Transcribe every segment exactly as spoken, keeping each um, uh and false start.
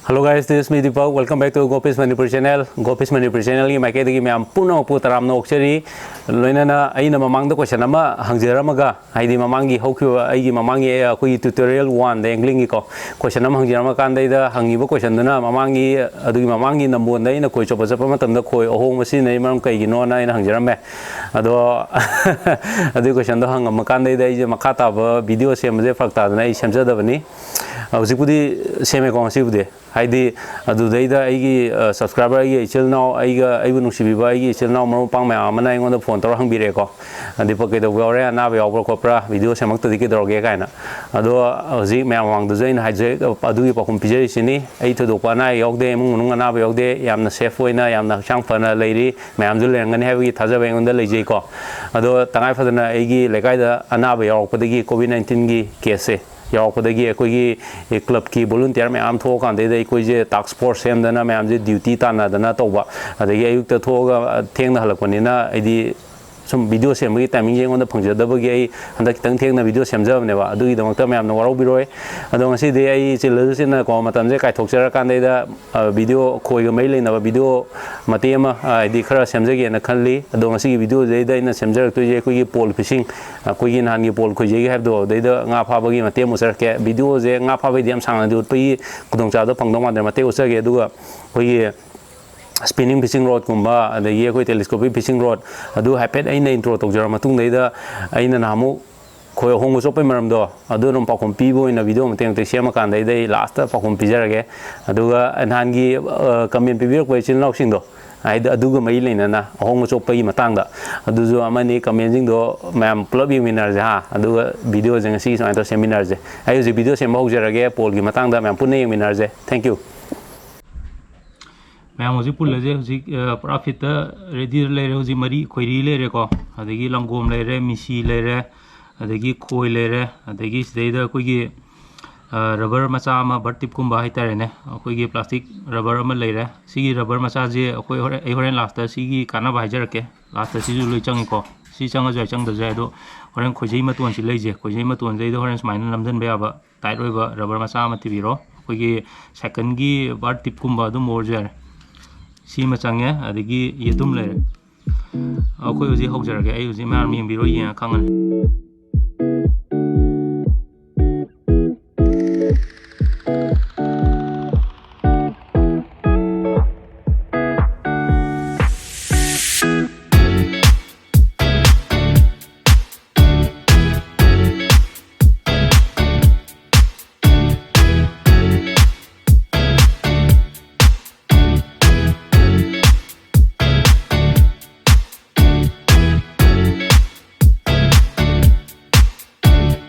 Hello guys, this is me Deepak. Welcome back to Gopis Manipur channel. Gopis Manipur channelꯒꯤ ꯃꯥꯏꯀꯩꯗꯒꯤ ꯃꯌꯥꯝ ꯄꯨꯝꯅꯃꯛꯄꯨ ꯇꯔꯥꯝꯅ ꯑꯣꯛꯆꯔꯤ꯫ ꯂꯣꯏꯅꯅ ꯑꯩꯅ ꯃꯃꯥꯡꯗ question ꯑꯃ ꯍꯪꯖꯔꯝꯃꯒ, ꯍꯥꯏꯗꯤ ꯃꯃꯥꯡꯒꯤ ꯍꯧꯈꯤꯕ ꯑꯩꯒꯤ ꯃꯃꯥꯡꯒꯤ ꯑꯩꯈꯣꯏꯒꯤ tutorial oneꯗ anglingꯒꯤꯀꯣ, question ꯑꯃ ꯍꯪꯖꯔꯝꯃ ꯀꯥꯟꯗꯩꯗ ꯍꯪꯉꯤꯕ questionꯗꯨꯅ ꯃꯃꯥꯡꯒꯤ, ꯑꯗꯨꯒꯤ ꯃꯃꯥꯡꯒꯤ ꯅꯝꯕꯣꯟꯗ ꯑꯩꯅ ꯈꯣꯏ ꯆꯣꯞꯄ ꯆꯠꯄ ꯃꯇꯝꯗ ꯈꯣꯏ ꯑꯍꯣꯡꯕ ꯁꯤꯖꯤꯟꯅꯔꯤ ꯃꯔꯝ ꯀꯩꯒꯤꯅꯣꯅ ꯑꯩꯅ ꯍꯪꯖꯔꯝꯃꯦ꯫ ꯑꯗꯣ ꯑꯗꯨꯒꯤ questionꯗꯣ ꯍꯪꯉꯝꯃ ꯀꯥꯟꯗꯩꯗ ꯑꯩꯁꯦ ꯃꯈꯥ ꯇꯥꯕ video ꯁꯦꯝꯕꯁꯦ ꯐꯔꯛ ꯇꯥꯗꯅ ꯑꯩ ꯁꯦꯝꯖꯗꯕꯅꯤ꯫ ꯍꯧꯖꯤꯛꯄꯨꯗꯤ ꯁꯦꯝꯃꯦꯀꯣ ꯉꯁꯤꯕꯨꯗꯤ꯫ ꯍꯥꯏꯗꯤ ꯑꯗꯨꯗꯩꯗ ꯑꯩꯒꯤ, ꯑ, subscriber, ꯑꯩꯒꯤ ꯏꯆꯤꯜ ꯏꯅꯥꯎ, ꯑꯩꯒ, ꯑꯩꯕꯨ ꯅꯨꯡꯁꯤꯕꯤꯕ ꯑꯩꯒꯤ ꯏꯆꯤꯜ ꯏꯅꯥꯎ ꯃꯔꯨꯞ ꯃꯄꯥꯡ ꯃꯌꯥꯝ ꯑꯃꯅ ꯑꯩꯉꯣꯟꯗ phone ꯇꯧꯔ ꯍꯪꯕꯤꯔꯛꯑꯦꯀꯣ꯫ "ꯗꯤꯄꯛ ꯀꯩꯗꯧꯕ ꯌꯥꯎꯔꯦ? ꯑꯅꯥꯕ ꯌꯥꯎꯕ꯭ꯔꯥ ꯈꯣꯠꯄ꯭ꯔꯥ? Video ꯁꯦꯝꯃꯛꯇꯗꯤ ꯀꯩꯗꯧꯔꯒꯦ?" ꯀꯥꯏꯅ꯫ ꯑꯗꯣ ꯍꯧꯖꯤꯛ ꯃꯌꯥꯝ ꯃꯃꯥꯡꯗꯁꯨ ꯑꯩꯅ ꯍꯥꯏꯖꯩ, ꯑꯗꯨꯒꯤ ꯄꯥꯎꯈꯨꯝ ꯄꯤꯖꯔꯤꯁꯤꯅꯤ꯫ ꯑꯩ ꯊꯣꯏꯗꯣꯛꯄ ꯑꯅꯥ ꯑꯌꯦꯛ ꯌꯥꯎꯗꯦ, ꯏꯃꯨꯡ ꯃꯅꯨꯡ ꯑꯅꯥꯕ ꯌꯥꯎꯗꯦ, ꯌꯥꯝꯅ safe ꯑꯣꯏꯅ, ꯌꯥꯝꯅ ꯍꯛꯆꯥꯡ ꯐꯅ ꯂꯩꯔꯤ꯫ ꯃꯌꯥꯝꯁꯨ ꯂꯩꯔꯝꯒꯅꯤ ꯍꯥꯏꯕꯒꯤ ꯊꯥꯖꯕ ꯑꯩꯉꯣꯟꯗ ꯂꯩꯖꯩꯀꯣ꯫ ꯑꯗꯣ ꯇꯉꯥꯏ ꯐꯗꯅ ꯑꯩꯒꯤ ꯂꯩꯀꯥꯏꯗ ꯑꯅꯥꯕ ꯌꯥꯎꯔꯛꯄꯗꯒꯤ, COVID nineteenꯒꯤ caseꯁꯦ ꯌꯥꯎꯔꯛꯄꯗꯒꯒꯤ ꯑꯩꯈꯣꯏꯒꯤ clubꯀꯤ volunteer ꯃꯌꯥꯝ ꯊꯣꯛꯑꯀꯥꯟꯗꯩꯗ ꯑꯩꯈꯣꯏꯁꯦ task force ꯁꯦꯝꯗꯅ ꯃꯌꯥꯝꯁꯦ duty ꯇꯥꯟꯅꯗꯅ ꯇꯧꯕ, ꯑꯗꯒꯤ ꯑꯌꯨꯛꯇ ꯊꯣꯛꯑꯒ, ꯑ, ꯊꯦꯡꯅ ꯍꯜꯂꯛꯄꯅꯤꯅ ꯑꯩꯗꯤ ꯁꯨꯝ video ꯁꯦꯝꯕꯒꯤ timingꯁꯦ ꯑꯩꯉꯣꯟꯗ ꯐꯪꯖꯗꯕꯒꯤ ꯑꯩ ꯍꯟꯗꯛ ꯈꯤꯇꯪ ꯊꯦꯡꯅ video ꯁꯦꯝꯖꯕꯅꯦꯕ꯫ ꯑꯗꯨꯒꯤꯗꯃꯛꯇ ꯃꯌꯥꯝꯅ ꯋꯥꯔꯧꯕꯤꯔꯣꯏ꯫ ꯑꯗꯣ ꯉꯁꯤꯗꯤ ꯑꯩ ꯆꯤꯜꯂꯁꯨ ꯆꯤꯟꯅꯀꯣ, ꯃꯇꯝꯁꯦ ꯀꯥꯏꯊꯣꯛꯆꯔꯀꯥꯟꯗꯩꯗ, ꯑ, video ꯈꯣꯏꯒ ꯃꯔꯤ ꯂꯩꯅꯕ video ꯃꯇꯦꯛ ꯑꯃ, ꯑ, ꯍꯥꯏꯗꯤ ꯈꯔ ꯁꯦꯝꯖꯒꯦꯅ ꯈꯜꯂꯤ꯫ ꯑꯗꯣ ꯉꯁꯤꯒꯤ videoꯁꯤꯗꯩꯗ ꯑꯩꯅ ꯁꯦꯝꯖꯔꯛꯇꯣꯏꯁꯦ ꯑꯩꯈꯣꯏꯒꯤ pole fishing, ꯑꯩꯈꯣꯏꯒꯤ ꯅꯍꯥꯟꯒꯤ pole ꯈꯣꯏꯖꯩꯒꯤ ꯍꯥꯏꯕꯗꯣ, ꯑꯗꯩꯗ ꯉꯥ ꯐꯥꯕꯒꯤ ꯃꯇꯦꯛ ꯑꯃ ꯎꯠꯆꯔꯛꯀꯦ꯫ Videoꯁꯦ ꯉꯥ ꯐꯥꯕꯩꯗꯤ ꯌꯥꯝ ꯁꯥꯡꯅꯗꯤ ꯎꯠꯄꯒꯤ ꯈꯨꯗꯣꯡꯆꯥꯕꯗꯣ ꯐꯪꯗꯧ ꯃꯥꯟꯗ꯭ꯔꯦ꯫ ꯃꯇꯦꯛ ꯎꯠꯆꯒꯦ꯫ ꯑꯗꯨꯒ ꯑꯩꯈꯣꯏꯒꯤ spinning fishing rodꯀꯨꯝꯕ, ꯑꯗꯒꯤ ꯑꯩꯈꯣꯏ telescopic fishing rod, ꯑꯗꯨ ꯍꯥꯏꯐꯦꯠ ꯑꯩꯅ intro ꯇꯧꯖꯔ ꯃꯇꯨꯡꯗꯩꯗ ꯑꯩꯅ ꯅꯍꯥꯟꯃꯨꯛ ꯈꯣꯏ ꯑꯍꯣꯡꯕ ꯆꯣꯞꯄꯩ ꯃꯔꯝꯗꯣ, ꯑꯗꯨ ꯑꯗꯨꯝ ꯄꯥꯎꯈꯨꯝ ꯄꯤꯕ ꯑꯣꯏꯅ video ꯃꯇꯦꯛ ꯃꯇꯦꯛ ꯁꯦꯝꯃꯀꯥꯟꯗꯩꯗ ꯑꯩ lastꯇ ꯄꯥꯎꯈꯨꯝ ꯄꯤꯖꯔꯒꯦ꯫ ꯑꯗꯨꯒ ꯅꯍꯥꯟꯒꯤ, ꯑ, comment ꯄꯤꯕꯤꯔꯛꯄ ꯏꯆꯤꯜ ꯏꯅꯥꯎꯁꯤꯡꯗꯣ, ꯍꯥꯏꯗꯤ ꯑꯗꯨꯒ ꯃꯔꯤ ꯂꯩꯅꯅ ꯑꯍꯣꯡꯕ ꯆꯣꯞꯄꯒꯤ ꯃꯇꯥꯡꯗ, ꯑꯗꯨꯁꯨ ꯑꯃꯅꯤ꯫ Commentꯁꯤꯡꯗꯣ ꯃꯌꯥꯝ ꯄꯨꯂꯞ ꯌꯦꯡꯃꯤꯟꯅꯔꯁꯦ ꯍꯥ, ꯑꯗꯨꯒ videoꯁꯦ ꯉꯁꯤꯒꯤ ꯁꯨꯃꯥꯏꯅ ꯇꯧꯔ ꯁꯦꯝꯃꯤꯟꯅꯔꯁꯦ꯫ ꯑꯩ ꯍꯧꯖꯤꯛ video ꯁꯦꯝꯕ ꯍꯧꯖꯔꯒꯦ, poleꯒꯤ ꯃꯇꯥꯡꯗ ꯃꯌꯥꯝ ꯄꯨꯟꯅ ꯌꯦꯡꯃꯤꯟꯅꯔꯁꯦ꯫ Thank you꯫ ꯃꯌꯥꯝ ꯍꯧꯖꯤꯛ ꯄꯨꯜꯂꯁꯦ꯫ ꯍꯧꯖꯤꯛ, ꯑ, ꯄꯨꯔꯥ fitꯇ readyꯗ ꯂꯩꯔꯦ꯫ ꯍꯧꯖꯤꯛ ꯃꯔꯤ, ꯈꯣꯏꯔꯤ ꯂꯩꯔꯦꯀꯣ, ꯑꯗꯒꯤ ꯂꯪꯒꯣꯝ ꯂꯩꯔꯦ, ꯃꯤꯁꯤ ꯂꯩꯔꯦ, ꯑꯗꯒꯤ ꯈꯣꯏ ꯂꯩꯔꯦ, ꯑꯗꯒꯤ ꯁꯤꯗꯩꯗ ꯑꯩꯈꯣꯏꯒꯤ, ꯑ, rubber ꯃꯆꯥ ꯑꯃ, bird tipꯀꯨꯝꯕ ꯍꯥꯏꯇꯥꯔꯦꯅꯦ, ꯑꯩꯈꯣꯏꯒꯤ plastic rubber ꯑꯃ ꯂꯩꯔꯦ꯫ ꯁꯤꯒꯤ rubber ꯃꯆꯥꯁꯦ ꯑꯩꯈꯣꯏ ꯍꯣꯔꯦꯟ, ꯑꯩ ꯍꯣꯔꯦꯟ lastꯇ ꯁꯤꯒꯤ ꯀꯥꯟꯅꯕ ꯍꯥꯏꯖꯔꯛꯀꯦ꯫ Lastꯇ ꯁꯤꯁꯨ ꯂꯣꯏ ꯆꯪꯉꯤꯀꯣ꯫ ꯁꯤ ꯆꯪꯉꯁꯨ ꯌꯥꯏ, ꯆꯪꯗ꯭ꯔꯁꯨ ꯌꯥꯏ꯫ ꯑꯗꯣ ꯍꯣꯔꯦꯟ ꯈꯣꯏꯖꯩ ꯃꯇꯣꯟꯁꯤ ꯂꯩꯁꯦ, ꯈꯣꯏꯖꯩ ꯃꯇꯣꯟꯁꯤꯗꯩꯗ ꯍꯣꯔꯦꯟ ꯁꯨꯃꯥꯏꯅ ꯅꯝꯁꯤꯟꯕ ꯌꯥꯕ tight ꯑꯣꯏꯕ rubber ꯃꯆꯥ ꯑꯃ ꯊꯤꯕꯤꯔꯣ꯫ ꯑꯩꯈꯣꯏꯒꯤ ꯁꯥꯏꯀꯜꯒꯤ ꯕꯥꯔ ꯇꯤꯞꯀꯨꯝꯕ ꯑꯗꯨꯝ ꯑꯣꯏꯔꯁꯨ ꯌꯥꯔꯦ꯫ ꯁꯤꯃ ꯆꯪꯉꯦ, ꯑꯗꯒꯤ ꯌꯦꯇꯨꯝ ꯂꯩꯔꯦ꯫ ꯑꯩꯈꯣꯏ ꯍꯧꯖꯤꯛ ꯍꯧꯖꯔꯒꯦ, ꯑꯩ ꯍꯧꯖꯤꯛ ꯃꯌꯥꯝ ꯌꯦꯡꯕꯤꯔꯣ, ꯌꯦꯡꯉ ꯈꯪꯉꯅꯤ꯫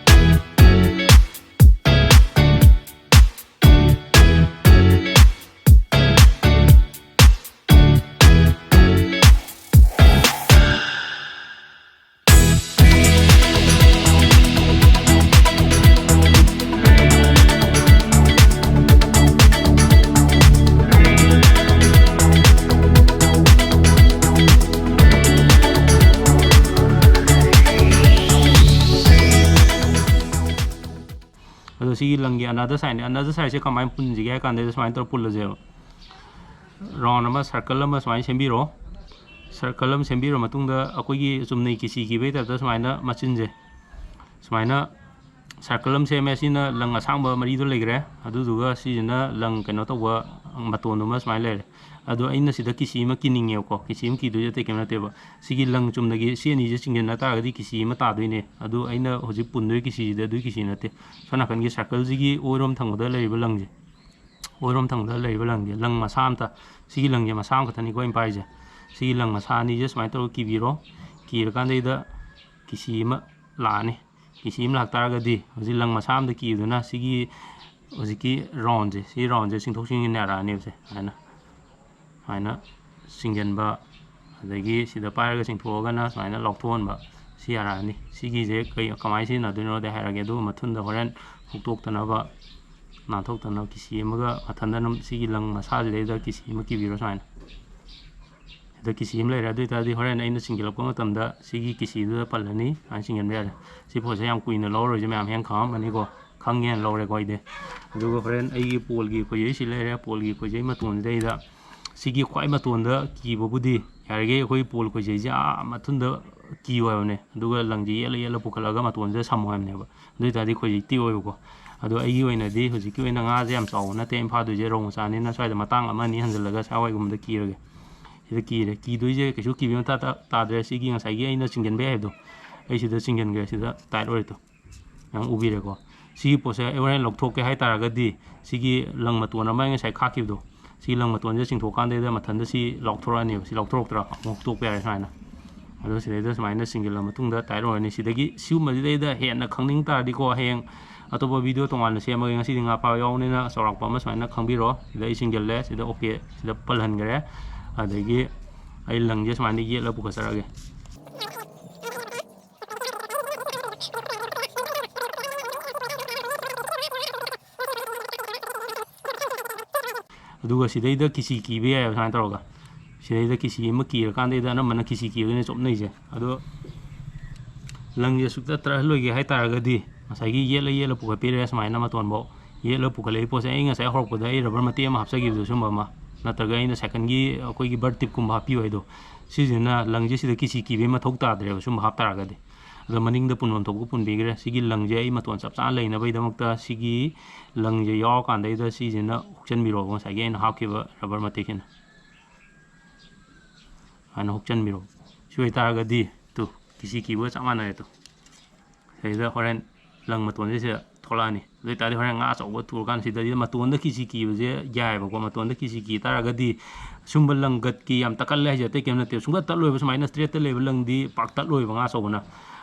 ꯑꯗꯣ ꯁꯤꯒꯤ ꯂꯪꯒꯤ another side ꯅꯦ꯫ Another side ꯁꯦ ꯀꯃꯥꯏꯅ ꯄꯨꯟꯁꯤꯒꯦ ꯍꯥꯏ ꯀꯥꯟꯗ ꯁꯨꯃꯥꯏꯅ ꯇꯧꯔ ꯄꯨꯜꯂꯁꯦꯕ꯫ Round ꯑꯃ, circle ꯑꯃ ꯁꯨꯃꯥꯏꯅ ꯁꯦꯝꯕꯤꯔꯣ꯫ Circle ꯑꯃ ꯁꯦꯝꯕꯤꯔ ꯃꯇꯨꯡꯗ ꯑꯩꯈꯣꯏꯒꯤ ꯆꯨꯝꯅꯩ ꯀꯤꯁꯤ ꯀꯤꯕꯩ type ꯇ ꯁꯨꯃꯥꯏꯅ ꯃꯆꯤꯟꯁꯦ ꯁꯨꯃꯥꯏꯅ circle ꯑꯃ ꯁꯦꯝꯃꯦ꯫ ꯁꯤꯅ ꯂꯪ ꯑꯁꯥꯡꯕ ꯃꯔꯤꯗꯣ ꯂꯩꯈ꯭ꯔꯦ꯫ ꯑꯗꯨꯗꯨꯒ ꯁꯤꯁꯤꯅ ꯂꯪ ꯀꯩꯅꯣ ꯇꯧꯕ ꯃꯇꯣꯟꯗꯨꯃ ꯁꯨꯃꯥꯏꯅ ꯂꯩꯔꯦ꯫ ꯑꯗꯣ ꯑꯩꯅ ꯁꯤꯗ ꯀꯤꯁꯤ ꯑꯃ ꯀꯤꯅꯤꯡꯉꯦꯕꯀꯣ꯫ ꯀꯤꯁꯤ ꯑꯃ ꯀꯤꯗꯣꯏꯁꯦ ꯑꯇꯩ ꯀꯩꯝ ꯅꯠꯇꯦꯕ꯫ ꯁꯤꯒꯤ ꯂꯪ ꯆꯨꯝꯅꯒꯤ ꯁꯤ ꯑꯅꯤꯁꯦ ꯆꯤꯡꯁꯤꯟꯅ ꯇꯥꯔꯒꯗꯤ ꯀꯤꯁꯤ ꯑꯃ ꯇꯥꯗꯣꯏꯅꯦ꯫ ꯑꯗꯨ ꯑꯩꯅ ꯍꯧꯖꯤꯛ ꯄꯨꯟꯗꯣꯏ ꯀꯤꯁꯤꯁꯤꯗꯤ ꯑꯗꯨꯒꯤ ꯀꯤꯁꯤ ꯅꯠꯇꯦ꯫ ꯁꯣꯝ ꯅꯥꯀꯟꯒꯤ circle ꯁꯤꯒꯤ ꯑꯣꯏꯔꯣꯝ ꯊꯪꯕꯗ ꯂꯩꯔꯤꯕ ꯂꯪꯁꯦ, ꯑꯣꯏꯔꯣꯝ ꯊꯪꯕꯗ ꯂꯩꯔꯤꯕ ꯂꯪꯁꯦ, ꯂꯪ ꯃꯁꯥ ꯑꯝꯇ, ꯁꯤꯒꯤ ꯂꯪꯁꯦ ꯃꯁꯥ ꯑꯃꯈꯛꯇꯅꯤꯀꯣ ꯑꯩꯅ ꯄꯥꯏꯔꯤꯁꯦ꯫ ꯁꯤꯒꯤ ꯂꯪ ꯃꯁꯥ ꯑꯅꯤꯁꯦ ꯁꯨꯃꯥꯏꯅ ꯇꯧꯔꯒ ꯀꯤꯕꯤꯔꯣ꯫ ꯀꯤꯔꯀꯥꯟꯗꯩꯗ ꯀꯤꯁꯤ ꯑꯃ ꯂꯥꯛꯑꯅꯤ꯫ ꯀꯤꯁꯤ ꯑꯃ ꯂꯥꯛꯇꯥꯔꯒꯗꯤ ꯍꯧꯖꯤꯛ ꯂꯪ ꯃꯁꯥ ꯑꯃꯗ ꯀꯤꯗꯨꯅ ꯁꯤꯒꯤ ꯍꯧꯖꯤꯛꯀꯤ round ꯁꯦ, ꯁꯤ round ꯁꯦ ꯆꯤꯡꯊꯣꯛ ꯆꯤꯡꯁꯤꯟ ꯌꯥꯔꯛꯑꯅꯦꯕꯁꯦ꯫ ꯁꯨꯃꯥꯏꯅ, ꯁꯨꯃꯥꯏꯅ ꯆꯤꯡꯁꯤꯟꯕ, ꯑꯗꯒꯤ ꯁꯤꯗ ꯄꯥꯏꯔꯒ ꯆꯤꯡꯊꯣꯛꯑꯒꯅ ꯁꯨꯃꯥꯏꯅ ꯂꯧꯊꯣꯛꯍꯟꯕ, ꯁꯤ ꯌꯥꯔꯛꯑꯅꯤ꯫ ꯁꯤꯒꯤꯁꯦ ꯀꯩ, ꯀꯃꯥꯏꯅ ꯁꯤꯖꯤꯟꯅꯗꯣꯏꯅꯣꯗꯤ ꯍꯥꯏꯔꯒꯦ꯫ ꯑꯗꯨꯒ ꯃꯊꯨꯟꯗ ꯍꯣꯔꯦꯟ ꯍꯨꯛꯇꯣꯛꯇꯅꯕ, ꯅꯥꯟꯊꯣꯛꯇꯅꯕ ꯀꯤꯁꯤ ꯑꯃꯒ ꯃꯊꯟꯗ ꯑꯗꯨꯝ ꯁꯤꯒꯤ ꯂꯪ ꯃꯁꯥꯁꯤꯗꯩꯗ ꯀꯤꯁꯤ ꯑꯃ ꯀꯤꯕꯤꯔꯣ ꯁꯨꯃꯥꯏꯅ꯫ ꯁꯤꯗ ꯀꯤꯁꯤ ꯑꯃ ꯂꯩꯔꯦ꯫ ꯑꯗꯨ ꯑꯣꯏꯇꯥꯔꯗꯤ ꯍꯣꯔꯦꯟ ꯑꯩꯅ ꯆꯤꯡꯁꯤꯜꯂꯛꯄ ꯃꯇꯝꯗ ꯁꯤꯒꯤ ꯀꯤꯁꯤꯗꯨꯗ ꯄꯜꯂꯅꯤ꯫ ꯁꯨꯃꯥꯏꯅ ꯆꯤꯡꯁꯤꯟꯕ ꯌꯥꯔꯦ꯫ ꯁꯤ ꯄꯣꯠꯁꯦ ꯌꯥꯝ ꯀꯨꯏꯅ ꯂꯧꯔꯔꯣꯏꯁꯦ, ꯃꯌꯥꯝ ꯍꯦꯟꯅ ꯈꯪꯉꯝꯃꯅꯤꯀꯣ꯫ ꯈꯪꯉꯦꯅ ꯂꯧꯔꯦꯀꯣ ꯑꯩꯗꯤ꯫ ꯑꯗꯨꯒ ꯍꯣꯔꯦꯟ ꯑꯩꯒꯤ ꯄꯣꯜꯒꯤ ꯈꯣꯏꯖꯩꯁꯤ ꯂꯩꯔꯦ꯫ ꯄꯣꯜꯒꯤ ꯈꯣꯏꯖꯩ ꯃꯇꯣꯟꯁꯤꯗꯩꯗ ꯁꯤꯒꯤ ꯈ꯭ꯋꯥꯏ ꯃꯇꯣꯟꯗ ꯀꯤꯕꯕꯨꯗꯤ ꯌꯥꯔꯤꯈꯩ ꯑꯩꯈꯣꯏ ꯄꯣꯜ ꯈꯣꯏꯖꯩꯁꯦ ꯑꯥ ꯃꯊꯨꯟꯗ ꯀꯤꯌꯨ ꯍꯥꯏꯕꯅꯦ꯫ ꯑꯗꯨꯒ ꯂꯪꯁꯦ ꯌꯦꯠꯂ ꯌꯦꯠꯂ ꯄꯨꯈꯠꯂꯒ ꯃꯇꯣꯟꯁꯤꯗ ꯁꯝꯃꯣ ꯍꯥꯏꯕꯅꯦꯕ꯫ ꯑꯗꯨ ꯑꯣꯏ ꯇꯥꯔꯗꯤ ꯈꯣꯏꯖꯩ ꯇꯦꯛꯑꯣꯏꯕꯀꯣ꯫ ꯑꯗꯣ ꯑꯩꯒꯤ ꯑꯣꯏꯅꯗꯤ ꯍꯧꯖꯤꯛꯀꯤ ꯑꯣꯏꯅ ꯉꯥꯁꯦ ꯌꯥꯝ ꯆꯥꯎꯕ ꯅꯠꯇꯦ ꯑꯩꯅ ꯐꯥꯗꯣꯏꯁꯦ꯫ ꯔꯧ ꯃꯆꯥꯅꯤꯅ ꯁ꯭ꯋꯥꯏꯗ ꯃꯇꯥꯡ ꯑꯃ ꯑꯅꯤ ꯍꯟꯖꯤꯜꯂꯒ ꯁ꯭ꯋꯥꯏꯒꯨꯝꯕꯗ ꯀꯤꯔꯒꯦ꯫ ꯁꯤꯗ ꯀꯤꯔꯦ꯫ ꯀꯤꯗꯣꯏꯁꯦ ꯀꯩꯁꯨ ꯀꯤꯕ ꯃꯊꯧ ꯇꯥ-, ꯇꯥꯗ꯭ꯔꯦ꯫ ꯁꯤꯒꯤ ꯉꯁꯥꯏꯒꯤ ꯑꯩꯅ ꯆꯤꯡꯁꯤꯟꯕ ꯌꯥꯏ ꯍꯥꯏꯕꯗꯣ, ꯑꯩ ꯁꯤꯗ ꯆꯤꯡꯁꯤꯟꯈ꯭ꯔꯦ꯫ ꯁꯤꯗ ꯇꯥꯏꯠ ꯑꯣꯏꯔꯦ ꯇꯣ꯫ ꯌꯥꯝ ꯎꯕꯤꯔꯦꯀꯣ꯫ ꯁꯤꯒꯤ ꯄꯣꯠꯁꯦ ꯑꯩ ꯍꯣꯔꯦꯟ ꯂꯧꯊꯣꯛꯀꯦ ꯍꯥꯏ ꯇꯥꯔꯒꯗꯤ, ꯁꯤꯒꯤ ꯂꯪ ꯃꯇꯣꯟ ꯑꯃ ꯑꯩ ꯉꯁꯥꯏ ꯈꯥꯛꯈꯤꯕꯗꯣ, ꯁꯤ ꯂꯪ ꯃꯇꯣꯟꯁꯦ ꯆꯤꯡꯊꯣꯛꯀꯥꯟꯗꯩꯗ ꯃꯊꯟꯇ ꯁꯤ ꯂꯥꯎꯊꯣꯔꯛꯑꯅꯦꯕ꯫ ꯁꯤ ꯂꯥꯎꯊꯣꯔꯛꯇ꯭ꯔꯥ? ꯑꯃꯨꯛ ꯍꯨꯛꯇꯣꯛꯄ ꯌꯥꯔꯦ ꯁꯨꯃꯥꯏꯅ꯫ ꯑꯗꯣ ꯁꯤꯗꯩꯗ ꯁꯨꯃꯥꯏꯅ ꯆꯤꯡꯁꯤꯜꯂ ꯃꯇꯨꯡꯗ ꯇꯥꯏꯠ ꯑꯣꯏꯔꯅꯤ꯫ ꯁꯤꯗꯒꯤ ꯁꯤꯒꯨꯝꯕꯁꯤꯗꯩꯗ ꯍꯦꯟꯅ ꯈꯪꯅꯤꯡ ꯇꯥꯔꯗꯤꯀꯣ, ꯍꯌꯦꯡ ꯑꯇꯣꯞꯄ ꯚꯤꯗꯤꯑꯣ ꯇꯣꯉꯥꯟꯅ ꯁꯦꯝꯃꯒꯦ꯫ ꯉꯁꯤꯗꯤ ꯉꯥ ꯐꯥꯕ ꯌꯥꯎꯕꯅꯤꯅ ꯆꯥꯎꯔꯥꯛꯄ ꯑꯃ ꯁꯨꯃꯥꯏꯅ ꯈꯪꯕꯤꯔꯣ꯫ ꯁꯤꯗ ꯑꯩ ꯆꯤꯡꯁꯤꯜꯂꯦ꯫ ꯁꯤꯗ ꯑꯣꯀꯦ꯫ ꯁꯤꯗ ꯄꯜꯍꯟꯈ꯭ꯔꯦ꯫ ꯑꯗꯒꯤ ꯑꯩ ꯂꯪꯁꯦ ꯁꯨꯃꯥꯏꯅ ꯌꯦꯠꯂ ꯄꯨꯈꯠꯆꯔꯛꯑꯒꯦ꯫ ꯑꯗꯨꯒ ꯁꯤꯗꯩꯗ ꯀꯤꯁꯤ ꯀꯤꯕ ꯌꯥꯏꯑꯕ ꯁꯨꯃꯥꯏꯅ ꯇꯧꯔꯒ꯫ ꯁꯤꯗꯩꯗ ꯀꯤꯁꯤ ꯑꯃ ꯀꯤꯔꯀꯥꯟꯗꯩꯗ ꯑꯅꯝꯕꯅ ꯀꯤꯁꯤ ꯀꯤꯕꯗꯨꯅ ꯆꯣꯞꯅꯩꯁꯦ꯫ ꯑꯗꯣ ꯂꯪꯁꯦ ꯁꯨꯛꯇ ꯇꯠꯍꯜꯂꯣꯏꯒꯦ ꯍꯥꯏ ꯇꯥꯔꯒꯗꯤ, ꯉꯁꯥꯏꯒꯤ ꯌꯦꯠꯂ ꯌꯦꯠꯂ ꯄꯨꯈꯠꯄꯤꯔꯦ ꯁꯨꯃꯥꯏꯅ ꯃꯇꯣꯟꯐꯧ꯫ ꯌꯦꯠꯂ ꯄꯨꯈꯠꯂꯛꯏ ꯄꯣꯠꯁꯦ, ꯑꯩ ꯉꯁꯥꯏ ꯍꯧꯔꯛꯄꯗ ꯑꯩ ꯔꯕꯔ ꯃꯇꯦꯛ ꯑꯃ ꯍꯥꯞꯆꯈꯤꯕꯗꯣ, ꯁꯨꯝꯕ ꯑꯃ, ꯅꯠꯇ꯭ꯔꯒ ꯑꯩꯅ ꯁꯥꯏꯀꯜꯒꯤ ꯑꯩꯈꯣꯏꯒꯤ ꯕꯔ ꯇꯤꯞꯀꯨꯝꯕ ꯍꯥꯞꯄꯤꯌꯨ ꯍꯥꯏꯗꯣ, ꯁꯤꯁꯤꯅ ꯂꯪꯁꯦ ꯁꯤꯗ ꯀꯤꯁꯤ ꯀꯤꯕꯒꯤ ꯃꯊꯧ ꯇꯥꯗ꯭ꯔꯦꯕ, ꯁꯨꯝꯕ ꯍꯥꯞ ꯇꯥꯔꯒꯗꯤ꯫ ꯑꯗꯣ ꯃꯅꯤꯡꯗ ꯄꯨꯟꯐꯝ ꯊꯣꯛꯄ ꯄꯨꯟꯕꯤꯈ꯭ꯔꯦ꯫ ꯁꯤꯒꯤ ꯂꯪꯁꯦ ꯑꯩ ꯃꯇꯣꯟ ꯆꯞ ꯆꯥꯅ ꯂꯩꯅꯕꯒꯤꯗꯃꯛꯇ ꯁꯤꯒꯤ ꯂꯪꯁꯦ ꯌꯥꯎꯔꯀꯥꯟꯗꯩꯗ ꯁꯤꯁꯤꯅ ꯍꯨꯛꯆꯟꯕꯤꯔꯣꯕ, ꯉꯁꯥꯏꯒꯤ ꯑꯩꯅ ꯍꯥꯞꯈꯤꯕ ꯔꯕꯔ ꯃꯇꯦꯛꯁꯤꯅ꯫ ꯁꯨꯃꯥꯏꯅ ꯍꯨꯛꯆꯟꯕꯤꯔꯣ꯫ ꯁꯤ ꯑꯣꯏꯇꯥꯔꯒꯗꯤ ꯇꯨ, ꯀꯤꯁꯤ ꯀꯤꯕꯒ ꯆꯞ ꯃꯥꯟꯅꯔꯦ ꯇꯨ꯫ ꯁꯤꯗꯩꯗ ꯍꯣꯔꯦꯟ ꯂꯪ ꯃꯇꯣꯟꯁꯦ ꯁꯤꯗ ꯊꯣꯛꯂꯛꯑꯅꯤ꯫ ꯑꯗꯨ ꯑꯣꯏꯇꯥꯔꯗꯤ ꯍꯣꯔꯦꯟ ꯉꯥ ꯑꯆꯧꯕ ꯊꯨꯔꯀꯥꯟꯗ ꯁꯤꯗꯗꯤ ꯃꯇꯣꯟꯗ ꯀꯤꯁꯤ ꯀꯤꯕꯁꯦ ꯌꯥꯏꯑꯕꯀꯣ꯫ ꯃꯇꯣꯟꯗ ꯀꯤꯁꯤ ꯀꯤ ꯇꯥꯔꯒꯗꯤ ꯁꯨꯝꯕ ꯂꯪꯒꯠꯀꯤ ꯌꯥꯝ ꯇꯛꯀꯜꯂꯦ ꯍꯥꯏꯁꯦ ꯑꯇꯩ ꯀꯩꯝ ꯅꯠꯇꯦ꯫ ꯁꯨꯡꯇꯠ ꯇꯠꯂꯣꯏꯕ, ꯁꯨꯃꯥꯏꯅ ꯏꯁꯇ꯭ꯔꯦꯠꯇ ꯂꯩꯕ ꯂꯪꯗꯤ ꯄꯥꯛ ꯇꯠꯂꯣꯏꯕ ꯉꯥ ꯑꯆꯧꯕꯅ꯫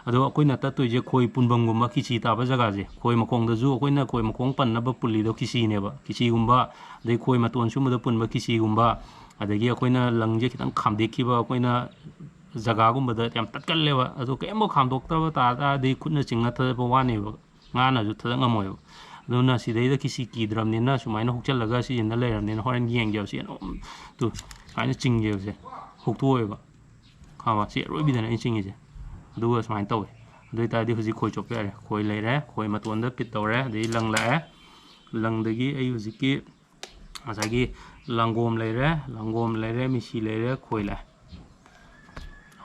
ꯑꯗꯣ ꯑꯩꯈꯣꯏꯅ ꯇꯠꯇꯣꯏꯁꯦ ꯈꯣꯏ ꯄꯨꯟꯐꯝꯒꯨꯝꯕ ꯀꯤꯁꯤ ꯇꯥꯕ ꯖꯒꯥꯁꯦ, ꯈꯣꯏ ꯃꯈꯣꯡꯗꯁꯨ ꯑꯩꯈꯣꯏꯅ ꯈꯣꯏ ꯃꯈꯣꯡ ꯄꯟꯅꯕ ꯄꯨꯜꯂꯤꯗꯣ ꯀꯤꯁꯤꯅꯦꯕ꯫ ꯀꯤꯁꯤꯒꯨꯝꯕ, ꯑꯗꯩ ꯈꯣꯏ ꯃꯇꯣꯟ ꯁꯨꯝꯕꯗ ꯄꯨꯟꯕ ꯀꯤꯁꯤꯒꯨꯝꯕ, ꯑꯗꯒꯤ ꯑꯩꯈꯣꯏꯅ ꯂꯪꯁꯦ ꯈꯤꯇꯪ ꯈꯥꯝꯗꯦꯛꯈꯤꯕ ꯑꯩꯈꯣꯏꯅ ꯖꯒꯥꯒꯨꯝꯕꯗ ꯌꯥꯝ ꯇꯠꯀꯜꯂꯦꯕ꯫ ꯑꯗꯣ ꯀꯔꯤꯝꯐꯥꯎ ꯈꯥꯝꯗꯣꯛꯇꯕ ꯇꯥ ꯇꯥꯔꯗꯤ ꯈꯨꯠꯅ ꯆꯤꯡꯉ ꯊꯥꯗꯠꯄ ꯋꯥꯅꯦꯕ, ꯉꯥꯅꯁꯨ ꯊꯥꯗꯠ ꯉꯝꯃꯣꯏꯕ꯫ ꯑꯗꯨꯅ ꯁꯤꯗꯩꯗ ꯀꯤꯁꯤ ꯀꯤꯗ꯭ꯔꯕꯅꯤꯅ ꯁꯨꯃꯥꯏꯅ ꯍꯨꯛꯆꯜꯂꯒ ꯁꯤꯖꯤꯟꯅ ꯂꯩꯔꯕꯅꯤꯅ ꯍꯣꯔꯦꯟ ꯌꯦꯡꯒꯦꯕ꯫ ꯁꯤ ꯑꯗꯨꯝ ꯇꯨ ꯁꯨꯃꯥꯏꯅ ꯆꯤꯡꯒꯦꯕꯁꯦ, ꯍꯨꯛꯇꯣꯛꯑꯣꯏꯕ꯫ ꯈꯪꯉꯕ? ꯁꯤ ꯑꯔꯣꯏꯕꯤꯗꯅꯦ ꯑꯩꯅ ꯆꯤꯡꯉꯤꯁꯦ꯫ ꯑꯗꯨꯒ ꯁꯨꯃꯥꯏꯅ ꯇꯧꯋꯦ꯫ ꯑꯗꯨ ꯑꯣꯏꯇꯥꯔꯗꯤ ꯍꯧꯖꯤꯛ ꯈꯣꯏ ꯆꯣꯞꯄ ꯌꯥꯔꯦ꯫ ꯈꯣꯏ ꯂꯩꯔꯦ, ꯈꯣꯏ ꯃꯇꯣꯟꯗ ꯄꯤꯠ ꯇꯧꯔꯦ, ꯑꯗꯩ ꯂꯪ ꯂꯥꯛꯑꯦ꯫ ꯂꯪꯗꯒꯤ ꯑꯩ ꯍꯧꯖꯤꯛꯀꯤ ꯉꯁꯥꯏꯒꯤ ꯂꯪꯒꯣꯝ ꯂꯩꯔꯦ, ꯂꯪꯒꯣꯝ ꯂꯩꯔꯦ, ꯃꯤꯁꯤ ꯂꯩꯔꯦ, ꯈꯣꯏ ꯂꯥꯛꯑꯦ꯫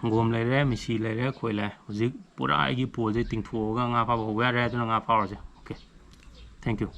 ꯂꯪꯒꯣꯝ ꯂꯩꯔꯦ, ꯃꯤꯁꯤ ꯂꯩꯔꯦ, ꯈꯣꯏ ꯂꯥꯛꯑꯦ꯫ ꯍꯧꯖꯤꯛ ꯄꯨꯔꯥ ꯑꯩꯒꯤ ꯄꯣꯜꯁꯦ ꯇꯤꯡꯊꯣꯛꯑꯒ ꯉꯥ ꯐꯥꯕ ꯍꯧꯕ ꯌꯥꯔꯦ꯫ ꯑꯗꯨꯅ ꯉꯥ ꯐꯥꯔꯁꯦ꯫ Okay, thank you꯫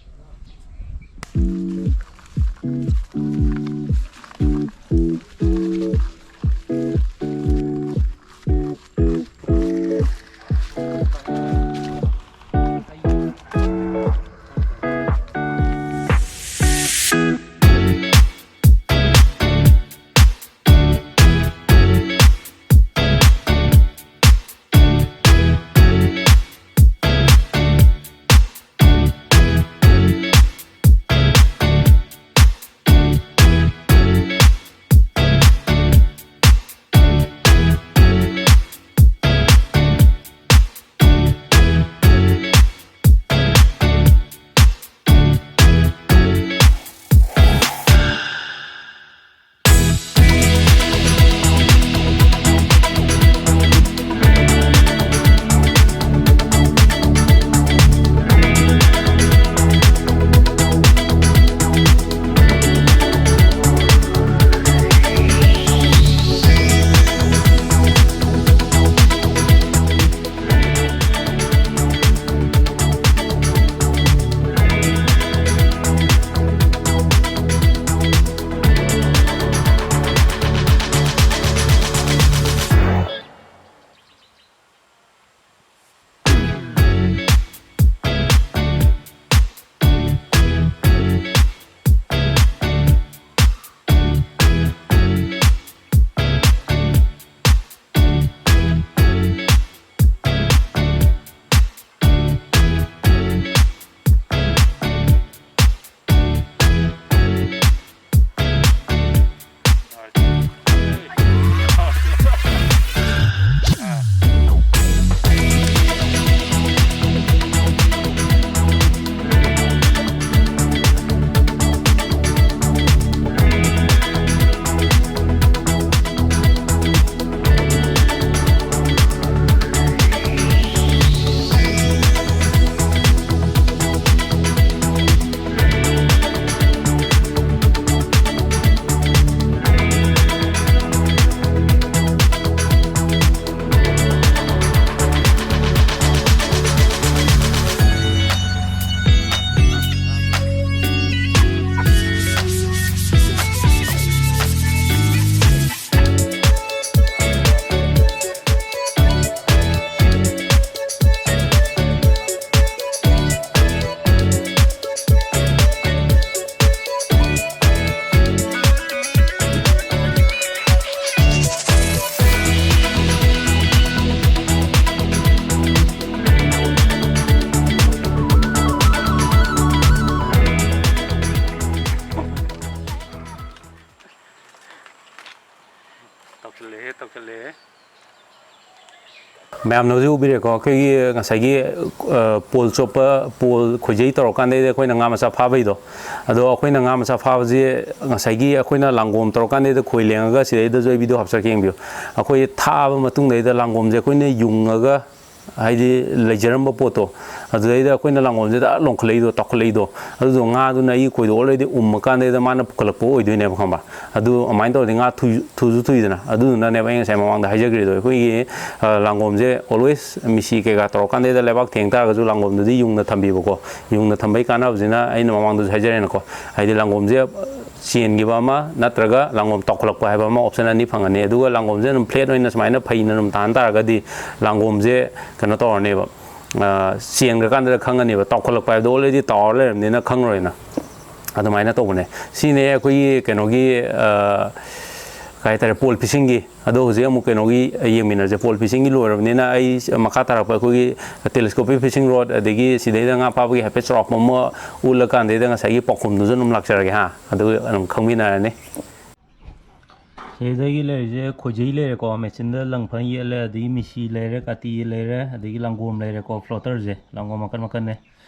ꯃꯌꯥꯝꯅ ꯍꯧꯖꯤꯛ ꯎꯕꯤꯔꯦꯀꯣ, ꯑꯩꯈꯣꯏꯒꯤ ꯉꯁꯥꯏꯒꯤ, ꯑ, ꯄꯣꯜ ꯆꯣꯞꯄ, ꯄꯣꯜ ꯈꯣꯏꯖꯩ ꯇꯧꯔꯀꯥꯟꯗꯩꯗ ꯑꯩꯈꯣꯏꯅ ꯉꯥ ꯃꯆꯥ ꯐꯥꯕꯩꯗꯣ꯫ ꯑꯗꯣ ꯑꯩꯈꯣꯏꯅ ꯉꯥ ꯃꯆꯥ ꯐꯥꯕꯁꯦ ꯉꯁꯥꯏꯒꯤ ꯑꯩꯈꯣꯏꯅ ꯂꯥꯡꯒꯣꯝ ꯇꯧꯔꯀꯥꯟꯗꯩꯗ ꯈꯣꯏ ꯂꯦꯡꯉꯒ, ꯁꯤꯗꯩꯗꯁꯨ ꯑꯩ ꯚꯤꯗꯤꯑꯣ ꯍꯥꯞꯆꯔꯛꯀꯦ, ꯌꯦꯡꯕꯤꯌꯨ꯫ ꯑꯩꯈꯣꯏ ꯊꯥꯕ ꯃꯇꯨꯡꯗꯩꯗ ꯂꯥꯡꯒꯣꯝꯁꯦ ꯑꯩꯈꯣꯏꯅ ꯌꯨꯡꯉꯒ, ꯍꯥꯏꯗꯤ ꯂꯩꯖꯔꯝꯕ ꯄꯣꯠꯇꯣ, ꯑꯗꯨꯗꯩꯗ ꯑꯩꯈꯣꯏꯅ ꯂꯥꯡꯒꯣꯝꯁꯦ ꯗꯛ ꯂꯣꯡꯈꯠꯂꯛꯏꯗꯣ, ꯇꯥꯎꯈꯠꯂꯛꯏꯗꯣ, ꯑꯗꯨꯗꯣ ꯉꯥꯗꯨꯅ ꯑꯩꯒꯤ ꯈꯣꯏꯗꯣ already ꯎꯝꯃꯀꯥꯟꯗꯩꯗ ꯃꯥꯅ ꯄꯨꯈꯠꯂꯛꯄ ꯑꯣꯏꯗꯣꯏꯅꯦꯕ, ꯈꯪꯕ? ꯑꯗꯨ ꯑꯗꯨꯃꯥꯏꯅ ꯇꯧꯔꯗꯤ ꯉꯥ ꯊꯨ-, ꯊꯨꯁꯨ ꯊꯨꯏꯗꯅ꯫ ꯑꯗꯨꯗꯨꯅꯅꯦꯕ ꯑꯩ ꯉꯁꯥꯏ ꯃꯃꯥꯡꯗ ꯍꯥꯏꯖꯈ꯭ꯔꯤꯗꯣ, ꯑꯩꯈꯣꯏꯒꯤ, ꯑ, ꯂꯥꯡꯒꯣꯝꯁꯦ always ꯃꯤꯁꯤ ꯀꯩꯀꯥ ꯇꯧꯔꯀꯥꯟꯗꯩꯗ ꯂꯩꯕꯥꯛ ꯊꯦꯡ ꯇꯥꯔꯒꯁꯨ ꯂꯥꯡꯒꯣꯝꯗꯨꯗꯤ ꯌꯨꯡꯅ ꯊꯝꯕꯤꯕꯀꯣ꯫ ꯌꯨꯡꯅ ꯊꯝꯕꯩ ꯀꯥꯟꯅꯕꯁꯤꯅ ꯑꯩꯅ ꯃꯃꯥꯡꯗꯁꯨ ꯍꯥꯏꯖꯔꯦꯅꯀꯣ, ꯍꯥꯏꯗꯤ ꯂꯥꯡꯒꯣꯝꯁꯦ ꯆꯦꯟꯈꯤꯕ ꯑꯃ ꯅꯠꯇ꯭ꯔꯒ ꯂꯥꯡꯒꯣꯝ ꯇꯥꯎꯈꯠꯂꯛꯄ ꯍꯥꯏꯕ ꯑꯃ option ꯑꯅꯤ ꯐꯪꯒꯅꯤ꯫ ꯑꯗꯨꯒ ꯂꯥꯡꯒꯣꯝꯁꯦ ꯑꯗꯨꯝ flat ꯑꯣꯏꯅ ꯁꯨꯃꯥꯏꯅ ꯐꯩꯅ ꯑꯗꯨꯝ ꯇꯥꯟ ꯇꯥꯔꯒꯗꯤ ꯂꯥꯡꯒꯣꯝꯁꯦ ꯀꯩꯅꯣ ꯇꯧꯔꯅꯦꯕ, ꯑ, ꯆꯦꯟꯈ꯭ꯔꯀꯥꯟꯗ ꯈꯪꯉꯅꯦꯕ, ꯇꯥꯎꯈꯠꯂꯛꯄ ꯍꯥꯏꯕꯗꯣ already ꯇꯥꯎꯔ ꯂꯩꯔꯕꯅꯤꯅ ꯈꯪꯉꯔꯣꯏꯅ꯫ ꯑꯗꯨꯃꯥꯏꯅ ꯇꯧꯕꯅꯦ꯫ ꯁꯤꯅꯦ ꯑꯩꯈꯣꯏꯒꯤ ꯀꯩꯅꯣꯒꯤ, ꯑ, ꯀꯩ ꯍꯥꯏꯇꯥꯔꯦ, ꯄꯣꯜ ꯐꯤꯁꯤꯡꯒꯤ꯫ ꯑꯗꯣ ꯍꯧꯖꯤꯛ ꯑꯃꯨꯛ ꯀꯩꯅꯣꯒꯤ ꯌꯦꯡꯃꯤꯟꯅꯔꯁꯦ꯫ ꯄꯣꯜ ꯐꯤꯁꯤꯡꯒꯤ ꯂꯣꯏꯔꯕꯅꯤꯅ ꯑꯩ ꯃꯈꯥ ꯇꯥꯔꯛꯄ ꯑꯩꯈꯣꯏꯒꯤ telescopic fishing rod, ꯑꯗꯒꯤ ꯁꯤꯗꯩꯗ ꯉꯥ ꯐꯥꯕꯒꯤ ꯍꯥꯏꯐꯦꯠ ꯆꯥꯎꯔꯥꯛꯄ ꯑꯃ ꯎꯠꯂꯀꯥꯟꯗꯩꯗ ꯉꯁꯥꯏꯒꯤ ꯄꯥꯎꯈꯨꯝꯗꯨꯁꯨ ꯑꯗꯨꯝ ꯂꯥꯛꯆꯔꯒꯦ ꯍꯥ, ꯑꯗꯨ ꯑꯗꯨꯝ ꯈꯪꯃꯤꯟꯅꯔꯅꯤ꯫ ꯁꯤꯗꯒꯤ ꯂꯩꯔꯤꯁꯦ ꯈꯣꯏꯖꯩ ꯂꯩꯔꯦꯀꯣ, ꯃꯦꯆꯤꯟꯗ ꯂꯪ ꯐꯅ ꯌꯦꯠꯂꯦ, ꯑꯗꯒꯤ ꯃꯤꯁꯤ ꯂꯩꯔꯦ, ꯀꯥꯇꯤ ꯂꯩꯔꯦ, ꯑꯗꯒꯤ ꯂꯥꯡꯒꯣꯝ ꯂꯩꯔꯦꯀꯣ, floaterꯁꯦ ꯂꯥꯡꯒꯣꯝ ꯃꯈꯟ ꯃꯈꯟꯅꯦ꯫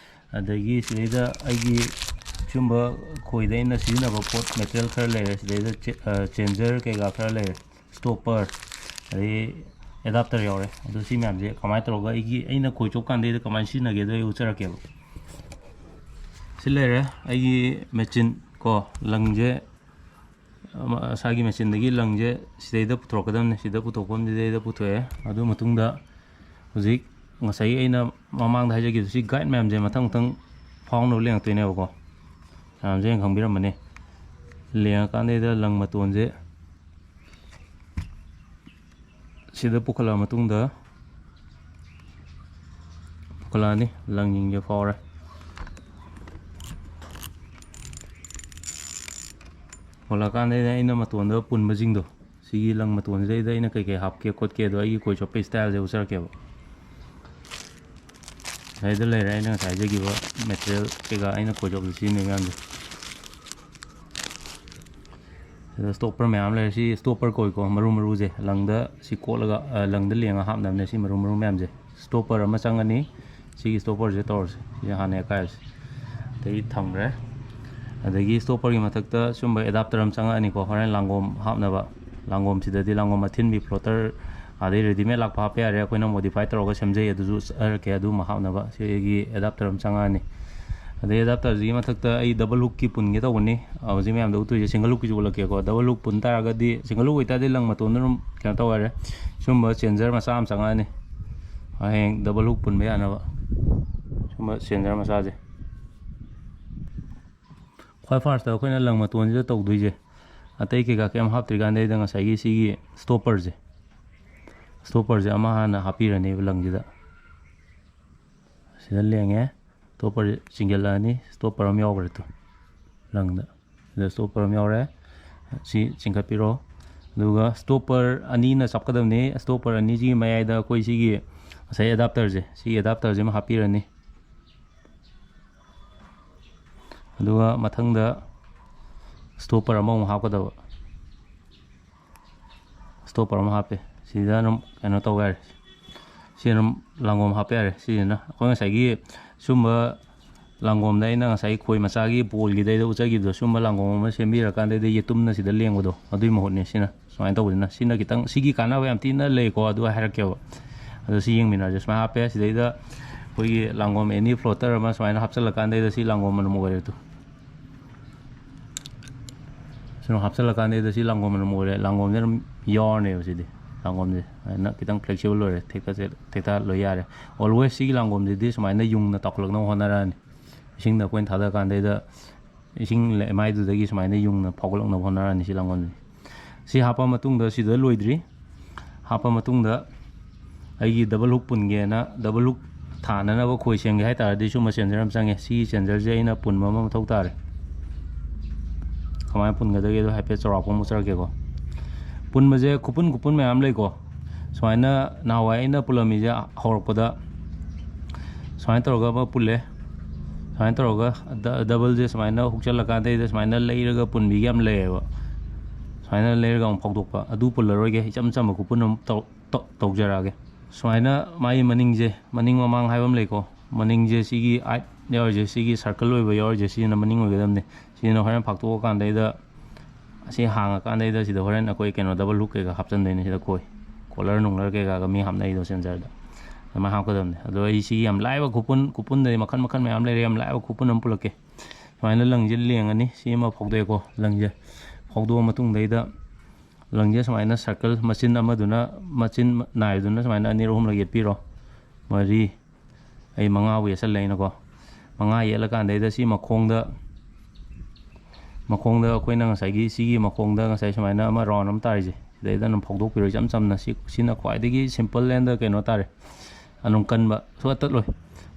ꯑꯗꯒꯤ ꯁꯤꯗꯩꯗ ꯑꯩꯒꯤ ꯁꯤꯒꯨꯝꯕ ꯈꯣꯏꯗ ꯑꯩꯅ ꯁꯤꯖꯤꯟꯅꯕ ꯄꯣꯠ material ꯈꯔ ꯂꯩꯔꯦ꯫ ꯁꯤꯗꯩꯗ ꯆꯦ-, ꯑ, changer ꯀꯩꯀꯥ ꯈꯔ ꯂꯩꯔꯦ, stopper, ꯑꯗꯒꯤ adapter ꯌꯥꯎꯔꯦ꯫ ꯑꯗꯣ ꯁꯤ ꯃꯌꯥꯝꯁꯦ ꯀꯃꯥꯏꯅ ꯇꯧꯔꯒ ꯑꯩꯒꯤ, ꯑꯩꯅ ꯈꯣꯏ ꯆꯣꯞ ꯀꯥꯟꯗꯩꯗ ꯀꯃꯥꯏꯅ ꯁꯤꯖꯤꯟꯅꯒꯦꯗꯣ ꯑꯩ ꯎꯠꯆꯔꯛꯀꯦꯕ꯫ ꯁꯤ ꯂꯩꯔꯦ ꯑꯩꯒꯤ ꯃꯦꯆꯤꯟ ꯀꯣ, ꯂꯪꯁꯦ ꯃꯁꯥꯒꯤ ꯃꯦꯆꯤꯟꯗꯒꯤ ꯂꯪꯁꯦ ꯁꯤꯗꯩꯗ ꯄꯨꯊꯣꯔꯛꯀꯗꯕꯅꯤ꯫ ꯁꯤꯗ ꯄꯨꯊꯣꯛꯐꯝꯁꯤꯗꯩꯗ ꯄꯨꯊꯣꯛꯑꯦ꯫ ꯑꯗꯨ ꯃꯇꯨꯡꯗ ꯍꯧꯖꯤꯛ ꯉꯁꯥꯏꯒꯤ ꯑꯩꯅ ꯃꯃꯥꯡꯗ ꯍꯥꯏꯖꯈꯤꯕ ꯁꯤ guide ꯃꯌꯥꯝꯁꯦ ꯃꯊꯪ ꯃꯊꯪ ꯐꯥꯎꯅꯕ ꯂꯦꯡꯉꯛꯇꯣꯏꯅꯦꯕꯀꯣ꯫ ꯃꯌꯥꯝꯁꯦ ꯌꯥꯝ ꯈꯪꯕꯤꯔꯝꯃꯅꯤ꯫ ꯂꯦꯡꯉꯀꯥꯟꯗꯩꯗ ꯂꯪ ꯃꯇꯣꯟꯁꯦ ꯁꯤꯗ ꯄꯨꯈꯠꯂꯛꯑ ꯃꯇꯨꯡꯗ ꯄꯨꯈꯠꯂꯛꯑꯅꯤ, ꯂꯪꯁꯤꯡꯁꯦ ꯐꯥꯎꯔꯦ꯫ ꯍꯣꯜꯂꯛꯑꯀꯥꯟꯗꯩꯗ ꯑꯩꯅ ꯃꯇꯣꯟꯗ ꯄꯨꯟꯕꯁꯤꯡꯗꯣ, ꯁꯤꯒꯤ ꯂꯪ ꯃꯇꯣꯟꯁꯤꯗꯩꯗ ꯑꯩꯅ ꯀꯩꯀꯩ ꯍꯥꯞꯀꯦ ꯈꯣꯠꯀꯦꯗꯣ ꯑꯩꯒꯤ ꯈꯣꯏ ꯆꯣꯞꯄꯩ styleꯁꯦ ꯎꯠꯆꯔꯛꯀꯦꯕ꯫ ꯁꯤꯗꯩꯗ ꯂꯩꯔꯦ ꯑꯩꯅ ꯉꯁꯥꯏ ꯍꯥꯏꯖꯈꯤꯕ material ꯀꯩꯀꯥ ꯑꯩꯅ ꯈꯣꯏ ꯆꯣꯞꯄꯗ ꯁꯤꯖꯤꯟꯅꯩ ꯃꯌꯥꯝꯁꯦ꯫ ꯁꯤꯗ stopper ꯃꯌꯥꯝ ꯂꯩꯔꯦ꯫ ꯁꯤ stopper ꯀꯧꯏꯀꯣ, ꯃꯔꯨ ꯃꯔꯨꯁꯦ ꯂꯪꯗ ꯁꯤ ꯀꯣꯠꯂꯒ, ꯑ, ꯂꯪꯗ ꯂꯦꯡꯉ ꯍꯥꯞꯅꯕꯅꯦ ꯁꯤ ꯃꯔꯨ ꯃꯔꯨ ꯃꯌꯥꯝꯁꯦ꯫ Stopper ꯑꯃ ꯆꯪꯉꯅꯤ꯫ ꯁꯤꯒꯤ stopperꯁꯦ ꯇꯧꯔꯁꯦ, ꯁꯤ ꯍꯥꯟꯅ ꯌꯥꯈꯥꯏꯔꯁꯦ꯫ ꯑꯗꯒꯤ ꯊꯝꯈ꯭ꯔꯦ꯫ ꯑꯗꯒꯤ stopperꯒꯤ ꯃꯊꯛꯇ ꯁꯨꯝꯕ adapter ꯑꯃ ꯆꯪꯉꯛꯑꯅꯤꯀꯣ, ꯍꯣꯔꯦꯟ ꯂꯥꯡꯒꯣꯝ ꯍꯥꯞꯅꯕ꯫ ꯂꯥꯡꯒꯣꯝꯁꯤꯗꯗꯤ ꯂꯥꯡꯒꯣꯝ ꯑꯊꯤꯟꯕꯤ floater ꯑꯗꯩ readymade ꯂꯥꯛꯄ ꯍꯥꯞꯄ ꯌꯥꯔꯦ, ꯑꯩꯈꯣꯏꯅ modify ꯇꯧꯔꯒ ꯁꯦꯝꯖꯩ, ꯑꯗꯨꯁꯨ ꯆꯠꯂꯛꯀꯦ꯫ ꯑꯗꯨꯃ ꯍꯥꯞꯅꯕ ꯁꯤꯒꯤ adapter ꯑꯃ ꯆꯪꯉꯛꯑꯅꯤ꯫ ꯑꯗꯩ adapterꯁꯤꯒꯤ ꯃꯊꯛꯇ ꯑꯩ double hookꯀꯤ ꯄꯨꯟꯒꯦ ꯇꯧꯕꯅꯤ꯫ ꯑ, ꯍꯧꯖꯤꯛ ꯃꯌꯥꯝꯗ ꯎꯠꯇꯣꯏꯁꯦ single hookꯀꯤꯁꯨ ꯎꯠꯂꯛꯀꯦꯀꯣ꯫ Double hook ꯄꯨꯟ ꯇꯥꯔꯒꯗꯤ, single hook ꯑꯣꯏꯇꯥꯔꯗꯤ ꯂꯪ ꯃꯇꯣꯟꯗ ꯑꯗꯨꯝ ꯀꯩꯅꯣ ꯇꯧ ꯌꯥꯔꯦ꯫ ꯁꯨꯝꯕ changer ꯃꯆꯥ ꯑꯃ ꯆꯪꯉꯛꯑꯅꯤ, ꯍꯌꯦꯡ double hook ꯄꯨꯟꯕ ꯌꯥꯅꯕ꯫ ꯁꯨꯝꯕ changer ꯃꯆꯥꯁꯦ꯫ ꯈ꯭ꯋꯥꯏ firstꯇ ꯑꯩꯈꯣꯏꯅ ꯂꯪ ꯃꯇꯣꯟꯁꯤꯗ ꯇꯧꯗꯣꯏꯁꯦ, ꯑꯇꯩ ꯀꯩꯀꯥ ꯀꯩꯝ ꯍꯥꯞꯇ꯭ꯔꯤꯀꯥꯟꯗꯩꯗ ꯉꯁꯥꯏꯒꯤ ꯁꯤꯒꯤ stopperꯁꯦ, stopperꯁꯦ ꯑꯃ ꯍꯥꯟꯅ ꯍꯥꯞꯄꯤꯔꯅꯦꯕ ꯂꯪꯁꯤꯗ꯫ ꯁꯤꯗ ꯂꯦꯡꯉꯦ, stopperꯁꯦ ꯆꯤꯡꯁꯤꯜꯂꯛꯑꯅꯤ, stopper ꯑꯃ ꯌꯥꯎꯈ꯭ꯔꯦ ꯇꯨ ꯂꯪꯗ꯫ ꯁꯤꯗ stopper ꯑꯃ ꯌꯥꯎꯔꯦ꯫ ꯁꯤ ꯆꯤꯡꯈꯠꯄꯤꯔꯣ꯫ ꯑꯗꯨꯒ stopper ꯑꯅꯤꯅ ꯆꯞꯀꯗꯕꯅꯤ꯫ Stopper ꯑꯅꯤꯁꯤꯒꯤ ꯃꯌꯥꯏꯗ ꯑꯩꯈꯣꯏ ꯁꯤꯒꯤ ꯉꯁꯥꯏ adapterꯁꯦ, ꯁꯤꯒꯤ adapterꯁꯦ ꯑꯃ ꯍꯥꯞꯄꯤꯔꯅꯤ꯫ ꯑꯗꯨꯒ ꯃꯊꯪꯗ stopper ꯑꯃꯃꯨꯛ ꯍꯥꯞꯀꯗꯕ꯫ Stopper ꯑꯃ ꯍꯥꯞꯄꯦ꯫ ꯁꯤꯗ ꯑꯗꯨꯝ ꯀꯩꯅꯣ ꯇꯧꯕ ꯌꯥꯔꯦ꯫ ꯁꯤ ꯑꯗꯨꯝ ꯂꯥꯡꯒꯣꯝ ꯍꯥꯞꯄ ꯌꯥꯔꯦ꯫ ꯁꯤꯁꯤꯅ ꯑꯩꯈꯣꯏ ꯉꯁꯥꯏꯒꯤ ꯁꯨꯝꯕ ꯂꯥꯡꯒꯣꯝꯗ ꯑꯩꯅ ꯉꯁꯥꯏ ꯈꯣꯏ ꯃꯆꯥꯒꯤ ꯕꯣꯜꯒꯤꯗꯩꯗ ꯎꯠꯆꯈꯤꯕꯗꯣ, ꯁꯨꯝꯕ ꯂꯥꯡꯒꯣꯝ ꯑꯃ ꯁꯦꯝꯕꯤꯔꯀꯥꯟꯗꯩꯗ ꯌꯦꯇꯨꯝꯅ ꯁꯤꯗ ꯂꯦꯡꯕꯗꯣ, ꯑꯗꯨꯒꯤ ꯃꯍꯨꯠꯅꯦ ꯁꯤꯅ꯫ ꯁꯨꯃꯥꯏꯅ ꯇꯧꯕꯁꯤꯅ, ꯁꯤꯅ ꯈꯤꯇꯪ, ꯁꯤꯒꯤ ꯀꯥꯟꯅꯕ ꯌꯥꯝ ꯊꯤꯅ ꯂꯩꯀꯣ, ꯑꯗꯨ ꯍꯥꯏꯔꯛꯀꯦꯕ꯫ ꯑꯗꯣ ꯁꯤ ꯌꯦꯡꯃꯤꯟꯅꯔꯁꯦ꯫ ꯁꯨꯃꯥꯏꯅ ꯍꯥꯞꯄꯦ꯫ ꯁꯤꯗꯩꯗ ꯑꯩꯈꯣꯏꯒꯤ ꯂꯥꯡꯒꯣꯝ any floater ꯑꯃ ꯁꯨꯃꯥꯏꯅ ꯍꯥꯞꯆꯜꯂꯀꯥꯟꯗꯩꯗ ꯁꯤ ꯂꯥꯡꯒꯣꯝ ꯑꯗꯨꯝ ꯑꯣꯏꯔꯦ ꯇꯨ꯫ ꯁꯨꯝ ꯍꯥꯞꯆꯜꯂꯀꯥꯟꯗꯩꯗ ꯁꯤ ꯂꯥꯡꯒꯣꯝ ꯑꯗꯨꯝ ꯑꯣꯏꯔꯦ꯫ ꯂꯥꯡꯒꯣꯝꯁꯦ ꯑꯗꯨꯝ ꯌꯥꯎꯔꯅꯦꯕ ꯁꯤꯗꯤ꯫ ꯂꯥꯡꯒꯣꯝꯁꯦ ꯑꯗꯨꯃꯥꯏꯅ ꯈꯤꯇꯪ flexible ꯑꯣꯏꯔꯦ꯫ ꯊꯦꯛꯇ ꯊꯦꯛꯇ ꯂꯣꯏ ꯌꯥꯔꯦ꯫ Always ꯁꯤꯒꯤ ꯂꯥꯡꯒꯣꯝꯁꯤꯗꯤ ꯁꯨꯃꯥꯏꯅ ꯌꯨꯡꯅ ꯇꯥꯎꯈꯠꯂꯛꯅꯕ ꯍꯣꯠꯅꯔꯛꯑꯅꯤ꯫ ꯏꯁꯤꯡꯗ ꯑꯩꯈꯣꯏꯅ ꯊꯥꯗꯔꯀꯥꯟꯗꯩꯗ ꯏꯁꯤꯡ ꯂꯩ-, ꯃꯥꯏꯗꯨꯗꯒꯤ ꯁꯨꯃꯥꯏꯅ ꯌꯨꯡꯅ ꯐꯥꯎꯒꯠꯂꯛꯅꯕ ꯍꯣꯠꯅꯔꯛꯑꯅꯤ ꯁꯤ ꯂꯥꯡꯒꯣꯜꯁꯦ꯫ ꯁꯤ ꯍꯥꯞꯄ ꯃꯇꯨꯡꯗ, ꯁꯤꯗ ꯂꯣꯏꯗ꯭ꯔꯤ꯫ ꯍꯥꯞꯄ ꯃꯇꯨꯡꯗ ꯑꯩꯒꯤ double hook ꯄꯨꯟꯒꯦꯅ, double hook ꯊꯥꯅꯅꯕ ꯈꯣꯏ ꯁꯦꯝꯒꯦ ꯍꯥꯏ ꯇꯥꯔꯗꯤ ꯁꯨꯝꯕ changer ꯑꯃ ꯆꯪꯉꯦ꯫ ꯁꯤꯒꯤ changerꯁꯦ ꯑꯩꯅ ꯄꯨꯟꯕ ꯑꯃ ꯃꯊꯧ ꯇꯥꯔꯦ꯫ ꯀꯃꯥꯏꯅ ꯄꯨꯟꯒꯗꯒꯦꯗꯣ ꯍꯥꯏꯐꯦꯠ ꯆꯥꯎꯔꯥꯛꯄ ꯑꯃ ꯎꯠꯆꯔꯛꯀꯦꯀꯣ꯫ ꯄꯨꯟꯕꯁꯦ ꯈꯨꯄꯨꯟ ꯈꯨꯄꯨꯟ ꯃꯌꯥꯝ ꯂꯩꯀꯣ꯫ ꯁꯨꯃꯥꯏꯅ ꯅꯍꯥꯟꯋꯥꯏ ꯑꯩꯅ ꯄꯨꯜꯂꯝꯃꯤꯁꯦ ꯍꯧꯔꯛꯄꯗ ꯁꯨꯃꯥꯏꯅ ꯇꯧꯔꯒ ꯑꯃ ꯄꯨꯜꯂꯦ꯫ ꯁꯨꯃꯥꯏꯅ ꯇꯧꯔꯒ ꯗ-, doubleꯁꯦ ꯁꯨꯃꯥꯏꯅ ꯍꯨꯛꯆꯜꯂꯀꯥꯟꯗꯩꯗ ꯁꯨꯃꯥꯏꯅ ꯂꯩꯔꯒ ꯄꯨꯟꯕꯤꯒ ꯌꯥꯝ ꯂꯩꯌꯦꯕ꯫ ꯁꯨꯃꯥꯏꯅ ꯂꯩꯔꯒ ꯑꯃꯨꯛ ꯐꯥꯎꯗꯣꯛꯄ, ꯑꯗꯨ ꯄꯨꯜꯂꯔꯣꯏꯒꯦ, ꯏꯆꯝ ꯆꯝꯕ ꯈꯨꯄꯨꯟ ꯑꯃ ꯇꯧ-, ꯇꯧ-, ꯇꯧꯖꯔꯛꯑꯒꯦ꯫ ꯁꯨꯃꯥꯏꯅ ꯃꯥꯒꯤ ꯃꯅꯤꯡꯁꯦ, ꯃꯅꯤꯡ ꯃꯃꯥꯡ ꯍꯥꯏꯕ ꯑꯃ ꯂꯩꯀꯣ, ꯃꯅꯤꯡꯁꯦ ꯁꯤꯒꯤ ꯑꯥꯏꯠ ꯌꯥꯎꯔꯤꯁꯦ, ꯁꯤꯒꯤ ꯁꯔꯀꯜ ꯑꯣꯏꯕ ꯌꯥꯎꯔꯤꯁꯦ, ꯁꯤꯅ ꯃꯅꯤꯡ ꯑꯣꯏꯒꯗꯕꯅꯤ꯫ ꯁꯤꯅ ꯍꯣꯔꯦꯟ ꯐꯥꯛꯇꯣꯛꯑꯀꯥꯟꯗꯩꯗ, ꯑꯁꯤ ꯍꯥꯡꯉꯀꯥꯟꯗꯩꯗ ꯁꯤꯗ ꯍꯣꯔꯦꯟ ꯑꯩꯈꯣꯏ ꯀꯩꯅꯣ ꯗꯕꯜ ꯍꯨꯛ ꯀꯩꯀꯥ ꯍꯥꯞꯆꯟꯗꯣꯏꯅꯦ ꯁꯤꯗ ꯈꯣꯏ꯫ ꯀꯣꯂꯔ ꯅꯨꯡꯂꯔ ꯀꯩꯀꯥꯒ ꯃꯤ ꯍꯥꯞꯅꯩꯗꯣ ꯁꯦꯟꯁꯔꯗ꯫ ꯑꯗꯨꯃꯥꯏꯅ ꯍꯥꯞꯀꯗꯕꯅꯤ꯫ ꯑꯗꯣ ꯑꯩ ꯁꯤꯒꯤ ꯌꯥꯝ ꯂꯥꯏꯕ ꯈꯨꯄꯨꯟ, ꯈꯨꯄꯨꯟꯗꯗꯤ ꯃꯈꯜ ꯃꯈꯜ ꯃꯌꯥꯝ ꯂꯩꯔꯦ, ꯌꯥꯝ ꯂꯥꯏꯕ ꯈꯨꯄꯨꯟ ꯑꯃ ꯄꯨꯜꯂꯛꯀꯦ꯫ ꯁꯨꯃꯥꯏꯅ ꯂꯪꯁꯦ ꯂꯦꯡꯉꯅꯤ꯫ ꯁꯤ ꯑꯃ ꯐꯥꯎꯗꯣꯛꯑꯦꯀꯣ, ꯂꯪꯁꯦ ꯐꯥꯎꯗꯣꯛꯑ ꯃꯇꯨꯡꯗꯩꯗ ꯂꯪꯁꯦ ꯁꯨꯃꯥꯏꯅ ꯁꯔꯀꯜ ꯃꯆꯤꯟ ꯑꯃꯗꯨꯅ, ꯃꯆꯤꯟ ꯅꯥꯏꯗꯨꯅ ꯁꯨꯃꯥꯏꯅ ꯑꯅꯤꯔꯛ ꯑꯍꯨꯝꯂꯛ ꯌꯦꯠꯄꯤꯔꯣ꯫ ꯃꯔꯤ, ꯑꯩ ꯃꯉꯥꯕꯨ ꯌꯦꯠꯁꯜꯂꯦ ꯑꯩꯅꯀꯣ꯫ ꯃꯉꯥ ꯌꯦꯠꯂꯀꯥꯟꯗꯩꯗ ꯁꯤ ꯃꯈꯣꯡꯗ, ꯃꯈꯣꯡꯗ ꯑꯩꯈꯣꯏꯅ ꯉꯁꯥꯏꯒꯤ ꯁꯤꯒꯤ ꯃꯈꯣꯡꯗ ꯉꯁꯥꯏ ꯁꯨꯃꯥꯏꯅ ꯑꯃ ꯔꯥꯎꯟ ꯑꯃ ꯇꯥꯔꯤꯁꯦ, ꯁꯤꯗꯩꯗ ꯑꯗꯨꯝ ꯐꯥꯎꯗꯣꯛꯄꯤꯔꯣ ꯏꯆꯝ ꯆꯝꯅ꯫ ꯁꯤ, ꯁꯤꯅ ꯈ꯭ꯋꯥꯏꯗꯒꯤ simple and ꯀꯩꯅꯣ ꯇꯥꯔꯦ, ꯑꯗꯨꯝ ꯀꯟꯕ ꯁꯨꯡꯇꯠ ꯇꯠꯂꯣꯏ꯫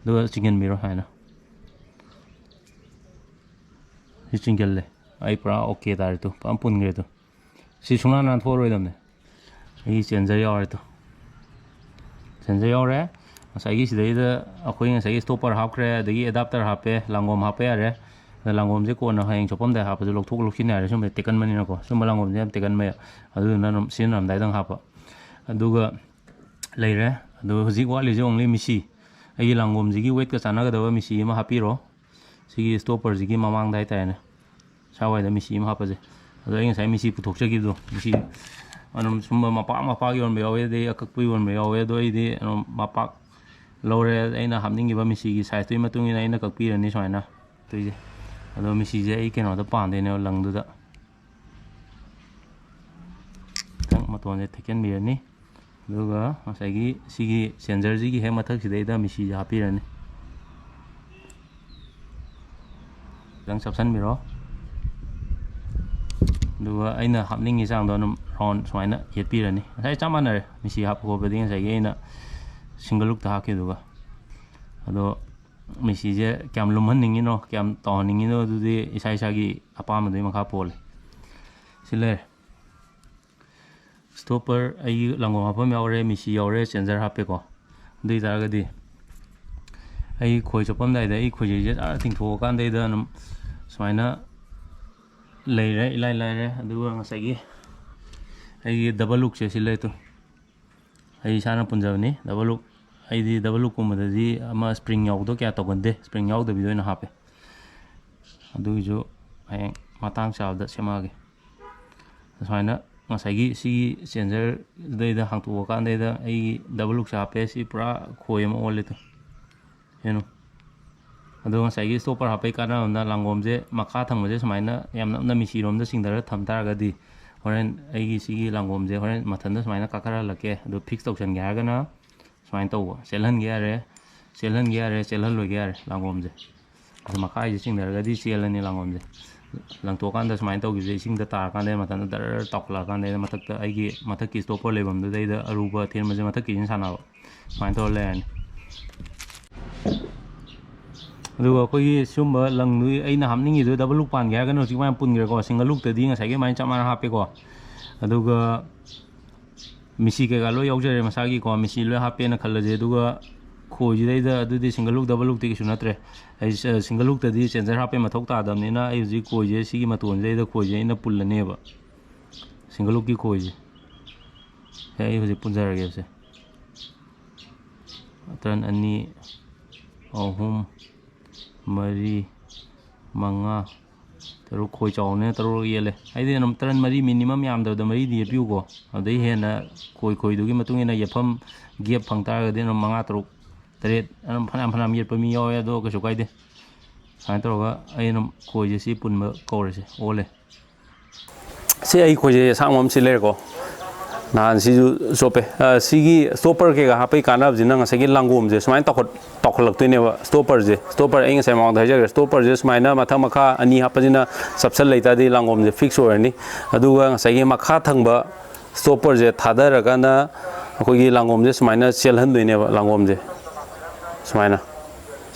ꯑꯗꯨꯒ ꯆꯤꯡꯁꯤꯟꯕꯤꯔꯣ ꯁꯨꯃꯥꯏꯅ꯫ ꯁꯤ ꯆꯤꯡꯁꯤꯜꯂꯦ꯫ ꯑꯩ ꯄꯨꯔꯥ ꯑꯣꯀꯦ ꯇꯥꯔꯦ ꯇꯨ, ꯄꯨꯔꯥ ꯄꯨꯟꯈ꯭ꯔꯦ ꯇꯨ꯫ ꯁꯤ ꯁꯨꯡꯅꯥꯟ ꯅꯥꯟꯊꯣꯛꯑꯔꯣꯏꯗꯕꯅꯦ꯫ ꯑꯩꯒꯤ ꯆꯦꯟꯖꯔ ꯌꯥꯎꯔꯦ ꯇꯨ꯫ ꯆꯦꯟꯖꯔ ꯌꯥꯎꯔꯦ꯫ ꯉꯁꯥꯏꯒꯤ ꯁꯤꯗꯩꯗ ꯑꯩꯈꯣꯏ ꯉꯁꯥꯏꯒꯤ ꯁ꯭ꯇꯣꯞꯄꯔ ꯍꯥꯞꯈ꯭ꯔꯦ, ꯑꯗꯒꯤ ꯑꯦꯗꯥꯞꯇꯔ ꯍꯥꯞꯄꯦ, ꯂꯥꯡꯒꯣꯝ ꯍꯥꯞꯄ ꯌꯥꯔꯦ꯫ ꯑꯗ ꯂꯥꯡꯒꯣꯝꯁꯦ ꯀꯣꯟꯅ ꯍꯌꯦꯡ ꯆꯣꯞꯄꯝꯗꯥꯏ ꯍꯥꯞꯄꯁꯨ ꯂꯧꯊꯣꯛ ꯂꯧꯁꯤꯟ ꯌꯥꯔꯦ꯫ ꯁꯨꯝꯕꯁꯦ ꯇꯦꯛꯀꯟꯕꯅꯤꯅꯀꯣ꯫ ꯁꯨꯝꯕ ꯂꯥꯡꯒꯣꯝꯁꯦ ꯌꯥꯝ ꯇꯦꯛꯀꯟꯕ, ꯑꯗꯨꯗꯨꯅ ꯑꯗꯨꯝ ꯁꯤꯖꯤꯟꯅꯔꯝꯗꯥꯏꯗꯪ ꯍꯥꯞꯄ꯫ ꯑꯗꯨꯒ ꯂꯩꯔꯦ꯫ ꯑꯗꯨꯒ ꯍꯧꯖꯤꯛ ꯋꯥꯠꯂꯤꯁꯦ only ꯃꯤꯁꯤ꯫ ꯑꯩꯒꯤ ꯂꯥꯡꯒꯣꯝꯁꯤꯒꯤ ꯋꯦꯠꯀ ꯆꯥꯟꯅꯒꯗꯕ ꯃꯤꯁꯤ ꯑꯃ ꯍꯥꯞꯄꯤꯔꯣ꯫ ꯁꯤꯒꯤ ꯁ꯭ꯇꯣꯞꯄꯔꯁꯤꯒꯤ ꯃꯃꯥꯡꯗ ꯍꯥꯏꯇꯥꯔꯦꯅꯦ, ꯁ꯭ꯋꯥꯏꯗ ꯃꯤꯁꯤ ꯑꯃ ꯍꯥꯞꯄꯁꯦ꯫ ꯑꯗꯣ ꯑꯩ ꯉꯁꯥꯏ ꯃꯤꯁꯤ ꯄꯨꯊꯣꯛꯆꯈꯤꯕꯗꯣ, ꯃꯤꯁꯤ ꯑꯗꯨꯝ ꯁꯨꯝꯕ ꯃꯄꯥꯛ ꯃꯄꯥꯛ ꯌꯣꯟꯕ ꯌꯥꯎꯋꯦ, ꯑꯗꯩ ꯑꯀꯛꯄ ꯌꯣꯟꯕ ꯌꯥꯎꯋꯦ꯫ ꯑꯗꯣ ꯑꯩꯗꯤ ꯑꯗꯨꯝ ꯃꯄꯥꯛ ꯂꯧꯔꯦ, ꯑꯩꯅ ꯍꯥꯞꯅꯤꯡꯉꯤꯕ ꯃꯤꯁꯤꯒꯤ ꯁꯥꯏꯖꯇꯨꯒꯤ ꯃꯇꯨꯡ ꯏꯟꯅ ꯑꯩꯅ ꯀꯛꯄꯤꯔꯅꯤ ꯁꯨꯃꯥꯏꯅ꯫ ꯇꯧꯔꯤꯁꯦ꯫ ꯑꯗꯣ ꯃꯤꯁꯤꯁꯦ ꯑꯩ ꯀꯩꯅꯣꯗ ꯄꯥꯟꯗꯣꯏꯅꯦꯕ, ꯂꯪꯗꯨꯗ꯫ ꯈꯤꯇꯪ ꯃꯇꯣꯟꯁꯦ ꯊꯦꯛꯆꯟꯕꯤꯔꯅꯤ꯫ ꯑꯗꯨꯒ ꯉꯁꯥꯏꯒꯤ ꯁꯤꯒꯤ ꯆꯦꯟꯖꯔꯁꯤꯒꯤ ꯍꯦꯛ ꯃꯊꯛꯁꯤꯗꯩꯗ ꯃꯤꯁꯤꯁꯦ ꯍꯥꯞꯄꯤꯔꯅꯤ꯫ ꯈꯤꯇꯪ ꯆꯞꯁꯤꯟꯕꯤꯔꯣ꯫ ꯑꯗꯨꯒ ꯑꯩꯅ ꯍꯥꯞꯅꯤꯡꯉꯤ ꯆꯥꯡꯗꯣ ꯑꯗꯨꯝ ꯔꯥꯎꯟ ꯁꯨꯃꯥꯏꯅ ꯌꯦꯠꯄꯤꯔꯅꯤ꯫ ꯉꯁꯥꯏ ꯆꯞ ꯃꯥꯟꯅꯔꯦ, ꯃꯤꯁꯤ ꯍꯥꯞꯄ ꯈꯣꯠꯄꯗꯤ ꯉꯁꯥꯏꯒꯤ ꯑꯩꯅ ꯁꯤꯡꯒꯜ ꯍꯨꯛꯇ ꯍꯥꯞꯈꯤꯕꯗꯨꯒ꯫ ꯑꯗꯣ ꯃꯤꯁꯤꯁꯦ ꯀꯌꯥꯝ ꯂꯨꯝꯍꯟꯅꯤꯡꯉꯤꯅꯣ, ꯀꯌꯥꯝ ꯇꯥꯎꯍꯟꯅꯤꯡꯉꯤꯅꯣ, ꯑꯗꯨꯗꯤ ꯏꯁꯥ ꯏꯁꯥꯒꯤ ꯑꯄꯥꯝꯕꯗꯨꯒꯤ ꯃꯈꯥ ꯄꯣꯜꯂꯦ꯫ ꯁꯤ ꯂꯩꯔꯦ꯫ ꯁ꯭ꯇꯣꯞꯄꯔ ꯑꯩꯒꯤ ꯂꯥꯡꯒꯣꯝ ꯍꯥꯞꯐꯝ ꯌꯥꯎꯔꯦ, ꯃꯤꯁꯤ ꯌꯥꯎꯔꯦ, ꯆꯦꯟꯖꯔ ꯍꯥꯞꯄꯦꯀꯣ꯫ ꯑꯗꯨ ꯑꯣꯏ ꯇꯥꯔꯒꯗꯤ ꯑꯩ ꯈꯣꯏ ꯆꯣꯞꯄꯝꯗꯥꯏꯗ ꯑꯩ ꯈꯣꯏꯖꯩꯁꯦ ꯑꯥ ꯇꯤꯡꯊꯣꯛꯑꯀꯥꯟꯗꯩꯗ ꯑꯗꯨꯝ ꯁꯨꯃꯥꯏꯅ ꯂꯩꯔꯦ, ꯏꯂꯥꯏ ꯂꯥꯏꯔꯦ꯫ ꯑꯗꯨꯒ ꯉꯁꯥꯏꯒꯤ ꯑꯩꯒꯤ ꯗꯕꯜ ꯍꯨꯛꯁꯦ ꯁꯤ ꯂꯩꯇꯣ꯫ ꯑꯩ ꯏꯁꯥꯅ ꯄꯨꯟꯖꯕꯅꯤ ꯗꯕꯜ ꯍꯨꯛ꯫ ꯑꯩꯗꯤ ꯗꯕꯜ ꯍꯨꯛꯀꯨꯝꯕꯗꯗꯤ ꯑꯃ ꯁ꯭ꯄ꯭ꯔꯤꯡ ꯌꯥꯎꯕꯗꯣ ꯀꯌꯥ ꯇꯧꯒꯟꯗꯦ, ꯁ꯭ꯄ꯭ꯔꯤꯡ ꯌꯥꯎꯗꯕꯤꯗ ꯑꯣꯏꯅ ꯍꯥꯞꯄꯦ꯫ ꯑꯗꯨꯒꯤꯁꯨ ꯍꯌꯦꯡ ꯃꯇꯥꯡ ꯆꯥꯕꯗ ꯁꯦꯝꯃꯛꯑꯒꯦ꯫ ꯁꯨꯃꯥꯏꯅ ꯉꯁꯥꯏꯒꯤ ꯁꯤꯒꯤ ꯆꯦꯟꯖꯔꯗꯩꯗ ꯍꯥꯡꯇꯣꯛꯑꯀꯥꯟꯗꯩꯗ ꯑꯩꯒꯤ ꯗꯕꯜ ꯍꯨꯛꯁꯦ ꯍꯥꯞꯄꯦ꯫ ꯁꯤ ꯄꯨꯔꯥ ꯈꯣꯏ ꯑꯃ ꯑꯣꯜꯂꯦ ꯇꯨ꯫ ꯌꯦꯡꯉꯨ꯫ ꯑꯗꯣ ꯉꯁꯥꯏꯒꯤ ꯁ꯭ꯇꯣꯞꯄꯔ ꯍꯥꯞꯄꯩ ꯀꯥꯟꯅꯕ ꯑꯃꯅ ꯂꯥꯡꯒꯣꯝꯁꯦ ꯃꯈꯥ ꯊꯪꯕꯁꯦ ꯁꯨꯃꯥꯏꯅ ꯌꯥꯝ ꯅꯞꯅ ꯃꯤꯁꯤꯔꯣꯝꯗ ꯆꯤꯡꯊꯔ ꯊꯝ ꯇꯥꯔꯒꯗꯤ ꯍꯣꯔꯦꯟ ꯑꯩꯒꯤ ꯁꯤꯒꯤ ꯂꯥꯡꯒꯣꯝꯁꯦ ꯍꯣꯔꯦꯟ ꯃꯊꯟꯇ ꯁꯨꯃꯥꯏꯅ ꯀꯥꯈꯠꯍꯜꯂꯛꯀꯦ꯫ ꯑꯗꯣ ꯐꯤꯛꯁ ꯇꯧꯁꯟꯒꯦ ꯍꯥꯏꯔꯒꯅ ꯁꯨꯃꯥꯏꯅ ꯇꯧꯕ, ꯆꯦꯜꯍꯟꯒꯦ ꯌꯥꯔꯦ, ꯆꯦꯜꯍꯟꯒꯦ ꯌꯥꯔꯦ, ꯆꯦꯜꯍꯜꯂꯣꯏꯒꯦ ꯌꯥꯔꯦ ꯂꯥꯡꯒꯣꯝꯁꯦ꯫ ꯑꯗꯣ ꯃꯈꯥꯁꯦ ꯆꯤꯡꯊꯔꯒꯗꯤ ꯆꯦꯜꯂꯅꯤ ꯂꯥꯡꯒꯣꯝꯁꯦ꯫ ꯂꯪꯊꯣꯛꯑꯀꯥꯟꯗ ꯁꯨꯃꯥꯏꯅ ꯇꯧꯈꯤꯕꯁꯦ ꯏꯁꯤꯡꯗ ꯇꯥꯔꯀꯥꯟꯗ ꯃꯊꯟꯇ ꯗꯔ ꯇꯧꯈꯠꯂꯛꯑꯀꯥꯟꯗ ꯃꯊꯛꯇ ꯑꯩꯒꯤ ꯃꯊꯛꯀꯤ ꯁ꯭ꯇꯣꯞꯄꯔ ꯂꯩꯐꯝꯗꯨꯗꯩꯗ ꯑꯔꯨꯕ ꯑꯊꯦꯟꯕꯁꯦ ꯃꯊꯛꯀꯤꯁꯤꯅ ꯁꯥꯟꯅꯕ꯫ ꯁꯨꯃꯥꯏꯅ ꯇꯧꯔ ꯂꯩꯔꯅꯤ꯫ ꯑꯗꯨꯒ ꯑꯩꯈꯣꯏꯒꯤ ꯁꯤꯒꯨꯝꯕ ꯂꯪꯗꯨꯒꯤ ꯑꯩꯅ ꯍꯥꯞꯅꯤꯡꯉꯤꯗꯨ ꯗꯕꯜ ꯍꯨꯛ ꯄꯥꯟꯒꯦ ꯍꯥꯏꯔꯒꯅ ꯍꯧꯖꯤꯛ ꯃꯌꯥꯝ ꯄꯨꯟꯈ꯭ꯔꯦꯀꯣ꯫ ꯁꯤꯡꯒꯜ ꯍꯨꯛꯇꯗꯤ ꯉꯁꯥꯏꯒꯤ ꯑꯗꯨꯃꯥꯏꯅ ꯆꯞ ꯃꯥꯟꯅ ꯍꯥꯞꯄꯦꯀꯣ꯫ ꯑꯗꯨꯒ ꯃꯤꯁꯤ ꯀꯩꯀꯥ ꯂꯣꯏ ꯌꯥꯎꯖꯔꯦ ꯃꯁꯥꯒꯤꯀꯣ꯫ ꯃꯤꯁꯤ ꯂꯣꯏ ꯍꯥꯞꯄꯦꯅ ꯈꯜꯂꯁꯦ꯫ ꯑꯗꯨꯒ ꯈꯣꯏꯁꯤꯗꯩꯗ ꯑꯗꯨꯗꯤ ꯁꯤꯡꯒꯜ ꯍꯨꯛ ꯗꯕꯜ ꯍꯨꯛꯇꯤ ꯀꯩꯁꯨ ꯅꯠꯇ꯭ꯔꯦ꯫ ꯑꯩ ꯁ-, ꯁꯤꯡꯒꯜ ꯍꯨꯛꯇꯗꯤ ꯆꯦꯟꯖꯔ ꯍꯥꯞꯄꯩ ꯃꯊꯧ ꯇꯥꯗꯕꯅꯤꯅ ꯑꯩ ꯍꯧꯖꯤꯛ ꯈꯣꯏꯁꯦ ꯁꯤꯒꯤ ꯃꯇꯣꯟꯁꯤꯗꯩꯗ ꯈꯣꯏꯁꯦ ꯑꯩꯅ ꯄꯨꯜꯂꯅꯦꯕ꯫ ꯁꯤꯡꯒꯜ ꯍꯨꯛꯀꯤ ꯈꯣꯏꯁꯦ꯫ ꯁꯦ ꯑꯩ ꯍꯧꯖꯤꯛ ꯄꯨꯟꯖꯔꯒꯦꯕꯁꯦ꯫ ꯇꯔꯟ ꯑꯅꯤ, ꯑꯍꯨꯝ, ꯃꯔꯤ, ꯃꯉꯥ, ꯇꯔꯨꯛ꯫ ꯈꯣꯏ ꯆꯥꯎꯕꯅꯤꯅ ꯇꯔꯨꯛ ꯌꯦꯜꯂꯦ꯫ ꯍꯥꯏꯗꯤ ꯑꯗꯨꯝ ꯇꯔꯟ ꯃꯔꯤ, ꯃꯤꯅꯤꯃꯝ ꯌꯥꯝꯗꯕꯗ ꯃꯔꯤꯗꯤ ꯌꯦꯠꯄꯤꯌꯨꯀꯣ꯫ ꯑꯗꯩ ꯍꯦꯟꯅ ꯈꯣꯏ ꯈꯣꯏꯗꯨꯒꯤ ꯃꯇꯨꯡ ꯏꯟꯅ ꯌꯦꯠꯐꯝ ꯒꯦꯞ ꯐꯪ ꯇꯥꯔꯒꯗꯤ ꯑꯗꯨꯝ ꯃꯉꯥ, ꯇꯔꯨꯛ, ꯇꯔꯦꯠ ꯑꯗꯨꯝ ꯐꯅꯌꯥꯝ ꯐꯅꯌꯥꯝ ꯌꯦꯠꯄ ꯃꯤ ꯌꯥꯎꯋꯦ, ꯑꯗꯣ ꯀꯩꯁꯨ ꯀꯥꯏꯗꯦ꯫ ꯁꯨꯃꯥꯏꯅ ꯇꯧꯔꯒ ꯑꯩ ꯑꯗꯨꯝ ꯈꯣꯏꯁꯦ ꯁꯤ ꯄꯨꯟꯕ ꯀꯧꯔꯁꯦ, ꯑꯣꯜꯂꯦ꯫ ꯁꯤ ꯑꯩ ꯈꯣꯏꯁꯦ ꯑꯁꯥꯡꯕ ꯑꯃ ꯁꯤ ꯂꯩꯔꯦꯀꯣ꯫ ꯅꯍꯥꯟ ꯁꯤꯁꯨ ꯆꯣꯞꯄꯦ꯫ ꯑ, ꯁꯤꯒꯤ ꯁ꯭ꯇꯣꯞꯄꯔ ꯀꯩꯀꯥ ꯍꯥꯞꯄꯒꯤ ꯀꯥꯟꯅꯕꯁꯤꯅ ꯉꯁꯥꯏꯒꯤ ꯂꯥꯡꯒꯣꯝꯁꯦ ꯁꯨꯃꯥꯏꯅ ꯇꯧꯈꯠ-, ꯇꯧꯈꯠꯂꯛꯇꯣꯏꯅꯦꯕ꯫ ꯁ꯭ꯇꯣꯞꯄꯔꯁꯦ, ꯁ꯭ꯇꯣꯞꯄꯔ ꯑꯩ ꯉꯁꯥꯏ ꯃꯃꯥꯡꯗ ꯍꯥꯏꯖꯈ꯭ꯔꯦ, ꯁ꯭ꯇꯣꯞꯄꯔꯁꯦ ꯁꯨꯃꯥꯏꯅ ꯃꯊꯛ ꯃꯈꯥ ꯑꯅꯤ ꯍꯥꯞꯄꯁꯤꯅ ꯆꯞꯁꯟ ꯂꯩꯇꯥꯔꯗꯤ ꯂꯥꯡꯒꯣꯝꯁꯦ ꯐꯤꯛꯁ ꯑꯣꯏꯔꯅꯤ꯫ ꯑꯗꯨꯒ ꯉꯁꯥꯏꯒꯤ ꯃꯈꯥ ꯊꯪꯕ ꯁ꯭ꯇꯣꯞꯄꯔꯁꯦ ꯊꯥꯗꯔꯀꯥꯟꯗ ꯑꯩꯈꯣꯏꯒꯤ ꯂꯥꯡꯒꯣꯝꯁꯦ ꯁꯨꯃꯥꯏꯅ ꯆꯦꯜꯍꯟꯗꯣꯏꯅꯦꯕ, ꯂꯥꯡꯒꯣꯝꯁꯦ ꯁꯨꯃꯥꯏꯅ꯫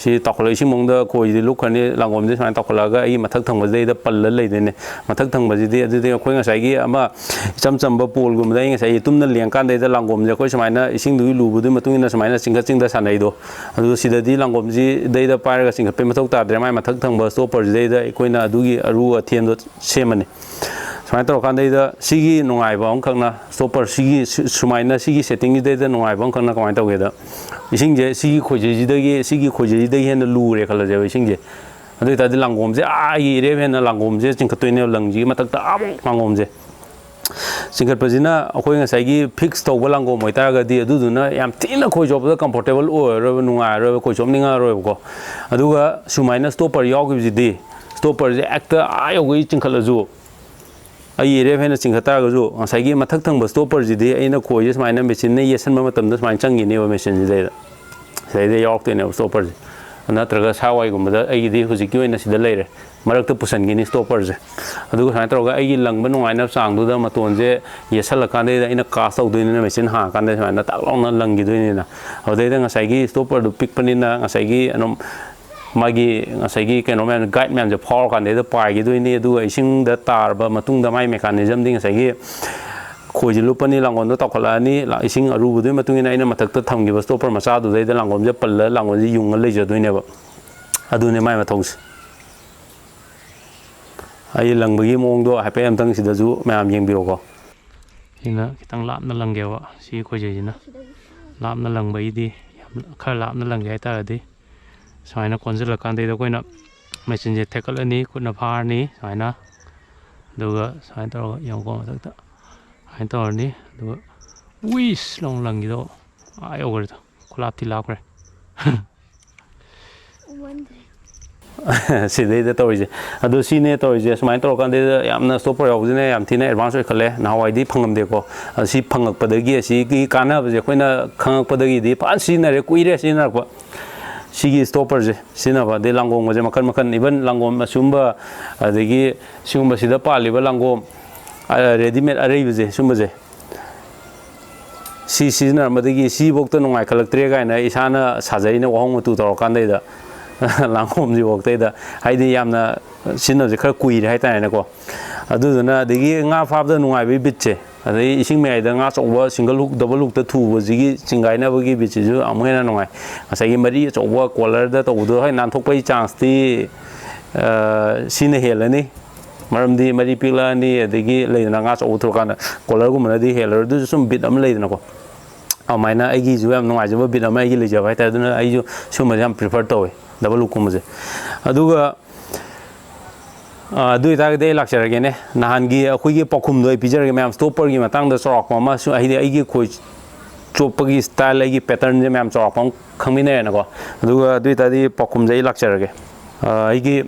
ꯁꯤ ꯇꯥꯎꯈꯠꯂꯛꯏꯁꯤ ꯃꯑꯣꯡꯗ ꯈꯣꯏꯁꯤꯗꯤ ꯂꯨꯞꯈ꯭ꯔꯅꯤ, ꯂꯥꯡꯒꯣꯝꯁꯦ ꯁꯨꯃꯥꯏꯅ ꯇꯥꯎꯈꯠꯂꯛꯑꯒ ꯑꯩꯒꯤ ꯃꯊꯛ ꯊꯪꯕꯁꯤꯗꯩꯗ ꯄꯜꯂ ꯂꯩꯗꯣꯏꯅꯦ꯫ ꯃꯊꯛ ꯊꯪꯕꯁꯤꯗꯤ ꯑꯗꯨꯗꯤ ꯑꯩꯈꯣꯏ ꯉꯁꯥꯏꯒꯤ ꯑꯃ ꯏꯆꯝ ꯆꯝꯕ ꯄꯣꯜꯒꯨꯝꯕꯗ ꯑꯩ ꯉꯁꯥꯏ ꯌꯦꯇꯨꯝꯅ ꯂꯦꯡꯀꯥꯟꯗꯩꯗ ꯂꯥꯡꯒꯣꯝꯁꯦ ꯑꯩꯈꯣꯏ ꯁꯨꯃꯥꯏꯅ ꯏꯁꯤꯡꯗꯨꯒꯤ ꯂꯨꯕꯗꯨꯒꯤ ꯃꯇꯨꯡ ꯏꯟꯅ ꯁꯨꯃꯥꯏꯅ ꯆꯤꯡꯈꯠ ꯆꯤꯡꯊ ꯁꯥꯟꯅꯩꯗꯣ꯫ ꯑꯗꯨ ꯁꯤꯗꯗꯤ ꯂꯥꯡꯒꯣꯝꯁꯤꯗꯩꯗ ꯄꯥꯏꯔꯒ ꯆꯤꯡꯈꯠꯄꯩ ꯃꯊꯧ ꯇꯥꯗ꯭ꯔꯦ꯫ ꯃꯥꯏ ꯃꯊꯛ ꯊꯪꯕ ꯁ꯭ꯇꯣꯞꯄꯔꯁꯤꯗꯩꯗ ꯑꯩꯈꯣꯏꯅ ꯑꯗꯨꯒꯤ ꯑꯔꯨ ꯑꯊꯦꯟꯗꯣ ꯁꯦꯝꯃꯅꯤ꯫ ꯁꯨꯃꯥꯏꯅ ꯇꯧꯔꯀꯥꯟꯗꯩꯗ ꯁꯤꯒꯤ ꯅꯨꯡꯉꯥꯏꯕ ꯑꯃꯈꯛꯅ ꯁ꯭ꯇꯣꯞꯄꯔ ꯁꯤꯒꯤ ꯁꯨ-, ꯁꯨꯃꯥꯏꯅ ꯁꯤꯒꯤ ꯁꯦꯠꯇꯤꯡꯁꯤꯗꯩꯗ ꯅꯨꯡꯉꯥꯏꯕ ꯑꯃꯈꯛꯅ ꯀꯃꯥꯏꯅ ꯇꯧꯒꯦꯗ, ꯏꯁꯤꯡꯁꯦ ꯁꯤꯒꯤ ꯈꯣꯏꯖꯩꯁꯤꯗꯒꯤ ꯁꯤꯒꯤ ꯈꯣꯏꯖꯩꯁꯤꯗꯒꯤ ꯍꯦꯟꯅ ꯂꯨꯔꯦ ꯈꯜꯂꯁꯦꯕ ꯏꯁꯤꯡꯁꯦ꯫ ꯑꯗꯨ ꯑꯣꯏꯇꯥꯔꯗꯤ ꯂꯥꯡꯒꯣꯝꯁꯦ ꯑꯥꯒꯤ ꯏꯔꯦꯞ ꯍꯦꯟꯅ ꯂꯥꯡꯒꯣꯝꯁꯦ ꯆꯤꯡꯈꯠꯇꯣꯏꯅꯦꯕ, ꯂꯪꯁꯤꯒꯤ ꯃꯊꯛꯇ ꯑꯃꯨꯛ ꯂꯥꯡꯒꯣꯝꯁꯦ꯫ ꯆꯤꯡꯈꯠꯄꯁꯤꯅ ꯑꯩꯈꯣꯏ ꯉꯁꯥꯏꯒꯤ ꯐꯤꯛꯁ ꯇꯧꯕ ꯂꯥꯡꯒꯣꯝ ꯑꯣꯏꯇꯥꯔꯒꯗꯤ ꯑꯗꯨꯗꯨꯅ ꯌꯥꯝ ꯊꯤꯅ ꯈꯣꯏ ꯆꯣꯞꯄꯗ ꯀꯝꯐꯣꯔꯇꯦꯕꯜ ꯑꯣꯏꯔꯔꯣꯏꯕ, ꯅꯨꯡꯉꯥꯏꯔꯔꯣꯏꯕ, ꯈꯣꯏ ꯆꯣꯞꯅꯤꯡꯉꯔꯣꯏꯕꯀꯣ꯫ ꯑꯗꯨꯒ ꯁꯨꯃꯥꯏꯅ ꯁ꯭ꯇꯣꯞꯄꯔ ꯌꯥꯎꯈꯤꯕꯁꯤꯗꯤ, ꯁ꯭ꯇꯣꯞꯄꯔꯁꯦ ꯍꯦꯛꯇ ꯑꯥ ꯌꯧꯒꯩ ꯆꯤꯡꯈꯠꯂꯁꯨ, ꯑꯩꯒꯤ ꯏꯔꯦꯞ ꯍꯦꯟꯅ ꯆꯤꯡꯈꯠ ꯇꯥꯔꯒꯁꯨ ꯉꯁꯥꯏꯒꯤ ꯃꯊꯛ ꯊꯪꯕ ꯁ꯭ꯇꯣꯞꯄꯔꯁꯤꯗꯤ ꯑꯩꯅ ꯈꯣꯏꯁꯦ ꯁꯨꯃꯥꯏꯅ ꯃꯦꯆꯤꯟꯅ ꯌꯦꯠꯁꯟꯕ ꯃꯇꯝꯗ ꯁꯨꯃꯥꯏꯅ ꯆꯪꯈꯤꯅꯦꯕ ꯃꯦꯆꯤꯟꯁꯤꯗꯩꯗ꯫ ꯁꯤꯗꯩꯗ ꯌꯥꯎꯔꯛꯇꯣꯏꯅꯦꯕ ꯁ꯭ꯇꯣꯞꯄꯔꯁꯦ꯫ ꯅꯠꯇ꯭ꯔꯒ ꯁꯥꯋꯥꯏꯒꯨꯝꯕꯗ ꯑꯩꯒꯤꯗꯤ ꯍꯧꯖꯤꯛꯀꯤ ꯑꯣꯏꯅ ꯁꯤꯗ ꯂꯩꯔꯦ꯫ ꯃꯔꯛꯇ ꯄꯨꯁꯟꯈꯤꯅꯤ ꯁ꯭ꯇꯣꯞꯄꯔꯁꯦ꯫ ꯑꯗꯨꯒ ꯁꯨꯃꯥꯏꯅ ꯇꯧꯔꯒ ꯑꯩꯒꯤ ꯂꯪꯕ ꯅꯨꯡꯉꯥꯏꯅꯕ ꯆꯥꯡꯗꯨꯗ ꯃꯇꯣꯟꯁꯦ ꯌꯦꯠꯁꯜꯂꯀꯥꯟꯗꯩꯗ ꯑꯩꯅ ꯀꯥꯁ ꯇꯧꯗꯣꯏꯅꯤꯅ ꯃꯦꯆꯤꯟ ꯍꯥꯡꯉꯀꯥꯟꯗ ꯁꯨꯃꯥꯏꯅ ꯇꯥꯛ ꯂꯥꯎꯅ ꯂꯪꯈꯤꯗꯣꯏꯅꯤꯅ꯫ ꯑꯗꯨꯗꯩꯗ ꯉꯁꯥꯏꯒꯤ ꯁ꯭ꯇꯣꯞꯄꯔꯗꯨ ꯄꯤꯛꯄꯅꯤꯅ ꯉꯁꯥꯏꯒꯤ ꯑꯗꯨꯝ ꯃꯥꯒꯤ ꯉꯁꯥꯏꯒꯤ ꯀꯩꯅꯣ ꯃꯌꯥꯝꯁꯦ, ꯒꯥꯏꯗ ꯃꯌꯥꯝꯁꯦ ꯐꯥꯎꯔꯀꯥꯟꯗꯩꯗ ꯄꯥꯏꯈꯤꯗꯣꯏꯅꯤ꯫ ꯑꯗꯨꯒ ꯏꯁꯤꯡꯗ ꯇꯥꯔꯕ ꯃꯇꯨꯡꯗ ꯃꯥꯏ ꯃꯦꯀꯥꯅꯤꯖꯝꯗꯤ ꯉꯁꯥꯏꯒꯤ ꯈꯣꯏꯁꯦ ꯂꯨꯞꯄꯅꯤ, ꯂꯥꯡꯒꯣꯜꯗꯣ ꯇꯥꯎꯈꯠꯂꯛꯑꯅꯤ, ꯂꯥ-, ꯏꯁꯤꯡ ꯑꯔꯨꯕꯗꯨꯒꯤ ꯃꯇꯨꯡ ꯏꯟꯅ ꯑꯩꯅ ꯃꯊꯛꯇ ꯊꯝꯈꯤꯕ ꯁ꯭ꯇꯣꯞꯄꯔ ꯃꯆꯥꯗꯨꯗꯩꯗ ꯂꯥꯡꯒꯣꯜꯁꯦ ꯄꯜꯂ ꯂꯥꯡꯒꯣꯜꯁꯦ ꯌꯨꯡꯉ ꯂꯩꯖꯗꯣꯏꯅꯦꯕ꯫ ꯑꯗꯨꯅꯦ ꯃꯥꯏ ꯃꯊꯧꯁꯦ꯫ ꯑꯩ ꯂꯪꯕꯒꯤ ꯃꯑꯣꯡꯗꯣ ꯍꯥꯏꯐꯦꯠ ꯑꯝꯇꯪ ꯁꯤꯗꯁꯨ ꯃꯌꯥꯝ ꯌꯦꯡꯕꯤꯔꯣꯀꯣ꯫ ꯁꯤꯅ ꯈꯤꯇꯪ ꯂꯥꯞꯅ ꯂꯪꯒꯦꯕ ꯁꯤꯒꯤ ꯈꯣꯏꯖꯩꯁꯤꯅ꯫ ꯂꯥꯞꯅ ꯂꯪꯕꯒꯤꯗꯤ ꯌꯥꯝ ꯈꯔ ꯂꯥꯞꯅ ꯂꯪꯒꯦ ꯍꯥꯏꯇꯥꯔꯗꯤ ꯁꯨꯃꯥꯏꯅ ꯀꯣꯟꯁꯤꯜꯂꯀꯥꯟꯗꯩꯗ ꯑꯩꯈꯣꯏꯅ ꯃꯦꯆꯤꯟꯁꯦ ꯊꯦꯛꯀꯠꯂꯅꯤ, ꯈꯨꯠꯅ ꯐꯥꯔꯅꯤ ꯁꯨꯃꯥꯏꯅ꯫ ꯑꯗꯨꯒ ꯁꯨꯃꯥꯏꯅ ꯇꯧꯔꯒ ꯌꯦꯡꯉꯨꯀꯣ ꯃꯊꯛꯇ꯫ ꯁꯨꯃꯥꯏꯅ ꯇꯧꯔꯅꯤ꯫ ꯑꯗꯨꯒ ꯋꯤꯁ ꯂꯥꯎꯅ ꯂꯪꯈꯤꯗꯣ ꯑꯥ ꯌꯧꯈ꯭ꯔꯦꯗꯣ꯫ ꯈꯨꯂꯥꯞꯇꯤ ꯂꯥꯞꯈ꯭ꯔꯦ꯫ ꯎꯃꯟꯗ꯭ꯔꯦ꯫ ꯁꯤꯗꯩꯗ ꯇꯧꯔꯤꯁꯦ꯫ ꯑꯗꯣ ꯁꯤꯅꯦ ꯇꯧꯔꯤꯁꯦ꯫ ꯁꯨꯃꯥꯏꯅ ꯇꯧꯔꯀꯥꯟꯗ ꯌꯥꯝꯅ ꯁ꯭ꯇꯣꯞꯄꯔ ꯌꯥꯎꯕꯁꯤꯅ ꯌꯥꯝ ꯊꯤꯅ ꯑꯦꯗꯚꯥꯟꯁ ꯑꯣꯏꯈꯠꯂꯦ꯫ ꯅꯍꯥꯟꯋꯥꯏꯗꯤ ꯐꯪꯉꯝꯗꯦꯀꯣ꯫ ꯑꯗꯣ ꯁꯤ ꯐꯪꯉꯛꯄꯗꯒꯤ, ꯑꯁꯤꯒꯤ ꯀꯥꯟꯅꯕꯁꯦ ꯑꯩꯈꯣꯏꯅ ꯈꯪꯉꯛꯄꯗꯒꯤꯗꯤ ꯐꯖꯅ ꯁꯤꯖꯤꯟꯅꯔꯦ, ꯀꯨꯏꯔꯦ ꯁꯤꯖꯤꯟꯅꯔꯛꯄ꯫ ꯁꯤꯒꯤ ꯁ꯭ꯇꯣꯞꯄꯔꯁꯦ ꯁꯤꯖꯤꯟꯅꯕ, ꯑꯗꯩ ꯂꯥꯡꯒꯣꯡ ꯑꯁꯦ ꯃꯈꯜ ꯃꯈꯜ, even ꯂꯥꯡꯒꯣꯡ ꯑꯁꯤꯒꯨꯝꯕ, ꯑꯗꯒꯤ ꯁꯤꯒꯨꯝꯕꯁꯤꯗ ꯄꯥꯜꯂꯤꯕ ꯂꯥꯡꯒꯣꯡ, ꯑ, ꯔꯦꯗꯤꯃꯦꯗ ꯑꯔꯩꯕꯁꯦ, ꯁꯨꯝꯕꯁꯦ, ꯁꯤ ꯁꯤꯖꯤꯟꯅꯔꯝꯕꯗꯒꯤ ꯁꯤꯐꯧꯗ ꯅꯨꯡꯉꯥꯏꯈꯠꯂꯛꯇ꯭ꯔꯦ ꯀꯥꯏꯅ ꯏꯁꯥꯅ ꯁꯥꯖꯩꯅ ꯋꯥꯍꯣꯡ ꯃꯇꯨ ꯇꯧꯔꯀꯥꯟꯗꯩꯗ ꯂꯥꯡꯒꯣꯝꯁꯤꯐꯧꯗꯩꯗ ꯍꯥꯏꯗꯤ ꯌꯥꯝꯅ ꯁꯤꯖꯤꯟꯅꯕꯁꯦ ꯈꯔ ꯀꯨꯏꯔꯦ ꯍꯥꯏꯇꯥꯔꯦꯅꯦꯀꯣ꯫ ꯑꯗꯨꯗꯨꯅ ꯑꯗꯒꯤ ꯉꯥ ꯐꯥꯕꯗ ꯅꯨꯡꯉꯥꯏꯕꯒꯤ ꯕꯤꯠꯁꯦ, ꯑꯗꯩ ꯏꯁꯤꯡ ꯃꯌꯥꯏꯗ ꯉꯥ ꯑꯆꯧꯕ ꯁꯤꯡꯒꯜ ꯍꯨꯛ ꯗꯕꯜ ꯍꯨꯛꯇ ꯊꯨꯕꯁꯤꯒꯤ ꯆꯤꯡꯒꯥꯏꯅꯕꯒꯤ ꯕꯤꯠꯁꯤꯁꯨ ꯑꯃꯨꯛ ꯍꯦꯟꯅ ꯅꯨꯡꯉꯥꯏ꯫ ꯉꯁꯥꯏꯒꯤ ꯃꯔꯤ ꯑꯆꯧꯕ ꯀꯣꯂꯔꯗ ꯇꯧꯕꯗꯣ ꯍꯣꯏ ꯅꯥꯟꯊꯣꯛꯄꯒꯤ ꯆꯥꯟꯁꯇꯤ ꯁꯤꯅ ꯍꯦꯜꯂꯅꯤ꯫ ꯃꯔꯝꯗꯤ ꯃꯔꯤ ꯄꯤꯛꯂꯛꯑꯅꯤ, ꯑꯗꯒꯤ ꯂꯩꯗꯅ ꯉꯥ ꯑꯆꯧꯕ ꯊꯨꯔꯀꯥꯟꯗ ꯀꯣꯂꯔꯒꯨꯝꯕꯅꯗꯤ ꯍꯦꯜꯂꯔꯣꯏ꯫ ꯑꯗꯨꯁꯨ ꯁꯨꯝ ꯕꯤꯠ ꯑꯃ ꯂꯩꯗꯅꯀꯣ꯫ ꯑꯗꯨꯃꯥꯏꯅ ꯑꯩꯒꯤꯁꯨ ꯌꯥꯝ ꯅꯨꯡꯉꯥꯏꯖꯕ ꯕꯤꯠ ꯑꯃ ꯑꯩꯒꯤ ꯂꯩꯖꯕ ꯍꯥꯏꯇꯥꯔꯦ꯫ ꯑꯗꯨꯅ ꯑꯩꯁꯨ ꯁꯨꯝꯕꯁꯦ ꯌꯥꯝ ꯄ꯭ꯔꯤꯐꯔ ꯇꯧꯋꯦ, ꯗꯕꯜ ꯍꯨꯛꯀꯨꯝꯕꯁꯦ꯫ ꯑꯗꯨꯒ ꯑꯗꯨ ꯑꯣꯏꯇꯥꯔꯒꯗꯤ ꯑꯩ ꯂꯥꯛꯆꯔꯒꯦꯅꯦ꯫ ꯅꯍꯥꯟꯒꯤ ꯑꯩꯈꯣꯏꯒꯤ ꯄꯥꯎꯈꯨꯝꯗꯣ ꯑꯩ ꯄꯤꯖꯔꯒꯦ ꯃꯌꯥꯝ, ꯁ꯭ꯇꯣꯞꯄꯔꯒꯤ ꯃꯇꯥꯡꯗ ꯆꯥꯎꯔꯥꯛꯄ ꯑꯃ, ꯁꯨ- ꯍꯥꯏꯗꯤ ꯑꯩꯒꯤ ꯈꯣꯏ ꯆꯣꯞꯄꯒꯤ ꯁ꯭ꯇꯥꯏꯜ, ꯑꯩꯒꯤ ꯄꯦꯇꯔꯟꯁꯦ ꯃꯌꯥꯝ ꯆꯥꯎꯔꯥꯛꯄ ꯑꯃ ꯈꯪꯃꯤꯟꯅꯔꯦꯅꯀꯣ꯫ ꯑꯗꯨꯒ ꯑꯗꯨ ꯑꯣꯏꯇꯥꯔꯗꯤ ꯄꯥꯎꯈꯨꯝꯁꯦ ꯑꯩ ꯂꯥꯛꯆꯔꯒꯦ꯫ ꯑꯩꯒꯤ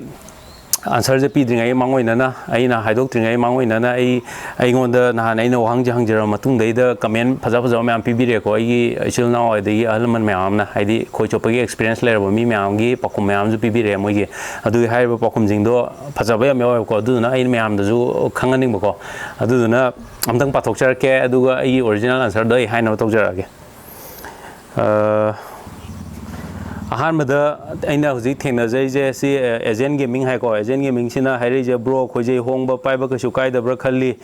ꯑꯟꯁꯔꯁꯦ ꯄꯤꯗ꯭ꯔꯤꯉꯩ ꯃꯥꯡꯑꯣꯏꯅꯅ, ꯑꯩꯅ ꯍꯥꯏꯗꯣꯛꯇ꯭ꯔꯤꯉꯩ ꯃꯥꯡꯑꯣꯏꯅꯅ, ꯑꯩ ꯑꯩꯉꯣꯟꯗ ꯅꯍꯥꯟ ꯑꯩꯅ ꯋꯥꯍꯪꯁꯦ ꯍꯪꯖꯔꯕ ꯃꯇꯨꯡꯗꯩꯗ ꯀꯃꯦꯟ ꯐꯖ ꯐꯖꯕ ꯃꯌꯥꯝ ꯄꯤꯕꯤꯔꯛꯑꯦꯀꯣ꯫ ꯑꯩꯒꯤ ꯏꯆꯤꯜ ꯏꯅꯥꯎ ꯑꯗꯒꯤ ꯑꯍꯜ ꯂꯃꯟ ꯃꯌꯥꯝ ꯑꯃꯅ, ꯍꯥꯏꯗꯤ ꯈꯣꯏ ꯆꯣꯞꯄꯒꯤ ꯑꯦꯛꯁꯄꯤꯔꯤꯌꯦꯟꯁ ꯂꯩꯔꯕ ꯃꯤ ꯃꯌꯥꯝꯒꯤ ꯄꯥꯎꯈꯨꯝ ꯃꯌꯥꯝꯁꯨ ꯄꯤꯕꯤꯔꯛꯑꯦ ꯃꯣꯏꯒꯤ꯫ ꯑꯗꯨꯒꯤ ꯍꯥꯏꯔꯤꯕ ꯄꯥꯎꯈꯨꯝꯁꯤꯡꯗꯣ ꯐꯖꯕ ꯌꯥꯝ ꯌꯥꯎꯋꯦꯕꯀꯣ꯫ ꯑꯗꯨꯗꯨꯅ ꯑꯩꯅ ꯃꯌꯥꯝꯗꯁꯨ ꯈꯪꯍꯟꯅꯤꯡꯕꯀꯣ꯫ ꯑꯗꯨꯗꯨꯅ ꯑꯝꯇꯪ ꯄꯥꯊꯣꯛꯆꯔꯛꯀꯦ, ꯑꯗꯨꯒ ꯑꯩꯒꯤ ꯑꯣꯔꯤꯖꯤꯅꯦꯜ ꯑꯟꯁꯔꯗꯣ ꯑꯩ ꯍꯥꯏꯅꯕ ꯇꯧꯖꯔꯛꯑꯒꯦ꯫ ꯑ, ꯑꯍꯥꯟꯕꯗ ꯑꯩꯅ ꯍꯧꯖꯤꯛ ꯊꯦꯡꯅꯖꯔꯤꯁꯦ ꯁꯤ, ꯑ, ꯑꯦꯖꯦꯟ ꯒꯦꯃꯤꯡ ꯍꯥꯏꯀꯣ꯫ ꯑꯦꯖꯦꯟ ꯒꯦꯃꯤꯡꯁꯤꯅ ꯍꯥꯏꯔꯛꯏꯁꯦ, "ꯕ꯭ꯔꯣ, ꯈꯣꯏꯖꯩ ꯍꯣꯡꯕ ꯄꯥꯏꯕ ꯀꯩꯁꯨ ꯀꯥꯏꯗꯕ꯭ꯔꯥ ꯈꯜꯂꯤ꯫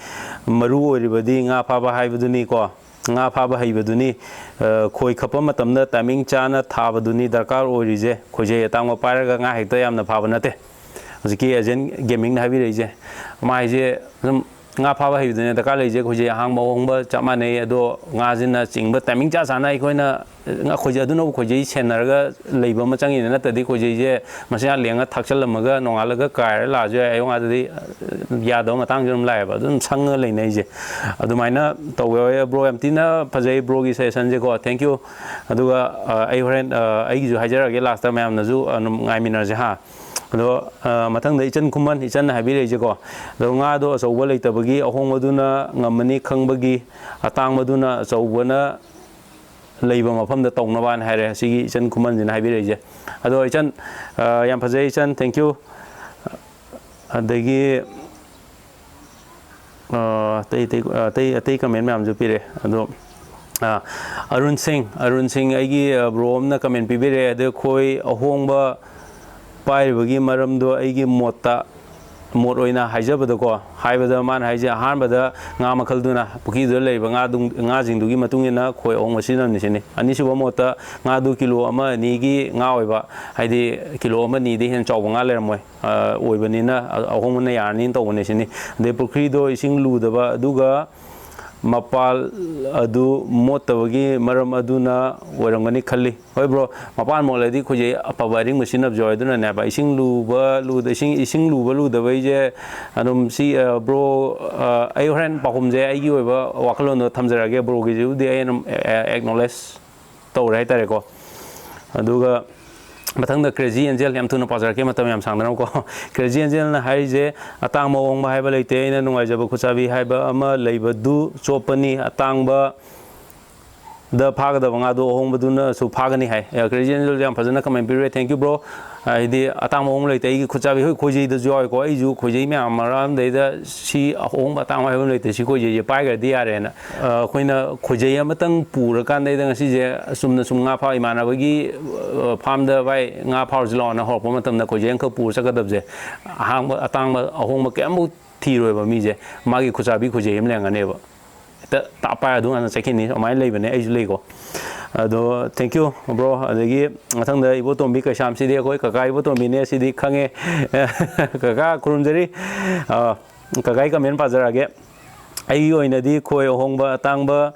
ꯃꯔꯨ ꯑꯣꯏꯔꯤꯕꯗꯤ ꯉꯥ ꯐꯥꯕ ꯍꯥꯏꯕꯗꯨꯅꯤꯀꯣ꯫ ꯉꯥ ꯐꯥꯕ ꯍꯩꯕꯗꯨꯅꯤ꯫ ꯑ, ꯈꯣꯏ ꯈꯞꯄ ꯃꯇꯝꯗ ꯇꯥꯏꯃꯤꯡ ꯆꯥꯅ ꯊꯥꯕꯗꯨꯅꯤ ꯗꯔꯀꯥꯔ ꯑꯣꯏꯔꯤꯁꯦ꯫ ꯈꯣꯏꯖꯩ ꯑꯇꯥꯡꯕ ꯄꯥꯏꯔꯒ ꯉꯥ ꯍꯦꯛꯇ ꯌꯥꯝꯅ ꯐꯥꯕ ꯅꯠꯇꯦ"꯫ ꯍꯧꯖꯤꯛꯀꯤ ꯑꯦꯖꯦꯟ ꯒꯦꯃꯤꯡꯅ ꯍꯥꯏꯕꯤꯔꯛꯏꯁꯦ, ꯃꯥ ꯍꯥꯏꯁꯦ ꯑꯗꯨꯝ ꯉꯥ ꯐꯥꯕ ꯍꯩꯕꯗꯨꯅꯦ ꯗꯔꯀꯥꯔ ꯂꯩꯔꯤꯁꯦ꯫ ꯑꯩꯈꯣꯏꯁꯦ ꯑꯍꯥꯡꯕ ꯑꯍꯣꯡꯕ ꯆꯞ ꯃꯥꯟꯅꯩ, ꯑꯗꯣ ꯉꯥꯁꯤꯅ ꯆꯤꯡꯕ ꯇꯥꯏꯃꯤꯡ ꯆꯥ ꯆꯥꯅ ꯑꯩꯈꯣꯏꯅ, ꯑꯩꯈꯣꯏꯁꯦ ꯑꯗꯨꯅꯕꯨ ꯑꯩꯈꯣꯏꯁꯦ ꯁꯦꯟꯅꯔꯒ ꯂꯩꯕ ꯑꯃ ꯆꯪꯉꯤꯅꯦ꯫ ꯅꯠꯇ꯭ꯔꯗꯤ ꯑꯩꯈꯣꯏꯁꯦ ꯃꯆꯤꯟꯖꯥꯛ ꯂꯦꯡꯉ ꯊꯥꯛꯆꯜꯂꯝꯃꯒ ꯅꯣꯡꯉꯥꯜꯂꯒ ꯀꯥꯏꯔ ꯂꯥꯛꯑꯁꯨ ꯌꯥꯏ, ꯑꯌꯨꯛ ꯉꯥꯗꯗꯤ ꯌꯥꯗꯕ ꯃꯇꯥꯡꯁꯨ ꯑꯗꯨꯝ ꯂꯥꯛꯑꯦꯕ꯫ ꯑꯗꯨꯝ ꯁꯪꯉꯒ ꯂꯩꯅꯩꯁꯦ꯫ ꯑꯗꯨꯃꯥꯏꯅ ꯇꯧꯕ ꯌꯥꯎꯋꯦ꯫ ꯕ꯭ꯔꯣ, ꯌꯥꯝ ꯊꯤꯅ ꯐꯖꯩ ꯕ꯭ꯔꯣꯒꯤ ꯁꯖꯦꯁꯟꯁꯦꯀꯣ, thank you꯫ ꯑꯗꯨꯒ ꯑ, ꯑꯩ ꯍꯣꯔꯦꯟ, ꯑ, ꯑꯩꯒꯤꯁꯨ ꯍꯥꯏꯖꯔꯛꯑꯒꯦ ꯂꯥꯁꯇ, ꯃꯌꯥꯝꯅꯁꯨ ꯑꯗꯨꯝ ꯉꯥꯏꯃꯤꯟꯅꯔꯁꯦ ꯍꯥ꯫ ꯑꯗꯣ, ꯑ, ꯃꯊꯪꯗ ꯏꯆꯟ ꯈꯨꯃꯟ, ꯏꯆꯟꯅ ꯍꯥꯏꯕꯤꯔꯛꯏꯁꯦꯀꯣ꯫ ꯑꯗꯣ ꯉꯥꯗꯣ ꯑꯆꯧꯕ ꯂꯩꯇꯕꯒꯤ ꯑꯍꯣꯡꯕꯗꯨꯅ ꯉꯝꯃꯅꯤ ꯈꯪꯕꯒꯤ ꯑꯇꯥꯡꯕꯗꯨꯅ ꯑꯆꯧꯕꯅ ꯂꯩꯕ ꯃꯐꯝꯗ ꯇꯧꯅꯕꯅ ꯍꯥꯏꯔꯦ꯫ ꯁꯤꯒꯤ ꯏꯆꯟ ꯈꯨꯃꯟꯁꯤꯅ ꯍꯥꯏꯕꯤꯔꯛꯏꯁꯦ꯫ ꯑꯗꯣ ꯏꯆꯟ, ꯑ, ꯌꯥꯝ ꯐꯖꯩ ꯏꯆꯟ, thank you꯫ ꯑꯗꯒꯤ ꯑ, ꯑꯇꯩ, ꯑꯇꯩ, ꯑꯇꯩ, ꯑꯇꯩ ꯀꯃꯦꯟ ꯃꯌꯥꯝꯁꯨ ꯄꯤꯔꯛꯑꯦ꯫ ꯑꯗꯣ ꯑꯥ, ꯑꯔꯨꯟ ꯁꯤꯡ, ꯑꯔꯨꯟ ꯁꯤꯡ, ꯑꯩꯒꯤ, ꯑ, ꯕ꯭ꯔꯣ ꯑꯃꯅ ꯀꯃꯦꯟ ꯄꯤꯕꯤꯔꯛꯑꯦ꯫ ꯑꯗ ꯈꯣꯏ ꯑꯍꯣꯡꯕ ꯄꯥꯏꯔꯤꯕꯒꯤ ꯃꯔꯝꯗꯣ ꯑꯩꯒꯤ ꯃꯣꯠꯇ, ꯃꯣꯠ ꯑꯣꯏꯅ ꯍꯥꯏꯖꯕꯗꯀꯣ, ꯍꯥꯏꯕꯗ ꯃꯥꯅ ꯍꯥꯏꯁꯦ, ꯑꯍꯥꯟꯕꯗ ꯉꯥ ꯃꯈꯜꯗꯨꯅ, ꯄꯨꯈ꯭ꯔꯤꯗꯨꯗ ꯂꯩꯔꯤꯕ ꯉꯥꯗꯨ, ꯉꯥꯁꯤꯡꯗꯨꯒꯤ ꯃꯇꯨꯡ ꯏꯟꯅ ꯈꯣꯏ ꯑꯍꯣꯡꯕ ꯁꯤꯖꯤꯟꯅꯕꯅꯤ ꯁꯤꯅꯤ꯫ ꯑꯅꯤꯁꯨꯕ ꯃꯣꯠꯇ ꯉꯥꯗꯨ ꯀꯤꯂꯣ ꯑꯃ ꯑꯅꯤꯒꯤ ꯉꯥ ꯑꯣꯏꯕ, ꯍꯥꯏꯗꯤ ꯀꯤꯂꯣ ꯑꯃ ꯑꯅꯤꯗꯩ ꯍꯦꯟꯅ ꯆꯥꯎꯕ ꯉꯥ ꯂꯩꯔꯝꯃꯣꯏ, ꯑ, ꯑꯣꯏꯕꯅꯤꯅ ꯑ-, ꯑꯍꯣꯡꯕꯅ ꯌꯥꯔꯅꯤꯅ ꯇꯧꯕꯅꯦ ꯁꯤꯅꯤ꯫ ꯑꯗꯩ ꯄꯨꯈ꯭ꯔꯤꯗꯣ ꯏꯁꯤꯡ ꯂꯨꯗꯕ, ꯑꯗꯨꯒ ꯃꯄꯥꯜ ꯑꯗꯨ ꯃꯣꯠꯇꯕꯒꯤ ꯃꯔꯝ ꯑꯗꯨꯅ ꯑꯣꯏꯔꯝꯒꯅꯤ ꯈꯜꯂꯤ꯫ ꯍꯣꯏ ꯕ꯭ꯔꯣ, ꯃꯄꯥꯟ ꯃꯣꯠꯂꯗꯤ ꯑꯩꯈꯣꯏꯁꯦ ꯑꯐꯕ ꯑꯔꯤꯡꯕ ꯁꯤꯖꯤꯟꯅꯕꯁꯨ ꯌꯥꯎꯋꯦ꯫ ꯑꯗꯨꯅꯅꯦꯕ, ꯏꯁꯤꯡ ꯂꯨꯕ, ꯂꯨꯗ-, ꯏꯁꯤꯡ, ꯏꯁꯤꯡ ꯂꯨꯕ ꯂꯨꯗꯕꯩꯁꯦ ꯑꯗꯨꯝ ꯁꯤ, ꯑ, ꯕ꯭ꯔꯣ, ꯑ, ꯑꯩ ꯍꯣꯔꯦꯟ ꯄꯥꯎꯈꯨꯝꯁꯦ ꯑꯩꯒꯤ ꯑꯣꯏꯕ ꯋꯥꯈꯜꯂꯣꯟꯗꯣ ꯊꯝꯖꯔꯛꯑꯒꯦ꯫ ꯕ꯭ꯔꯣꯒꯤꯁꯤꯕꯨꯗꯤ ꯑꯩ ꯑꯗꯨꯝ, ꯑ, ꯑ, acknowledge ꯇꯧꯔꯦ ꯍꯥꯏꯇꯥꯔꯦꯀꯣ꯫ ꯑꯗꯨꯒ ꯃꯊꯪꯗ Crazy Angel, ꯌꯥꯝ ꯊꯨꯅ ꯄꯥꯖꯔꯛꯀꯦ, ꯃꯇꯝ ꯌꯥꯝ ꯁꯥꯡꯗꯅꯕꯀꯣ꯫ Crazy Angelꯅ ꯍꯥꯏꯔꯤꯁꯦ, "ꯑꯇꯥꯡꯕ ꯑꯍꯣꯡꯕ ꯍꯥꯏꯕ ꯂꯩꯇꯦ, ꯑꯩꯅ ꯅꯨꯡꯉꯥꯏꯖꯕ ꯈꯨꯠꯆꯥꯕꯤ ꯍꯥꯏꯕ ꯑꯃ ꯂꯩꯕꯗꯨ ꯆꯣꯞꯄꯅꯤ, ꯑꯇꯥꯡꯕ ꯗ ꯐꯥꯒꯗꯕ ꯉꯥꯗꯣ ꯑꯍꯣꯡꯕꯗꯨꯅꯁꯨ ꯐꯥꯒꯅꯤ" ꯍꯥꯏ꯫ ꯑꯦ, Crazy Angel ꯌꯥꯝ ꯐꯖꯅ ꯀꯃꯦꯟ ꯄꯤꯕꯤꯔꯦ, thank you bro꯫ ꯍꯥꯏꯗꯤ ꯑꯇꯥꯡꯕ ꯑꯍꯣꯡꯕ ꯂꯩꯇꯦ, ꯑꯩꯒꯤ ꯈꯨꯠꯆꯥꯕꯤ, ꯍꯣꯏ, ꯈꯣꯏꯖꯩꯗꯁꯨ ꯌꯥꯎꯋꯦꯀꯣ, ꯑꯩꯁꯨ ꯈꯣꯏꯖꯩ ꯃꯌꯥꯝ ꯃꯔꯝꯗꯩꯗ ꯁꯤ ꯑꯍꯣꯡꯕ ꯑꯇꯥꯡꯕ ꯍꯥꯏꯕ ꯑꯃ ꯂꯩꯇꯦ, ꯁꯤ ꯈꯣꯏꯖꯩꯁꯦ ꯄꯥꯏꯈ꯭ꯔꯗꯤ ꯌꯥꯔꯦꯅ꯫ ꯑ, ꯑꯩꯈꯣꯏꯅ ꯈꯣꯏꯖꯩ ꯑꯃꯇꯪ ꯄꯨꯔꯀꯥꯟꯗꯩꯗ ꯉꯁꯤꯁꯦ ꯆꯨꯝꯅ ꯁꯨꯝ ꯉꯥ ꯐꯥ, ꯏꯃꯥꯟꯅꯕꯒꯤ, ꯑ, ꯐꯥꯔꯝꯗ, "ꯚꯥꯏ, ꯉꯥ ꯐꯥꯔꯨꯁꯤ ꯂꯥꯛꯑꯣꯅ" ꯍꯧꯔꯛꯄ ꯃꯇꯝꯗ ꯈꯣꯏꯖꯩ ꯑꯃꯈꯛ ꯄꯨꯔ ꯆꯠꯀꯗꯕꯁꯦ, ꯑꯍꯥꯡꯕ, ꯑꯇꯥꯡꯕ, ꯑꯍꯣꯡꯕ ꯀꯌꯥꯃꯨꯛ ꯊꯤꯔꯣꯏꯕ ꯃꯤꯁꯦ, ꯃꯥꯒꯤ ꯈꯨꯠꯆꯥꯕꯤ ꯈꯣꯏꯖꯩ ꯑꯃ ꯂꯩꯔꯝꯒꯅꯦꯕ꯫ ꯍꯦꯛꯇ ꯇꯥꯞ ꯄꯥꯏꯔ ꯑꯗꯨꯝ ꯍꯥꯟꯅ ꯆꯠꯈꯤꯅꯤ, ꯑꯗꯨꯃꯥꯏꯅ ꯂꯩꯕꯅꯦ, ꯑꯩꯁꯨ ꯂꯩꯀꯣ꯫ ꯑꯗꯣ thank you bro꯫ ꯑꯗꯒꯤ ꯃꯊꯪꯗ ꯏꯕꯣꯇꯣꯝꯕꯤ ꯀꯩꯁꯥꯝꯁꯤꯗꯤ ꯑꯩꯈꯣꯏ ꯀꯀꯥ ꯏꯕꯣꯇꯣꯝꯕꯤꯅꯦ, ꯁꯤꯗꯤ ꯈꯪꯉꯦ꯫ ꯀꯀꯥ ꯈꯨꯔꯨꯝꯖꯔꯤ꯫ ꯑ, ꯀꯀꯥꯒꯤ ꯀꯃꯦꯟ ꯄꯥꯖꯔꯛꯑꯒꯦ꯫ "ꯑꯩꯒꯤ ꯑꯣꯏꯅꯗꯤ ꯈꯣꯏ ꯑꯍꯣꯡꯕ ꯑꯇꯥꯡꯕ,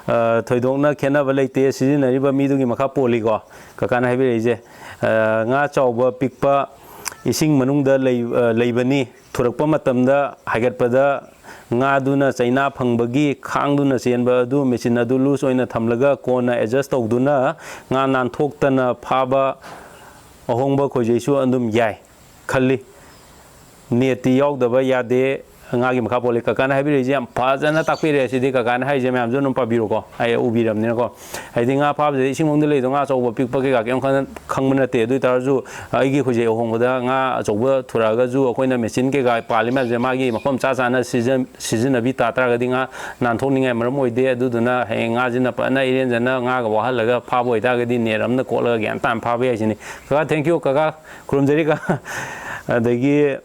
ꯑ, ꯊꯣꯏꯗꯣꯛꯅ ꯈꯦꯠꯅꯕ ꯂꯩꯇꯦ, ꯁꯤꯖꯤꯟꯅꯔꯤꯕ ꯃꯤꯗꯨꯒꯤ ꯃꯈꯥ ꯄꯣꯜꯂꯤꯀꯣ", ꯀꯀꯥꯅ ꯍꯥꯏꯕꯤꯔꯛꯏꯁꯦ꯫ ꯑ, "ꯉꯥ ꯆꯥꯎꯕ ꯄꯤꯛꯄ ꯏꯁꯤꯡ ꯃꯅꯨꯡꯗ ꯂꯩ-, ꯑ, ꯂꯩꯕꯅꯤ, ꯊꯨꯔꯛꯄ ꯃꯇꯝꯗ ꯍꯥꯏꯒꯠꯄꯗ ꯉꯥꯗꯨꯅ ꯆꯩꯅꯥ ꯐꯪꯕꯒꯤ ꯈꯥꯡꯗꯨꯅ ꯆꯦꯟꯕ ꯑꯗꯨ, ꯃꯦꯆꯤꯟ ꯑꯗꯨ loose ꯑꯣꯏꯅ ꯊꯝꯂꯒ ꯀꯣꯟꯅ adjust ꯇꯧꯗꯨꯅ ꯉꯥ ꯅꯥꯟꯊꯣꯛꯇꯅ ꯐꯥꯕ ꯑꯍꯣꯡꯕ ꯈꯣꯏꯖꯩꯁꯨ ꯑꯗꯨꯝ ꯌꯥꯏ ꯈꯜꯂꯤ꯫ Netꯇꯤ ꯌꯥꯎꯗꯕ ꯌꯥꯗꯦ, ꯉꯥꯒꯤ ꯃꯈꯥ ꯄꯣꯜꯂꯤ꯫ ꯀꯀꯥꯅ ꯍꯥꯏꯕꯤꯔꯛꯏꯁꯦ ꯌꯥꯝ ꯐꯖꯅ ꯇꯥꯛꯄꯤꯔꯦ꯫ ꯁꯤꯗꯤ ꯀꯀꯥꯅ ꯍꯥꯏꯔꯤꯁꯦ ꯃꯌꯥꯝꯁꯨ ꯑꯗꯨꯝ ꯄꯥꯕꯤꯔꯣꯀꯣ, ꯑꯩ ꯎꯕꯤꯔꯕꯅꯤꯅꯀꯣ꯫ ꯍꯥꯏꯗꯤ ꯉꯥ ꯐꯥꯕꯁꯤꯗ ꯏꯁꯤꯡ ꯃꯅꯨꯡꯗ ꯂꯩꯗꯣ ꯉꯥ ꯑꯆꯧꯕ ꯄꯤꯛꯄ ꯀꯩꯀꯥ ꯀꯩꯝ ꯈꯪ-, ꯈꯪꯕ ꯅꯠꯇꯦ꯫ ꯑꯗꯨ ꯑꯣꯏꯇꯥꯔꯁꯨ ꯑꯩꯒꯤ ꯈꯣꯏꯖꯩ ꯑꯍꯣꯡꯕꯗ ꯉꯥ ꯑꯆꯧꯕ ꯊꯨꯔꯛꯑꯒꯁꯨ ꯑꯩꯈꯣꯏꯅ ꯃꯦꯆꯤꯟ ꯀꯩꯀꯥ ꯄꯥꯜꯂꯤ ꯃꯌꯥꯝꯁꯦ ꯃꯥꯒꯤ ꯃꯐꯝ ꯆꯥ ꯆꯥꯅ ꯁꯤꯖꯤꯟ-, ꯁꯤꯖꯤꯟꯅꯕꯤ ꯇꯥ ꯇꯥꯔꯒꯗꯤ ꯉꯥ ꯅꯥꯟꯊꯣꯛꯅꯤꯡꯉꯥꯏ ꯃꯔꯝ ꯑꯣꯏꯗꯦ꯫ ꯑꯗꯨꯗꯨꯅ ꯍꯌꯦꯡ ꯉꯥꯁꯤꯅ ꯐꯖꯅ ꯏꯔꯦꯟꯖꯅ ꯉꯥꯒ ꯋꯥꯍꯜꯂꯒ ꯐꯥꯕ ꯑꯣꯏꯇꯥꯔꯒꯗꯤ ꯅꯦꯠ ꯑꯃꯅ ꯀꯣꯠꯂꯒ ꯒ꯭ꯌꯥꯟ ꯇꯥꯅ ꯐꯥꯕ ꯌꯥꯏ ꯁꯤꯅꯤ꯫ ꯀꯀꯥ, thank you꯫ ꯀꯀꯥ, ꯈꯨꯔꯨꯝꯖꯔꯤ ꯀꯀꯥ꯫ ꯑꯗꯒꯤ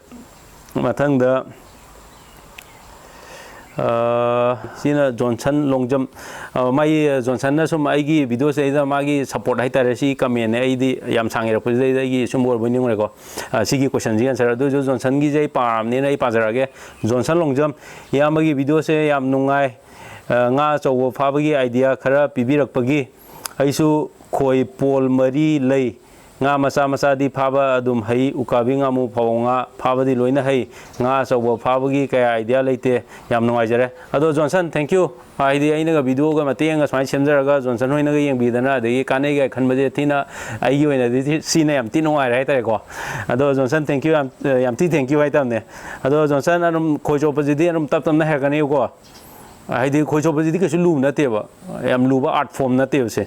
ꯃꯊꯪꯗ, ꯑ, ꯁꯤꯅ ꯖꯣꯟꯁꯟ ꯂꯣꯡꯖꯝ꯫ ꯑ, ꯃꯥꯒꯤ, ꯖꯣꯟꯁꯟꯅ ꯁꯨꯝ ꯑꯩꯒꯤ ꯚꯤꯗꯤꯑꯣꯁꯤꯗꯩꯗ ꯃꯥꯒꯤ ꯁꯞꯄꯣꯔꯠ ꯍꯥꯏꯇꯥꯔꯦ, ꯁꯤ ꯀꯃꯦꯟꯅꯦ꯫ ꯑꯩꯗꯤ ꯌꯥꯝ ꯁꯥꯡ ꯏꯔꯛꯄꯁꯤꯗꯩꯗ ꯑꯩꯒꯤ ꯁꯨꯝ ꯑꯣꯏꯔꯕꯣꯏ ꯅꯤꯡꯉꯨꯔꯦꯀꯣ꯫ ꯑ, ꯁꯤꯒꯤ ꯀꯣꯏꯁꯟꯁꯤ ꯑꯟꯁꯔ꯫ ꯑꯗꯨ ꯑꯣꯏꯔꯁꯨ ꯖꯣꯟꯁꯟꯒꯤꯁꯦ ꯑꯩ ꯄꯥꯔꯕꯅꯤꯅ ꯑꯩ ꯄꯥꯖꯔꯛꯑꯒꯦ꯫ ꯖꯣꯟꯁꯟ ꯂꯣꯡꯖꯝ, ꯏꯌꯥꯝꯕꯒꯤ ꯚꯤꯗꯤꯑꯣꯁꯦ ꯌꯥꯝ ꯅꯨꯡꯉꯥꯏ꯫ ꯑ, ꯉꯥ ꯑꯆꯧꯕ ꯐꯥꯕꯒꯤ ꯑꯥꯏꯗꯤꯌꯥ ꯈꯔ ꯄꯤꯕꯤꯔꯛꯄꯒꯤ꯫ ꯑꯩꯁꯨ ꯈꯣꯏ ꯄꯣꯜ ꯃꯔꯤ ꯂꯩ꯫ ꯉꯥ ꯃꯆꯥ ꯃꯆꯥꯗꯤ ꯐꯥꯕ ꯑꯗꯨꯝ ꯍꯩ, ꯎꯀꯥꯕꯤ, ꯉꯥꯃꯨ, ꯐꯥꯕꯧ ꯉꯥ ꯐꯥꯕꯗꯤ ꯂꯣꯏꯅ ꯍꯩ꯫ ꯉꯥ ꯑꯆꯧꯕ ꯐꯥꯕꯒꯤ ꯀꯌꯥ ꯑꯥꯏꯗꯤꯌꯥ ꯂꯩꯇꯦ꯫ ꯌꯥꯝ ꯅꯨꯡꯉꯥꯏꯖꯔꯦ꯫ ꯑꯗꯣ ꯖꯣꯟꯁꯟ, thank you꯫ ꯍꯥꯏꯗꯤ ꯑꯩꯅꯒ ꯚꯤꯗꯤꯑꯣꯒ ꯃꯇꯦꯛ ꯑꯃꯒ ꯁꯨꯃꯥꯏꯅ ꯁꯦꯝꯖꯔꯒ ꯖꯣꯟꯁꯟ ꯍꯣꯏꯅꯒ ꯌꯦꯡꯕꯤꯗꯅ ꯑꯗꯒꯤ ꯀꯥꯟꯅꯩꯒ ꯈꯟꯕꯁꯦ ꯊꯤꯅ, ꯑꯩꯒꯤ ꯑꯣꯏꯅꯗꯤ ꯊꯤ-, ꯁꯤꯅ ꯌꯥꯝ ꯊꯤ ꯅꯨꯡꯉꯥꯏꯔꯦ ꯍꯥꯏꯇꯥꯔꯦꯀꯣ꯫ ꯑꯗꯣ ꯖꯣꯟꯁꯟ, thank you, ꯌꯥꯝ, ꯌꯥꯝ ꯊꯤ thank you ꯍꯥꯏꯇꯥꯕꯅꯦ꯫ ꯑꯗꯣ ꯖꯣꯟꯁꯟ, ꯑꯗꯨꯝ ꯈꯣꯏ ꯆꯣꯞꯄꯁꯤꯗꯤ ꯑꯗꯨꯝ ꯇꯞ ꯇꯞꯅ ꯍꯩꯔꯛꯀꯅꯤꯕꯀꯣ꯫ ꯍꯥꯏꯗꯤ ꯈꯣꯏ ꯆꯣꯞꯄꯁꯤꯗꯤ ꯀꯩꯁꯨ ꯂꯨꯕ ꯅꯠꯇꯦꯕ, ꯌꯥꯝ ꯂꯨꯕ art form ꯅꯠꯇꯦꯕ ꯁꯦ꯫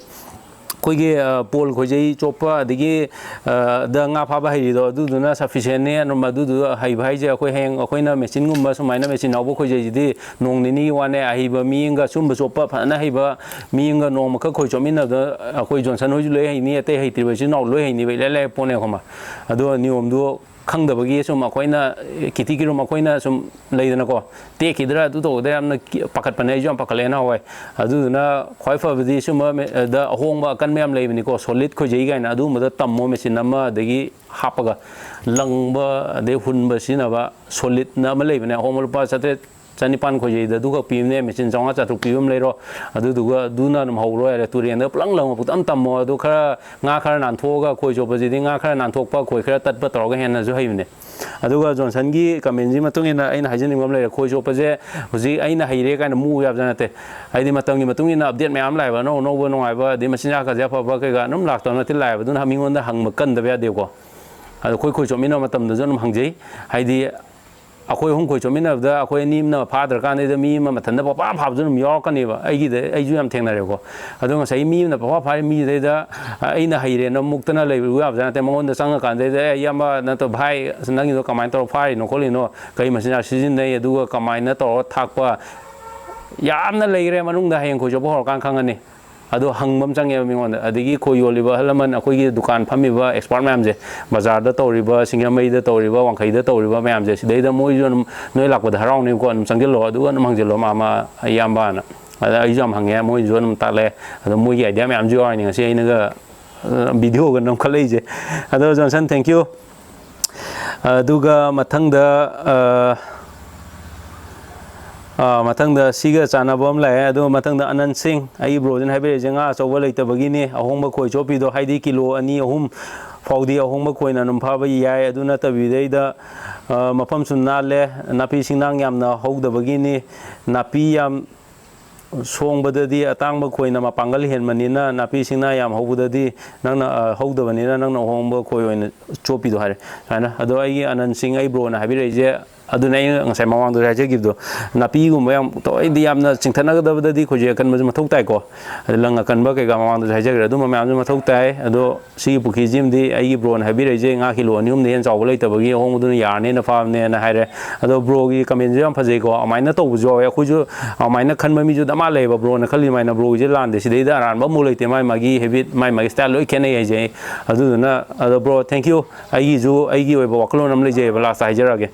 ꯑꯩꯈꯣꯏꯒꯤ, ꯑ, ꯄꯣꯜ ꯈꯣꯏꯖꯩ ꯆꯣꯞꯄ ꯑꯗꯒꯤ, ꯑ, ꯗ ꯉꯥ ꯐꯥꯕ ꯍꯩꯔꯤꯗꯣ ꯑꯗꯨꯗꯨꯅ sufficientꯅꯦ꯫ ꯑꯗꯨꯝ ꯑꯗꯨꯗꯨ ꯍꯩꯕ ꯍꯥꯏꯁꯦ ꯑꯩꯈꯣꯏ ꯍꯌꯦꯡ ꯑꯩꯈꯣꯏꯅ ꯃꯦꯆꯤꯟꯒꯨꯝꯕ ꯁꯨꯃꯥꯏꯅ ꯃꯦꯆꯤꯟ ꯌꯥꯎꯕ ꯈꯣꯏꯖꯩꯁꯤꯗꯤ ꯅꯣꯡ ꯅꯤꯅꯤꯒꯤ ꯋꯥꯅꯦ꯫ ꯑꯍꯩꯕ ꯃꯤ ꯑꯃꯒ, ꯁꯨꯝꯕ ꯆꯣꯞꯄ ꯐꯖꯅ ꯍꯩꯕ ꯃꯤ ꯑꯃꯒ ꯅꯣꯡꯃꯈꯛ ꯈꯣꯏ ꯆꯣꯞꯃꯤꯟꯅꯕꯗ ꯑꯩꯈꯣꯏ ꯖꯣꯟꯁꯟ ꯍꯣꯏꯁꯨ ꯂꯣꯏ ꯍꯩꯅꯤ, ꯑꯇꯩ ꯍꯩꯇ꯭ꯔꯤꯕ ꯏꯆꯤꯟ ꯏꯅꯥꯎ ꯂꯣꯏ ꯍꯩꯅꯤꯕ, ꯏꯂꯥꯏ ꯂꯥꯏꯕ ꯄꯣꯠꯅꯦ ꯈꯪꯕ꯫ ꯑꯗꯣ ꯅꯤꯌꯣꯝꯗꯨ ꯈꯪꯗꯕꯒꯤ ꯁꯨꯝ ꯑꯩꯈꯣꯏꯅ, ꯀꯤꯊꯤ ꯀꯤꯔꯨꯝ ꯑꯩꯈꯣꯏꯅ ꯁꯨꯝ ꯂꯩꯗꯅꯀꯣ, ꯇꯦꯛꯈꯤꯗ꯭ꯔꯥ ꯑꯗꯨ ꯇꯧꯒꯗ꯭ꯔꯥ ꯌꯥꯝꯅ ꯀꯤ-, ꯄꯥꯈꯠꯄꯅꯦ꯫ ꯑꯩꯁꯨ ꯌꯥꯝ ꯄꯥꯈꯠꯂꯛꯑꯦ ꯅꯍꯥꯟꯋꯥꯏ꯫ ꯑꯗꯨꯗꯨꯅ ꯈ꯭ꯋꯥꯏ ꯐꯕꯗꯤ ꯁꯨꯝꯕ ꯃꯦ-, ꯗ ꯑꯍꯣꯡꯕ ꯑꯀꯟꯕ ꯌꯥꯝ ꯂꯩꯕꯅꯤꯀꯣ, solid ꯈꯣꯏꯖꯩ ꯀꯥꯏꯅ, ꯑꯗꯨꯒꯨꯝꯕꯗ ꯇꯝꯃꯣ꯫ ꯃꯦꯆꯤꯟ ꯑꯃ ꯑꯗꯒꯤ ꯍꯥꯞꯄꯒ ꯂꯪꯕ ꯑꯗꯩ ꯍꯨꯟꯕ ꯁꯤꯖꯤꯟꯅꯕ solidꯅ ꯑꯃ ꯂꯩꯕꯅꯦ, ꯑꯍꯣꯡꯕ ꯂꯨꯄꯥ ꯆꯥꯇ꯭ꯔꯦꯠ ꯆꯅꯤꯄꯥꯟ ꯈꯣꯏꯖꯩꯗ ꯑꯗꯨꯈꯛ ꯄꯤꯕꯅꯦ, ꯃꯦꯆꯤꯟ ꯆꯥꯝꯃꯉꯥ ꯆꯥꯇ꯭ꯔꯨꯛ ꯄꯤꯕ ꯑꯃ ꯂꯩꯔꯣ꯫ ꯑꯗꯨꯗꯨꯒ ꯑꯗꯨꯅ ꯑꯗꯨꯝ ꯍꯧꯔꯣ ꯌꯥꯔꯦ꯫ ꯇꯨꯔꯦꯟꯗ ꯄꯨꯂꯪ ꯂꯪꯕ ꯄꯨꯡꯇꯝ ꯇꯝꯃꯣ꯫ ꯑꯗꯨ ꯈꯔ ꯉꯥ ꯈꯔ ꯅꯥꯟꯊꯣꯛꯑꯒ ꯈꯣꯏ ꯆꯣꯞꯄꯁꯤꯗꯤ ꯉꯥ ꯈꯔ ꯅꯥꯟꯊꯣꯛꯄ, ꯈꯣꯏ ꯈꯔ ꯇꯠꯄ ꯇꯧꯔꯒ ꯍꯦꯟꯅꯁꯨ ꯍꯩꯕꯅꯦ꯫ ꯑꯗꯨꯒ ꯖꯣꯟꯁꯟꯒꯤ commentꯁꯤ ꯃꯇꯨꯡ ꯏꯟꯅ ꯑꯩꯅ ꯍꯥꯏꯖꯅꯤꯡꯕ ꯑꯃ ꯂꯩꯔꯦ꯫ ꯈꯣꯏ ꯆꯣꯞꯄꯁꯦ ꯍꯧꯖꯤꯛ ꯑꯩꯅ ꯍꯩꯔꯦ ꯀꯥꯏꯅ ꯃꯨꯛꯎ ꯌꯥꯕꯖꯥꯠ ꯅꯠꯇꯦ꯫ ꯍꯥꯏꯗꯤ ꯃꯇꯝꯒꯤ ꯃꯇꯨꯡ ꯏꯟꯅ update ꯃꯌꯥꯝ ꯂꯥꯛꯑꯦꯕ, ꯑꯅꯧ ꯑꯅꯧꯕ ꯅꯨꯡꯉꯥꯏꯕ, ꯑꯗꯩ ꯃꯆꯤꯟꯖꯥꯛꯀꯁꯦ ꯑꯐꯕ ꯀꯩꯀꯥ ꯑꯗꯨꯝ ꯂꯥꯛꯇꯕ ꯅꯠꯇꯦ, ꯂꯥꯛꯑꯦꯕ꯫ ꯑꯗꯨꯅ ꯃꯤꯉꯣꯟꯗ ꯍꯪꯕ ꯀꯟꯗꯕ ꯌꯥꯗꯦꯕꯀꯣ꯫ ꯑꯗꯣ ꯑꯩꯈꯣꯏ ꯈꯣꯏ ꯆꯣꯞꯃꯤꯟꯅꯕ ꯃꯇꯝꯗꯁꯨ ꯑꯗꯨꯝ ꯍꯪꯖꯩ꯫ ꯍꯥꯏꯗꯤ ꯑꯩꯈꯣꯏ ꯑꯍꯨꯝ ꯈꯣꯏ ꯆꯣꯠꯃꯤꯟꯅꯕꯗ ꯑꯩꯈꯣꯏ ꯑꯅꯤ ꯑꯃꯅ ꯐꯥꯗ꯭ꯔꯀꯥꯟꯗꯩꯗ ꯃꯤ ꯑꯃ ꯃꯊꯟꯇ ꯄꯪꯐꯥ ꯐꯥꯕꯁꯨ ꯑꯗꯨꯝ ꯌꯥꯎꯔꯛꯀꯅꯦꯕ꯫ ꯑꯩꯒꯤꯗ ꯑꯩꯁꯨ ꯌꯥꯝ ꯊꯦꯡꯅꯔꯦꯀꯣ꯫ ꯑꯗꯣ ꯉꯁꯥꯏꯒꯤ ꯃꯤ ꯑꯃꯅ ꯄꯪꯐꯥ ꯐꯥꯔꯤ ꯃꯤꯗꯩꯗ, ꯑ, ꯑꯩꯅ ꯍꯩꯔꯦꯅ ꯃꯨꯛꯇꯅ ꯂꯩꯕ ꯌꯥꯕꯖꯥꯠ ꯅꯠꯇꯦ꯫ ꯃꯉꯣꯟꯗ ꯆꯪꯉꯀꯥꯟꯗꯩꯗ, "ꯑꯦ, ꯏꯌꯥꯝꯕ, ꯅꯠꯇ꯭ꯔꯣ ꯚꯥꯏ, ꯑꯁ, ꯅꯪꯒꯤꯗꯣ ꯀꯃꯥꯏꯅ ꯇꯧꯔ ꯐꯥꯔꯤꯅꯣ ꯈꯣꯠꯂꯤꯅꯣ? ꯀꯩ ꯃꯆꯤꯟꯖꯥꯛ ꯁꯤꯖꯤꯟꯅꯩ? ꯑꯗꯨꯒ ꯀꯃꯥꯏꯅ ꯇꯧꯔꯒ ꯊꯥꯛꯄ?" ꯌꯥꯝꯅ ꯂꯩꯈ꯭ꯔꯦ ꯃꯅꯨꯡꯗ, ꯍꯌꯦꯡ ꯈꯣꯏ ꯆꯣꯞꯄ ꯍꯧꯔꯀꯥꯟꯗ ꯈꯪꯉꯅꯤ꯫ ꯑꯗꯣ ꯍꯪꯕ ꯑꯃ ꯆꯪꯉꯦꯕ ꯃꯤꯉꯣꯟꯗ꯫ ꯑꯗꯒꯤ ꯈꯣꯏ ꯌꯣꯜꯂꯤꯕ ꯑꯍꯜ ꯂꯃꯟ, ꯑꯩꯈꯣꯏꯒꯤ ꯗꯨꯀꯥꯟ ꯐꯝꯃꯤꯕ expert ꯃꯌꯥꯝꯁꯦ, ꯕꯖꯥꯔꯗ ꯇꯧꯔꯤꯕ, ꯁꯤꯡꯖꯃꯩꯗ ꯇꯧꯔꯤꯕ, ꯋꯥꯡꯈꯩꯗ ꯇꯧꯔꯤꯕ ꯃꯌꯥꯝꯁꯦ, ꯁꯤꯗꯩꯗ ꯃꯣꯏꯁꯨ ꯑꯗꯨꯝ ꯅꯣꯏ ꯂꯥꯛꯄꯗ ꯍꯔꯥꯎꯅꯤꯀꯣ, ꯑꯗꯨꯝ ꯆꯪꯁꯤꯜꯂꯣ, ꯑꯗꯨꯒ ꯑꯗꯨꯝ ꯍꯪꯖꯤꯜꯂꯣ, ꯃꯥ, ꯃꯥ, ꯏꯌꯥꯝꯕꯅ꯫ ꯑꯗ ꯑꯩꯁꯨ ꯌꯥꯝ ꯍꯪꯉꯦ, ꯃꯣꯏꯁꯨ ꯑꯗꯨꯝ ꯇꯥꯛꯂꯛꯑꯦ꯫ ꯑꯗꯣ ꯃꯣꯏꯒꯤ idea ꯃꯌꯥꯝꯁꯨ ꯌꯥꯎꯔꯤꯅꯤ ꯉꯁꯤ ꯑꯩꯅꯒ, ꯑ, video ꯒ ꯅꯝꯈꯠꯂꯛꯏꯁꯦ꯫ ꯑꯗꯣ ꯖꯣꯟꯁꯟ, thank you꯫ ꯑꯗꯨꯒ ꯃꯊꯪꯗ, ꯑ, ꯑ, ꯃꯊꯪꯗ ꯁꯤꯒ ꯆꯥꯟꯅꯕ ꯑꯃ ꯂꯥꯛꯑꯦ꯫ ꯑꯗꯨꯒ ꯃꯊꯪꯗ ꯑꯅꯟ ꯁꯤꯡ, "ꯑꯩꯒꯤ ꯕ꯭ꯔꯣꯁꯤꯅ ꯍꯥꯏꯕꯤꯔꯛꯏꯁꯦ ꯉꯥ ꯑꯆꯧꯕ ꯂꯩꯇꯕꯒꯤꯅꯤ, ꯑꯍꯣꯡꯕ ꯈꯣꯏ ꯆꯣꯞꯄꯤꯗꯣ, ꯍꯥꯏꯗꯤ ꯀꯤꯂꯣ ꯑꯅꯤ ꯑꯍꯨꯝ ꯐꯥꯎꯗꯤ ꯑꯍꯣꯡꯕ ꯈꯣꯏꯅ ꯑꯗꯨꯝ ꯐꯥꯕ ꯌꯥꯏ꯫ ꯑꯗꯨ ꯅꯠꯇꯕꯤꯗꯩꯗ, ꯑ, ꯃꯐꯝꯁꯨ ꯅꯥꯜꯂꯦ, ꯅꯥꯄꯤ ꯁꯤꯡꯅꯥꯡ ꯌꯥꯝꯅ ꯍꯧꯗꯕꯒꯤꯅꯤ, ꯅꯥꯄꯤ ꯌꯥꯝ ꯁꯣꯡꯕꯗꯗꯤ ꯑꯇꯥꯡꯕ ꯈꯣꯏꯅ ꯃꯄꯥꯡꯒꯜ ꯍꯦꯟꯕꯅꯤꯅ, ꯅꯥꯄꯤ ꯁꯤꯡꯅꯥ ꯌꯥꯝ ꯍꯧꯕꯗꯗꯤ ꯅꯪꯅ, ꯑ, ꯍꯧꯗꯕꯅꯤꯅ ꯅꯪꯅ ꯑꯍꯣꯡꯕ ꯈꯣꯏ ꯑꯣꯏꯅ ꯆꯣꯞꯄꯤꯗꯣ" ꯍꯥꯏꯔꯦ꯫ ꯁꯨꯃꯥꯏꯅ꯫ ꯑꯗꯣ ꯑꯩꯒꯤ ꯑꯅꯟ ꯁꯤꯡ, ꯑꯩ ꯕ꯭ꯔꯣꯅ ꯍꯥꯏꯕꯤꯔꯛꯏꯁꯦ, ꯑꯗꯨꯅ ꯑꯩꯅ ꯉꯁꯥꯏ ꯃꯃꯥꯡꯗꯁꯨ ꯍꯥꯏꯖꯈꯤꯕꯗꯣ, ꯅꯥꯄꯤꯒꯨꯝꯕ ꯌꯥꯝ ꯇꯣꯏꯅꯗꯤ ꯌꯥꯝꯅ ꯆꯤꯡꯊꯠꯅꯒꯗꯕꯗꯗꯤ ꯈꯣꯏꯁꯦ ꯑꯀꯟꯕꯁꯨ ꯃꯊꯧ ꯇꯥꯏꯀꯣ꯫ ꯑꯗ ꯂꯪ ꯑꯀꯟꯕ ꯀꯩꯀꯥ ꯃꯃꯥꯡꯗꯁꯨ ꯍꯥꯏꯖꯈ꯭ꯔꯦ, ꯑꯗꯨꯝꯕ ꯃꯌꯥꯝꯁꯨ ꯃꯊꯧ ꯇꯥꯏ꯫ ꯑꯗꯣ ꯁꯤꯒꯤ ꯄꯨꯈ꯭ꯔꯤꯁꯤꯃꯗꯤ ꯑꯩꯒꯤ ꯕ꯭ꯔꯣꯅ ꯍꯥꯏꯕꯤꯔꯛꯏꯁꯦ ꯉꯥ ꯀꯤꯂꯣ ꯑꯅꯤ ꯑꯍꯨꯝꯗ ꯍꯦꯟꯅ ꯆꯥꯎꯕ ꯂꯩꯇꯕꯒꯤ ꯑꯍꯣꯡꯕꯗꯨꯅ ꯌꯥꯔꯅꯦꯅ ꯐꯥꯕꯅꯦꯅ ꯍꯥꯏꯔꯦ꯫ ꯑꯗꯣ ꯕ꯭ꯔꯣꯒꯤ comment ꯁꯨ ꯌꯥꯝ ꯐꯖꯩꯀꯣ, ꯑꯗꯨꯃꯥꯏꯅ ꯇꯧꯕꯁꯨ ꯌꯥꯎꯋꯦ꯫ ꯑꯩꯈꯣꯏꯁꯨ ꯑꯗꯨꯃꯥꯏꯅ ꯈꯟꯕ ꯃꯤꯁꯨ ꯗꯃꯥ ꯂꯩꯌꯦꯕ, ꯕ꯭ꯔꯣꯅ ꯈꯜꯂꯤ ꯑꯗꯨꯃꯥꯏꯅ꯫ ꯕ꯭ꯔꯣꯒꯤꯁꯦ ꯂꯥꯟꯗꯦ, ꯁꯤꯗꯩꯗ ꯑꯔꯥꯟꯕ ꯑꯃꯐꯥꯎ ꯂꯩꯇꯦ꯫ ꯃꯥꯏ ꯃꯥꯒꯤ habit, ꯃꯥꯏ ꯃꯥꯒꯤ style ꯂꯣꯏ ꯈꯦꯠꯅꯩ ꯍꯥꯏꯁꯦ ꯑꯩ꯫ ꯑꯗꯨꯗꯨꯅ, ꯑꯗꯣ ꯕ꯭ꯔꯣ, thank you꯫ ꯑꯩꯒꯤꯁꯨ ꯑꯩꯒꯤ ꯑꯣꯏꯕ ꯋꯥꯈꯜꯂꯣꯟ ꯑꯃ ꯂꯩꯖꯩꯑꯕ, last ꯇ ꯍꯥꯏꯖꯔꯛꯑꯒꯦ꯫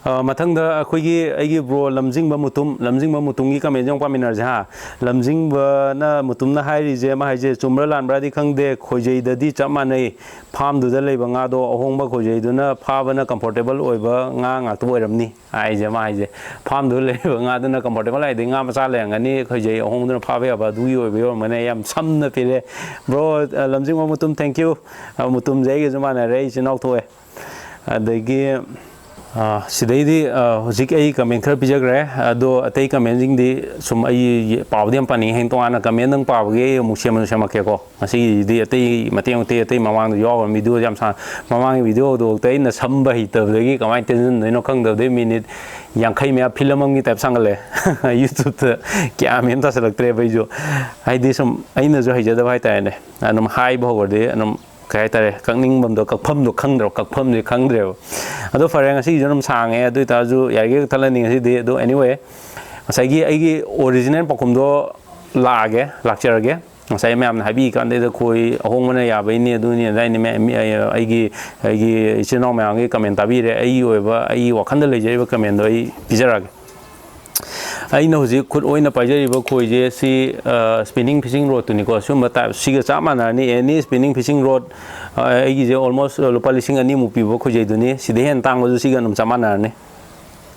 ꯑ, ꯃꯊꯪꯗ ꯑꯩꯈꯣꯏꯒꯤ, ꯑꯩꯒꯤ ꯕ꯭ꯔꯣ ꯂꯝꯖꯤꯡꯕ ꯃꯨꯇꯨꯝ, ꯂꯝꯖꯤꯡꯕ ꯃꯨꯇꯨꯝꯒꯤ comment ꯁꯦ ꯑꯃꯨꯛ ꯄꯥꯃꯤꯟꯅꯔꯁꯦ ꯍꯥ꯫ ꯂꯝꯖꯤꯡꯕꯅ, ꯃꯨꯇꯨꯝꯅ ꯍꯥꯏꯔꯤꯁꯦ, ꯃꯥ ꯍꯥꯏꯁꯦ ꯆꯨꯝꯕ꯭ꯔꯥ ꯂꯥꯟꯕ꯭ꯔꯥꯗꯤ ꯈꯪꯗꯦ, ꯈꯣꯏꯖꯩꯗꯗꯤ ꯆꯞ ꯃꯥꯟꯅꯩ, farm ꯗꯨꯗ ꯂꯩꯕ ꯉꯥꯗꯣ ꯑꯍꯣꯡꯕ ꯈꯣꯏꯖꯩꯗꯨꯅ ꯐꯥꯕꯅ comfortable ꯑꯣꯏꯕ ꯉꯥ ꯉꯥꯛꯇ ꯑꯣꯏꯔꯝꯅꯤ ꯍꯥꯏꯁꯦ꯫ ꯃꯥ ꯍꯥꯏꯁꯦ farm ꯗꯨꯗ ꯂꯩꯕ ꯉꯥꯗꯨꯅ comfortable ꯍꯥꯏꯗꯤ ꯉꯥ ꯃꯆꯥ ꯂꯩꯔꯝꯒꯅꯤ, ꯈꯣꯏꯖꯩ ꯑꯍꯣꯡꯕꯗꯨꯅ ꯐꯥꯕ ꯌꯥꯕ, ꯑꯗꯨꯒꯤ ꯑꯣꯏꯕ ꯑꯣꯏꯔꯝꯒꯅꯤ꯫ ꯌꯥꯝ ꯁꯝꯅ ꯄꯤꯔꯦ꯫ ꯕ꯭ꯔꯣ, ꯑ, ꯂꯝꯖꯤꯡꯕ ꯃꯨꯇꯨꯝ, thank you꯫ ꯑ, ꯃꯨꯇꯨꯝꯁꯦ ꯑꯩꯒꯁꯨ ꯃꯥꯟꯅꯔꯦ, ꯑꯩ ꯏꯆꯤꯟ ꯏꯅꯥꯎ ꯊꯣꯛꯑꯦ꯫ ꯑꯗꯒꯤ ꯑꯥ, ꯁꯤꯗꯩꯗꯤ, ꯑꯥ, ꯍꯧꯖꯤꯛ ꯑꯩ ꯀꯃꯦꯟ ꯈꯔ ꯄꯤꯖꯈ꯭ꯔꯦ, ꯑꯗꯣ ꯑꯇꯩ ꯀꯃꯦꯟꯁꯤꯡꯗꯤ ꯁꯨꯝ ꯑꯩ ꯄꯥꯕꯗꯤ ꯌꯥꯝ ꯄꯥꯅꯤꯡꯉꯦ, ꯍꯌꯦꯡ ꯇꯣꯉꯥꯟꯅ ꯀꯃꯦꯟꯗꯪ ꯄꯥꯕꯒꯤ ꯑꯩ ꯑꯃꯨꯛ ꯁꯦꯝꯕꯁꯨ ꯁꯦꯝꯃꯛꯀꯦꯀꯣ꯫ ꯉꯁꯤꯒꯤꯗꯤ ꯑꯇꯩ ꯃꯇꯦꯛ ꯃꯇꯦꯛ ꯑꯇꯩ ꯃꯃꯥꯡꯗ ꯌꯥꯎꯈ꯭ꯔꯕ ꯚꯤꯗꯤꯑꯣ ꯌꯥꯝ ꯁꯥꯡ, ꯃꯃꯥꯡꯒꯤ ꯚꯤꯗꯤꯑꯣꯗꯨꯐꯥꯎꯗ ꯑꯩꯅ ꯁꯝꯕ ꯍꯩꯇꯕꯗꯒꯤ ꯀꯃꯥꯏꯅ ꯇꯦꯟꯁꯤꯟꯗꯣꯏꯅꯣ ꯈꯪꯗꯕꯗꯒꯤ ꯃꯤꯅꯤꯠ ꯌꯥꯡꯈꯩ ꯃꯌꯥ ꯐꯤꯂꯝ ꯑꯃꯒꯤ ꯇꯥꯏꯞ ꯁꯥꯡꯒꯠꯂꯦ꯫ YouTube ꯀꯌꯥ ꯃꯦꯟ ꯇꯥꯁꯤꯜꯂꯛꯇ꯭ꯔꯦꯕ ꯑꯩꯁꯨ, ꯍꯥꯏꯗꯤ ꯁꯨꯝ ꯑꯩꯅꯁꯨ ꯍꯩꯖꯗꯕ ꯍꯥꯏꯇꯥꯔꯦꯅꯦ꯫ ꯑꯗꯨꯝ ꯍꯥꯏꯕ ꯍꯧꯔꯗꯤ ꯑꯗꯨꯝ ꯀꯩ ꯍꯥꯏꯇꯥꯔꯦ, ꯀꯛꯅꯤꯡꯐꯝꯗꯣ, ꯀꯛꯐꯝꯗꯣ ꯈꯪꯗ꯭ꯔꯕ, ꯀꯛꯐꯝꯁꯦ ꯈꯪꯗ꯭ꯔꯦꯕ꯫ ꯑꯗꯣ ꯐꯔꯦ, ꯉꯁꯤꯒꯤꯁꯨ ꯑꯗꯨꯝ ꯁꯥꯡꯉꯦ, ꯑꯗꯨ ꯑꯣꯏꯇꯥꯔꯁꯨ ꯌꯥꯔꯤꯈꯩ ꯀꯛꯊꯠꯂꯅꯤ ꯉꯁꯤꯗꯤ꯫ ꯑꯗꯣ anyway, ꯉꯁꯥꯏꯒꯤ ꯑꯩꯒꯤ original ꯄꯥꯎꯈꯨꯝꯗꯣ ꯂꯥꯛꯑꯒꯦ, ꯂꯥꯛꯆꯔꯒꯦ꯫ ꯉꯁꯥꯏ ꯃꯌꯥꯝꯅ ꯍꯥꯏꯕꯤꯀꯥꯟꯗꯩꯗ ꯈꯣꯏ ꯑꯍꯣꯡꯕꯅ ꯌꯥꯕꯩꯅꯤ, ꯑꯗꯨꯅꯤ ꯑꯗꯥꯏꯅꯤ, ꯃꯌꯥꯝ, ꯃꯤ-, ꯑꯩꯒꯤ, ꯑꯩꯒꯤ ꯏꯆꯤꯜ ꯏꯅꯥꯎ ꯃꯌꯥꯝꯒꯤ ꯀꯃꯦꯟ ꯇꯥꯕꯤꯔꯦ꯫ ꯑꯩꯒꯤ ꯑꯣꯏꯕ, ꯑꯩꯒꯤ ꯋꯥꯈꯜꯗ ꯂꯩꯖꯔꯤꯕ ꯀꯃꯦꯟꯗꯣ ꯑꯩ ꯄꯤꯖꯔꯛꯑꯒꯦ꯫ ꯑꯩꯅ ꯍꯧꯖꯤꯛ ꯈꯨꯠ ꯑꯣꯏꯅ ꯄꯥꯏꯖꯔꯤꯕ ꯈꯣꯏꯁꯦ ꯁꯤ, ꯑ, spinning fishing rodꯇꯨꯅꯤꯀꯣ꯫ ꯁꯤꯒꯨꯝꯕ type, ꯁꯤꯒ ꯆꯞ ꯃꯥꯟꯅꯔꯅꯤ꯫ Any spinning fishing rod, ꯑ, ꯑꯩꯒꯤꯁꯦ almost ꯂꯨꯄꯥ ꯂꯤꯁꯤꯡ ꯑꯅꯤꯃꯨꯛ ꯄꯤꯕ ꯈꯣꯏꯖꯩꯗꯨꯅꯤ꯫ ꯁꯤꯗꯩ ꯍꯦꯟꯅ ꯇꯥꯡꯕꯁꯨ ꯁꯤꯒ ꯑꯗꯨꯝ ꯆꯞ ꯃꯥꯟꯅꯔꯅꯤ꯫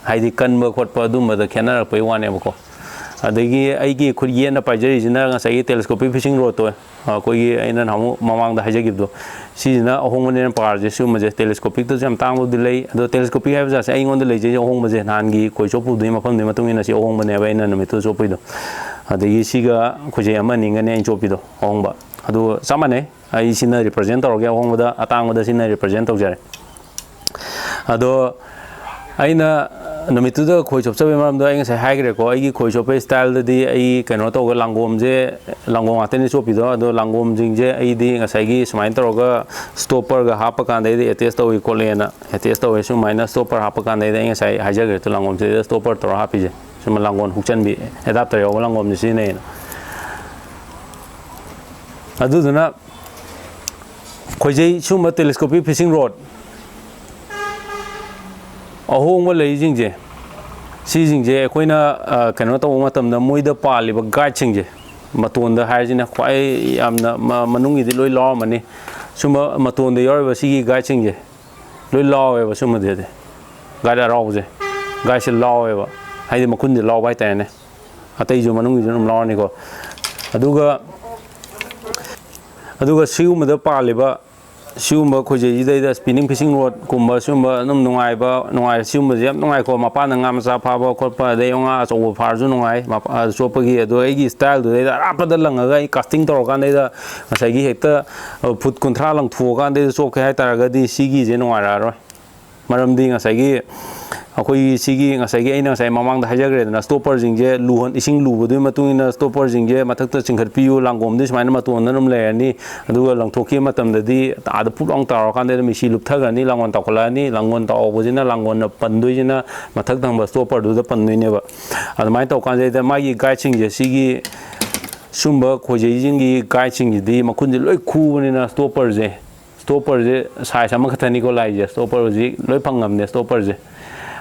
ꯍꯥꯏꯗꯤ ꯀꯟꯕ ꯈꯣꯠꯄ ꯑꯗꯨꯝꯕꯗ ꯈꯦꯠꯅꯔꯛꯄꯩ ꯋꯥꯅꯦꯕꯀꯣ꯫ ꯑꯗꯒꯤ ꯑꯩꯒꯤ ꯈꯨꯠ ꯌꯦꯠꯅ ꯄꯥꯏꯖꯔꯤꯁꯤꯅ ꯉꯁꯥꯏꯒꯤ telescopic fishing rodꯇꯣ, ꯑꯩꯈꯣꯏꯒꯤ ꯑꯩꯅ ꯅꯍꯥꯟꯃꯨꯛ ꯃꯃꯥꯡꯗ ꯍꯥꯏꯖꯈꯤꯕꯗꯣ, ꯁꯤꯁꯤꯅ ꯑꯍꯣꯡꯕꯅꯦꯅ ꯄꯥꯔꯁꯦ꯫ ꯁꯤꯒꯨꯝꯕꯁꯦ telescopicꯇꯁꯨ ꯌꯥꯝ ꯇꯥꯡꯕꯕꯨꯗꯤ ꯂꯩ, ꯑꯗꯣ telescopic ꯍꯥꯏꯕ ꯖꯥꯠꯁꯦ ꯑꯩꯉꯣꯟꯗ ꯂꯩꯖꯩꯁꯦ ꯑꯍꯣꯡꯕꯁꯦ, ꯅꯍꯥꯟꯒꯤ ꯈꯣꯏ ꯆꯣꯞꯄꯨꯕꯗꯨꯒꯤ ꯃꯐꯝꯗꯨꯒꯤ ꯃꯇꯨꯡ ꯏꯟꯅ ꯁꯤ ꯑꯍꯣꯡꯕꯅꯦꯕ ꯑꯩꯅ ꯅꯨꯃꯤꯠꯇꯨ ꯆꯣꯞꯄꯨꯏꯗꯣ꯫ ꯑꯗꯒꯤ ꯁꯤꯒ ꯈꯨꯖꯩ ꯑꯃ ꯑꯅꯤꯒꯅꯦ ꯑꯩꯅ ꯆꯣꯞꯄꯤꯗꯣ ꯑꯍꯣꯡꯕ꯫ ꯑꯗꯨ ꯆꯞ ꯃꯥꯟꯅꯩ, ꯑꯩ ꯁꯤꯅ represent ꯇꯧꯔꯒꯦ ꯑꯍꯣꯡꯕꯗ, ꯑꯇꯥꯡꯕꯗ ꯁꯤꯅ represent ꯇꯧꯖꯔꯦ꯫ ꯑꯗꯣ ꯑꯩꯅ ꯅꯨꯃꯤꯠꯇꯨꯗ ꯈꯣꯏ ꯆꯣꯞꯆꯕꯒꯤ ꯃꯔꯝꯗꯣ ꯑꯩ ꯉꯁꯥꯏ ꯍꯥꯏꯈ꯭ꯔꯦꯀꯣ꯫ ꯑꯩꯒꯤ ꯈꯣꯏ ꯆꯣꯞꯄꯒꯤ styleꯗꯗꯤ ꯑꯩ ꯀꯩꯅꯣ ꯇꯧꯕ, ꯂꯥꯡꯒꯣꯝꯁꯦ, ꯂꯥꯡꯒꯣꯝ ꯉꯥꯛꯇꯅꯤ ꯆꯣꯞꯄꯤꯗꯣ꯫ ꯑꯗꯣ ꯂꯥꯡꯒꯣꯝꯁꯤꯡꯁꯦ ꯑꯩꯗꯤ ꯉꯁꯥꯏꯒꯤ ꯁꯨꯃꯥꯏꯅ ꯇꯧꯔꯒ stopperꯒ ꯍꯥꯞꯄ ꯀꯥꯟꯗ ꯑꯩꯗꯤ attach ꯇꯧꯏ ꯈꯣꯠꯂꯦꯅ, attach ꯇꯧꯋꯦ꯫ ꯁꯨꯃꯥꯏꯅ stopper ꯍꯥꯞꯄ ꯀꯥꯟꯗ ꯑꯩꯗꯤ ꯑꯩ ꯉꯁꯥꯏ ꯍꯥꯏꯖꯈ꯭ꯔꯦ, ꯂꯥꯡꯒꯣꯝꯁꯤꯗ stopper ꯇꯧꯔ ꯍꯥꯞꯄꯤꯁꯦ꯫ ꯁꯨꯝ ꯂꯥꯡꯒꯣꯝ ꯍꯨꯛꯆꯟꯕꯤ, adapter ꯌꯥꯎꯕ ꯂꯥꯡꯒꯣꯝꯁꯦ ꯁꯤꯖꯤꯟꯅꯩꯌꯦꯅ꯫ ꯑꯗꯨꯗꯨꯅ ꯈꯣꯏꯖꯩ, ꯁꯨꯝꯕ telescopic fishing rod ꯑꯍꯣꯡꯕ ꯂꯩꯔꯤꯁꯤꯡꯁꯦ, ꯁꯤꯁꯤꯡꯁꯦ ꯑꯩꯈꯣꯏꯅ, ꯑ, ꯀꯩꯅꯣ ꯇꯧꯕ ꯃꯇꯝꯗ ꯃꯣꯏꯗ ꯄꯥꯜꯂꯤꯕ guideꯁꯤꯡꯁꯦ, ꯃꯇꯣꯟꯗ ꯍꯥꯏꯔꯤꯁꯤꯅ ꯈ꯭ꯋꯥꯏ ꯌꯥꯝꯅ ꯃ-, ꯃꯅꯨꯡꯒꯤꯗꯤ ꯂꯣꯏ ꯂꯥꯎꯔꯝꯃꯅꯤ꯫ ꯁꯨꯝꯕ ꯃꯇꯣꯟꯗ ꯌꯥꯎꯔꯤꯕ ꯁꯤꯒꯤ guideꯁꯤꯡꯁꯦ ꯂꯣꯏ ꯂꯥꯎꯋꯦꯕ꯫ ꯁꯨꯝꯕꯗꯗꯤ guide ꯑꯔꯥꯎꯕꯁꯦ, guideꯁꯦ ꯂꯥꯎꯋꯦꯕ, ꯍꯥꯏꯗꯤ ꯃꯈꯨꯟꯁꯦ ꯂꯥꯎꯕ ꯍꯥꯏꯇꯥꯔꯦꯅꯦ꯫ ꯑꯇꯩꯁꯨ ꯃꯅꯨꯡꯒꯤꯁꯨ ꯑꯗꯨꯝ ꯂꯥꯎꯔꯅꯤꯀꯣ꯫ ꯑꯗꯨꯒ, ꯑꯗꯨꯒ ꯁꯤꯒꯨꯝꯕꯗ ꯄꯥꯜꯂꯤꯕ ꯁꯤꯒꯨꯝꯕ ꯈꯣꯏꯖꯩꯁꯤꯗꯩꯗ spinning fishing rodꯀꯨꯝꯕ ꯁꯤꯒꯨꯝꯕ ꯑꯗꯨꯝ ꯅꯨꯡꯉꯥꯏꯕ, ꯅꯨꯡꯉꯥꯏ, ꯁꯤꯒꯨꯝꯕꯁꯦ ꯌꯥꯝ ꯅꯨꯡꯉꯥꯏꯀꯣ꯫ ꯃꯄꯥꯟꯗ ꯉꯥ ꯃꯆꯥ ꯐꯥꯕ ꯈꯣꯠꯄ, ꯑꯗꯩ ꯉꯥ ꯑꯆꯧꯕ ꯐꯥꯔꯁꯨ ꯅꯨꯡꯉꯥꯏ, ꯃꯄꯥ-, ꯆꯣꯞꯄꯒꯤ꯫ ꯑꯗꯣ ꯑꯩꯒꯤ styleꯗꯨꯗꯩꯗ ꯑꯔꯥꯞꯄꯗ ꯂꯪꯉꯒ ꯑꯩ casting ꯇꯧꯔꯀꯥꯟꯗꯩꯗ ꯉꯁꯥꯏꯒꯤ ꯍꯦꯛꯇ, ꯑ, foot ꯀꯨꯟꯊ꯭ꯔꯥ ꯂꯪꯊꯣꯛꯑꯀꯥꯟꯗꯩꯗ ꯆꯣꯞꯀꯦ ꯍꯥꯏ ꯇꯥꯔꯒꯗꯤ ꯁꯤꯒꯤꯁꯦ ꯅꯨꯡꯉꯥꯏꯔꯛꯑꯔꯣꯏ꯫ ꯃꯔꯝꯗꯤ ꯉꯁꯥꯏꯒꯤ ꯑꯩꯈꯣꯏꯒꯤ ꯁꯤꯒꯤ ꯉꯁꯥꯏꯒꯤ ꯑꯩꯅ ꯉꯁꯥꯏ ꯃꯃꯥꯡꯗ ꯍꯥꯏꯖꯈ꯭ꯔꯦꯗꯅ, stopperꯁꯤꯡꯁꯦ ꯂꯨꯍꯣꯟ-, ꯏꯁꯤꯡ ꯂꯨꯕꯗꯨꯒꯤ ꯃꯇꯨꯡ ꯏꯟꯅ stopperꯁꯤꯡꯁꯦ ꯃꯊꯛꯇ ꯆꯤꯡꯈꯠꯄꯤꯌꯨ, ꯂꯥꯡꯒꯣꯝꯗꯤ ꯁꯨꯃꯥꯏꯅ ꯃꯇꯣꯟꯗ ꯑꯗꯨꯝ ꯂꯩꯔꯅꯤ꯫ ꯑꯗꯨꯒ ꯂꯪꯊꯣꯛꯈꯤꯕ ꯃꯇꯝꯗꯗꯤ ꯑꯥꯗ ꯄꯨꯞ ꯂꯥꯎ ꯇꯥꯎꯔꯀꯥꯟꯗ ꯃꯤꯁꯤ ꯂꯨꯞꯊꯈ꯭ꯔꯅꯤ, ꯂꯥꯡꯒꯣꯜ ꯇꯥꯎꯈꯠꯂꯛꯑꯅꯤ꯫ ꯂꯥꯡꯒꯣꯜ ꯇꯥꯎꯕꯁꯤꯅ ꯂꯥꯡꯒꯣꯜꯅ ꯄꯟꯗꯣꯏꯁꯤꯅ ꯃꯊꯛ ꯊꯪꯕ stopperꯗꯨꯗ ꯄꯟꯗꯣꯏꯅꯦꯕ꯫ ꯑꯗꯨꯃꯥꯏꯅ ꯇꯧꯀꯥꯟꯁꯤꯗ ꯃꯥꯒꯤ guideꯁꯤꯡꯁꯦ ꯁꯤꯒꯤ ꯁꯨꯝꯕ ꯈꯣꯏꯖꯩꯁꯤꯡꯒꯤ guideꯁꯤꯡꯁꯤꯗꯤ ꯃꯈꯨꯟꯁꯦ ꯂꯣꯏ ꯈꯨꯕꯅꯤꯅ stopperꯁꯦ, stopperꯁꯦ size ꯑꯃꯈꯛꯇꯅꯤꯀꯣ ꯂꯥꯛꯏꯁꯦ꯫ Stopper ꯍꯧꯖꯤꯛ ꯂꯣꯏ ꯐꯪꯉꯝꯅꯦ stopperꯁꯦ꯫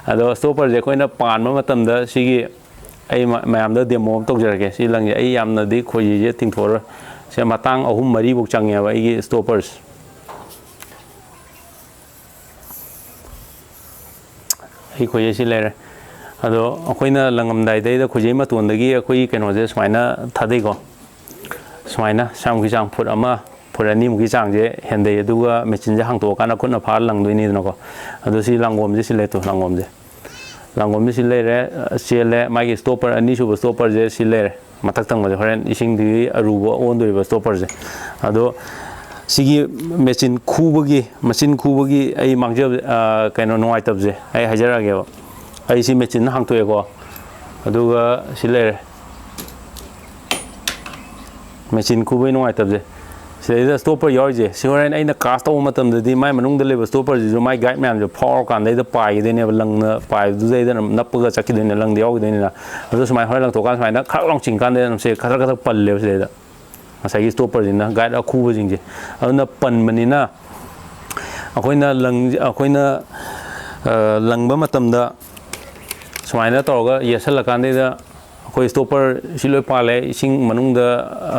ꯑꯗꯣ stopperꯁꯦ ꯑꯩꯈꯣꯏꯅ ꯄꯥꯟꯕ ꯃꯇꯝꯗ ꯁꯤꯒꯤ ꯑꯩ ꯃ-, ꯃꯌꯥꯝꯗ demo ꯑꯃ ꯇꯧꯖꯔꯛꯀꯦ꯫ ꯁꯤ ꯂꯪꯁꯦ ꯑꯩ ꯌꯥꯝꯅꯗꯤ ꯈꯣꯏꯖꯤꯁꯦ ꯇꯤꯡꯊꯣꯛꯑꯔꯣꯏ꯫ ꯁꯦ ꯃꯇꯥꯡ ꯑꯍꯨꯝ ꯃꯔꯤꯐꯧ ꯆꯪꯉꯦꯕ ꯑꯩꯒꯤ stopperꯁꯦ꯫ ꯑꯩ ꯈꯣꯏꯖꯩ ꯁꯤ ꯂꯩꯔꯦ꯫ ꯑꯗꯣ ꯑꯩꯈꯣꯏꯅ ꯂꯪꯉꯝꯗꯥꯏꯗꯩꯗ ꯈꯣꯏꯖꯩ ꯃꯇꯣꯟꯗꯒꯤ ꯑꯩꯈꯣꯏꯒꯤ ꯀꯩꯅꯣꯁꯦ ꯁꯨꯃꯥꯏꯅ ꯊꯥꯗꯩꯀꯣ꯫ ꯁꯨꯃꯥꯏꯅ ꯁ꯭ꯌꯥꯝꯒꯤ ꯆꯥꯡ foot ꯑꯃ, foot ꯑꯅꯤꯃꯨꯛꯀꯤ ꯆꯥꯡꯁꯦ ꯍꯦꯟꯗꯩ꯫ ꯑꯗꯨꯒ machineꯁꯦ ꯍꯥꯡꯇꯣꯛꯑꯀꯥꯟꯗ ꯈꯨꯠꯅ ꯐꯥꯔ ꯂꯪꯗꯣꯏꯅꯤꯗꯅꯀꯣ꯫ ꯑꯗꯣ ꯁꯤ ꯂꯥꯡꯒꯣꯝꯁꯦ ꯁꯤ ꯂꯩꯇꯣ, ꯂꯥꯡꯒꯣꯝꯁꯦ꯫ ꯂꯥꯡꯒꯣꯝꯁꯦ ꯁꯤ ꯂꯩꯔꯦ, ꯆꯦꯜꯂꯦ꯫ ꯃꯥꯒꯤ stopper, ꯑꯅꯤꯁꯨꯕ stopperꯁꯦ ꯁꯤ ꯂꯩꯔꯦ꯫ ꯃꯊꯛ ꯊꯪꯕꯁꯦ ꯍꯣꯔꯦꯟ ꯏꯁꯤꯡꯗꯨꯒꯤ ꯑꯔꯨꯕ ꯑꯣꯟꯗꯣꯔꯤꯕ stopperꯁꯦ꯫ ꯑꯗꯣ ꯁꯤꯒꯤ machine ꯈꯨꯕꯒꯤ, machine ꯈꯨꯕꯒꯤ ꯑꯩ ꯃꯥꯡꯖꯕ, ꯑ, ꯀꯩꯅꯣ, ꯅꯨꯡꯉꯥꯏꯇꯕꯁꯦ ꯑꯩ ꯍꯥꯏꯖꯔꯛꯑꯒꯦꯕ꯫ ꯑꯩ ꯁꯤ machineꯅ ꯍꯥꯡꯇꯣꯛꯑꯦꯀꯣ꯫ ꯑꯗꯨꯒ ꯁꯤ ꯂꯩꯔꯦ꯫ Machine ꯈꯨꯕꯒꯤ ꯅꯨꯡꯉꯥꯏꯇꯕꯁꯦ꯫ ꯁꯤꯗꯩꯗ stopper ꯌꯥꯎꯔꯤꯁꯦ, ꯁꯤ ꯍꯣꯔꯦꯟ ꯑꯩꯅ cast ꯇꯧꯕ ꯃꯇꯝꯗꯗꯤ ꯃꯥꯏ ꯃꯅꯨꯡꯗ ꯂꯩꯕ stopperꯁꯤꯁꯨ ꯃꯥꯏ guide ꯃꯌꯥꯝꯁꯦ ꯐꯥꯎꯔꯀꯥꯟꯗꯩꯗ ꯄꯥꯏꯒꯗꯣꯏꯅꯦꯕ, ꯂꯪꯅ ꯄꯥꯏꯕꯗꯨꯗꯩꯗ ꯅꯞꯄꯒ ꯆꯠꯈꯤꯗꯣꯏꯅꯦ, ꯂꯪꯗ ꯌꯥꯎꯈꯤꯗꯣꯏꯅꯤꯅ꯫ ꯑꯗꯨ ꯁꯨꯃꯥꯏꯅ ꯍꯣꯔꯦꯟ ꯂꯪꯊꯣꯛꯀꯥꯟꯗ ꯁꯨꯃꯥꯏꯅ ꯈꯔ ꯂꯥꯎ ꯆꯤꯡꯀꯥꯟꯗ ꯁꯦ ꯈꯗ꯭ꯔꯛ ꯈꯗ꯭ꯔꯛ ꯄꯜꯂꯦꯕ ꯁꯤꯗꯩꯗ꯫ ꯉꯁꯥꯏꯒꯤ stopperꯁꯤꯅ, guide ꯑꯈꯨꯕꯁꯤꯡꯁꯦ꯫ ꯑꯗꯨꯅ ꯄꯟꯕꯅꯤꯅ ꯑꯩꯈꯣꯏꯅ ꯂꯪ-, ꯑꯩꯈꯣꯏꯅ, ꯑ, ꯂꯪꯕ ꯃꯇꯝꯗ ꯁꯨꯃꯥꯏꯅ ꯇꯧꯔꯒ ꯌꯦꯠꯁꯜꯂꯀꯥꯟꯗꯩꯗ ꯑꯩꯈꯣꯏ ꯁ꯭ꯇꯣꯄꯔ ꯁꯤ ꯂꯣꯏ ꯄꯥꯜꯂꯦ꯫ ꯏꯁꯤꯡ ꯃꯅꯨꯡꯗ,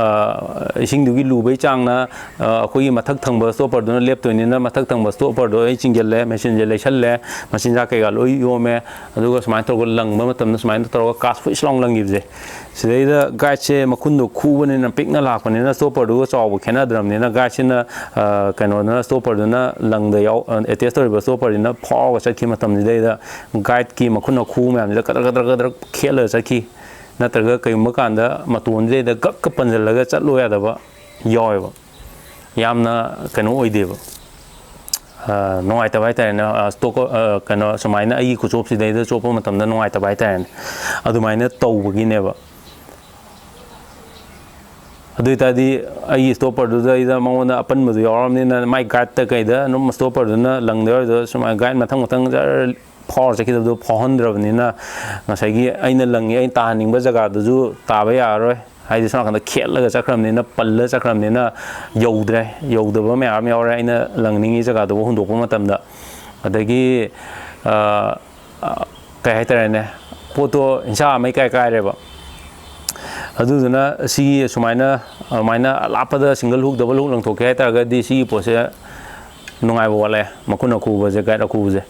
ꯑ, ꯏꯁꯤꯡꯗꯨꯒꯤ ꯂꯨꯕꯩ ꯆꯥꯡꯅ, ꯑ, ꯑꯩꯈꯣꯏꯒꯤ ꯃꯊꯛ ꯊꯪꯕ ꯁ꯭ꯇꯣꯄꯔꯗꯨꯅ ꯂꯦꯞꯇꯣꯏꯅꯤꯅ, ꯃꯊꯛ ꯊꯪꯕ ꯁ꯭ꯇꯣꯄꯔꯗꯣ ꯑꯩ ꯆꯤꯡꯁꯤꯜꯂꯦ, ꯃꯦꯆꯤꯟꯁꯦ ꯂꯩꯁꯜꯂꯦ, ꯃꯆꯤꯟꯖꯥꯛ ꯀꯩꯀꯥ ꯂꯣꯏ ꯌꯣꯝꯃꯦ꯫ ꯑꯗꯨꯒ ꯁꯨꯃꯥꯏꯅ ꯇꯧꯔꯒ ꯂꯪꯕ ꯃꯇꯝꯗ ꯁꯨꯃꯥꯏꯅ ꯇꯧꯔꯒ ꯀꯥꯁ ꯐꯨꯏꯁ ꯂꯥꯎꯅ ꯂꯪꯈꯤꯕꯁꯦ, ꯁꯤꯗꯩꯗ ꯒꯥꯏꯗꯁꯦ ꯃꯈꯨꯟꯗꯣ ꯈꯨꯕꯅꯤꯅ, ꯄꯤꯛꯅ ꯂꯥꯛꯄꯅꯤꯅ, ꯁ꯭ꯇꯣꯄꯔꯗꯨꯒ ꯆꯥꯎꯕ ꯈꯦꯠꯅꯗ꯭ꯔꯕꯅꯤꯅ, ꯒꯥꯏꯗꯁꯤꯅ, ꯑ, ꯀꯩꯅꯣꯗꯨꯅ, ꯁ꯭ꯇꯣꯄꯔꯗꯨꯅ ꯂꯪꯗ ꯌꯥꯎ-, ꯑ, ꯑꯦꯇꯦꯁ ꯇꯧꯔꯤꯕ ꯁ꯭ꯇꯣꯄꯔꯁꯤꯅ ꯐꯥꯎꯔꯒ ꯆꯠꯈꯤꯕ ꯃꯇꯝꯁꯤꯗꯩꯗ ꯒꯥꯏꯗꯀꯤ ꯃꯈꯨꯟ ꯈꯨ ꯃꯌꯥꯝꯁꯤꯗ ꯀꯗ꯭ꯔꯛ ꯀꯗ꯭ꯔꯛ ꯀꯗ꯭ꯔꯛ ꯈꯦꯠꯂꯒ ꯆꯠꯈꯤ꯫ ꯅꯠꯇ꯭ꯔꯒ ꯀꯩꯒꯨꯝꯕ ꯀꯥꯟꯗ ꯃꯇꯣꯟꯁꯤꯗꯩꯗ ꯒꯛꯀ ꯄꯟꯁꯤꯜꯂꯒ ꯆꯠꯂꯣ ꯌꯥꯗꯕ ꯌꯥꯎꯋꯦꯕ꯫ ꯌꯥꯝꯅ ꯀꯩꯅꯣ ꯑꯣꯏꯗꯦꯕ꯫ ꯑ, ꯅꯨꯡꯉꯥꯏꯇꯕ ꯍꯥꯏꯇꯥꯔꯦꯅꯦ꯫ ꯑ, ꯁ꯭ꯇꯣꯛ, ꯑ, ꯀꯩꯅꯣ, ꯁꯨꯃꯥꯏꯅ ꯑꯩꯒꯤ ꯈꯨꯆꯣꯞꯁꯤꯗꯩꯗ ꯆꯣꯞꯄ ꯃꯇꯝꯗ ꯅꯨꯡꯉꯥꯏꯇꯕ ꯍꯥꯏꯇꯥꯔꯦꯅꯦ꯫ ꯑꯗꯨꯃꯥꯏꯅ ꯇꯧꯕꯒꯤꯅꯦꯕ꯫ ꯑꯗꯨ ꯑꯣꯏ ꯇꯥꯔꯗꯤ ꯑꯩꯒꯤ ꯁ꯭ꯇꯣꯄꯔꯗꯨꯗꯩꯗ ꯃꯉꯣꯟꯗ ꯑꯄꯟꯕꯗꯨ ꯌꯥꯎꯔꯕꯅꯤꯅ, ꯃꯥꯏ ꯒꯥꯏꯗꯇ ꯀꯩꯗ ꯑꯗꯨꯝ ꯁ꯭ꯇꯣꯄꯔꯗꯨꯅ ꯂꯪꯗ ꯌꯥꯎꯔꯤꯗꯣ ꯁꯨꯃꯥꯏꯅ ꯒꯥꯏꯗ ꯃꯊꯪ ꯃꯊꯪ ꯖꯔ ꯐꯥꯎꯔ ꯆꯠꯈꯤꯗꯕꯗꯣ ꯐꯥꯎꯍꯟꯗ꯭ꯔꯕꯅꯤꯅ, ꯉꯁꯥꯏꯒꯤ ꯑꯩꯅ ꯂꯪꯉꯤ, ꯑꯩꯅ ꯇꯥꯍꯟꯅꯤꯡꯕ ꯖꯒꯥꯗꯨꯁꯨ ꯇꯥꯕ ꯌꯥꯔꯔꯣꯏ꯫ ꯍꯥꯏꯗꯤ ꯁꯣꯝ ꯅꯥꯀꯟꯗ ꯈꯦꯠꯂꯒ ꯆꯠꯈ꯭ꯔꯕꯅꯤꯅ, ꯄꯜꯂ ꯆꯠꯈ꯭ꯔꯕꯅꯤꯅ ꯌꯧꯗ꯭ꯔꯦ, ꯌꯧꯗꯕ ꯃꯌꯥꯝ ꯌꯥꯎꯔꯦ ꯑꯩꯅ ꯂꯪꯅꯤꯡꯉꯤ ꯖꯒꯥꯗꯨꯕꯨ ꯍꯨꯟꯗꯣꯛꯄ ꯃꯇꯝꯗ꯫ ꯑꯗꯒꯤ, ꯑ, ꯑ, ꯀꯩ ꯍꯥꯏꯇꯥꯔꯦꯅꯦ, ꯄꯣꯠꯇꯣ ꯍꯤꯡꯁꯥ ꯑꯃ ꯏꯀꯥꯏ ꯀꯥꯏꯔꯦꯕ꯫ ꯑꯗꯨꯗꯨꯅ ꯁꯤꯒꯤ ꯁꯨꯃꯥꯏꯅ, ꯑꯗꯨꯃꯥꯏꯅ ꯑꯂꯥꯞꯄꯗ ꯁꯤꯡꯒꯜ ꯍꯨꯛ, ꯗꯕꯜ ꯍꯨꯛ ꯂꯪꯊꯣꯛꯀꯦ ꯍꯥꯏ ꯇꯥꯔꯒꯗꯤ ꯁꯤꯒꯤ ꯄꯣꯠꯁꯦ ꯅꯨꯡꯉꯥꯏꯕ ꯋꯥꯠꯂꯦ, ꯃꯈꯨꯟ ꯑꯈꯨꯕꯁꯦ, ꯒꯥꯏꯗ ꯑꯈꯨꯕꯁꯦ꯫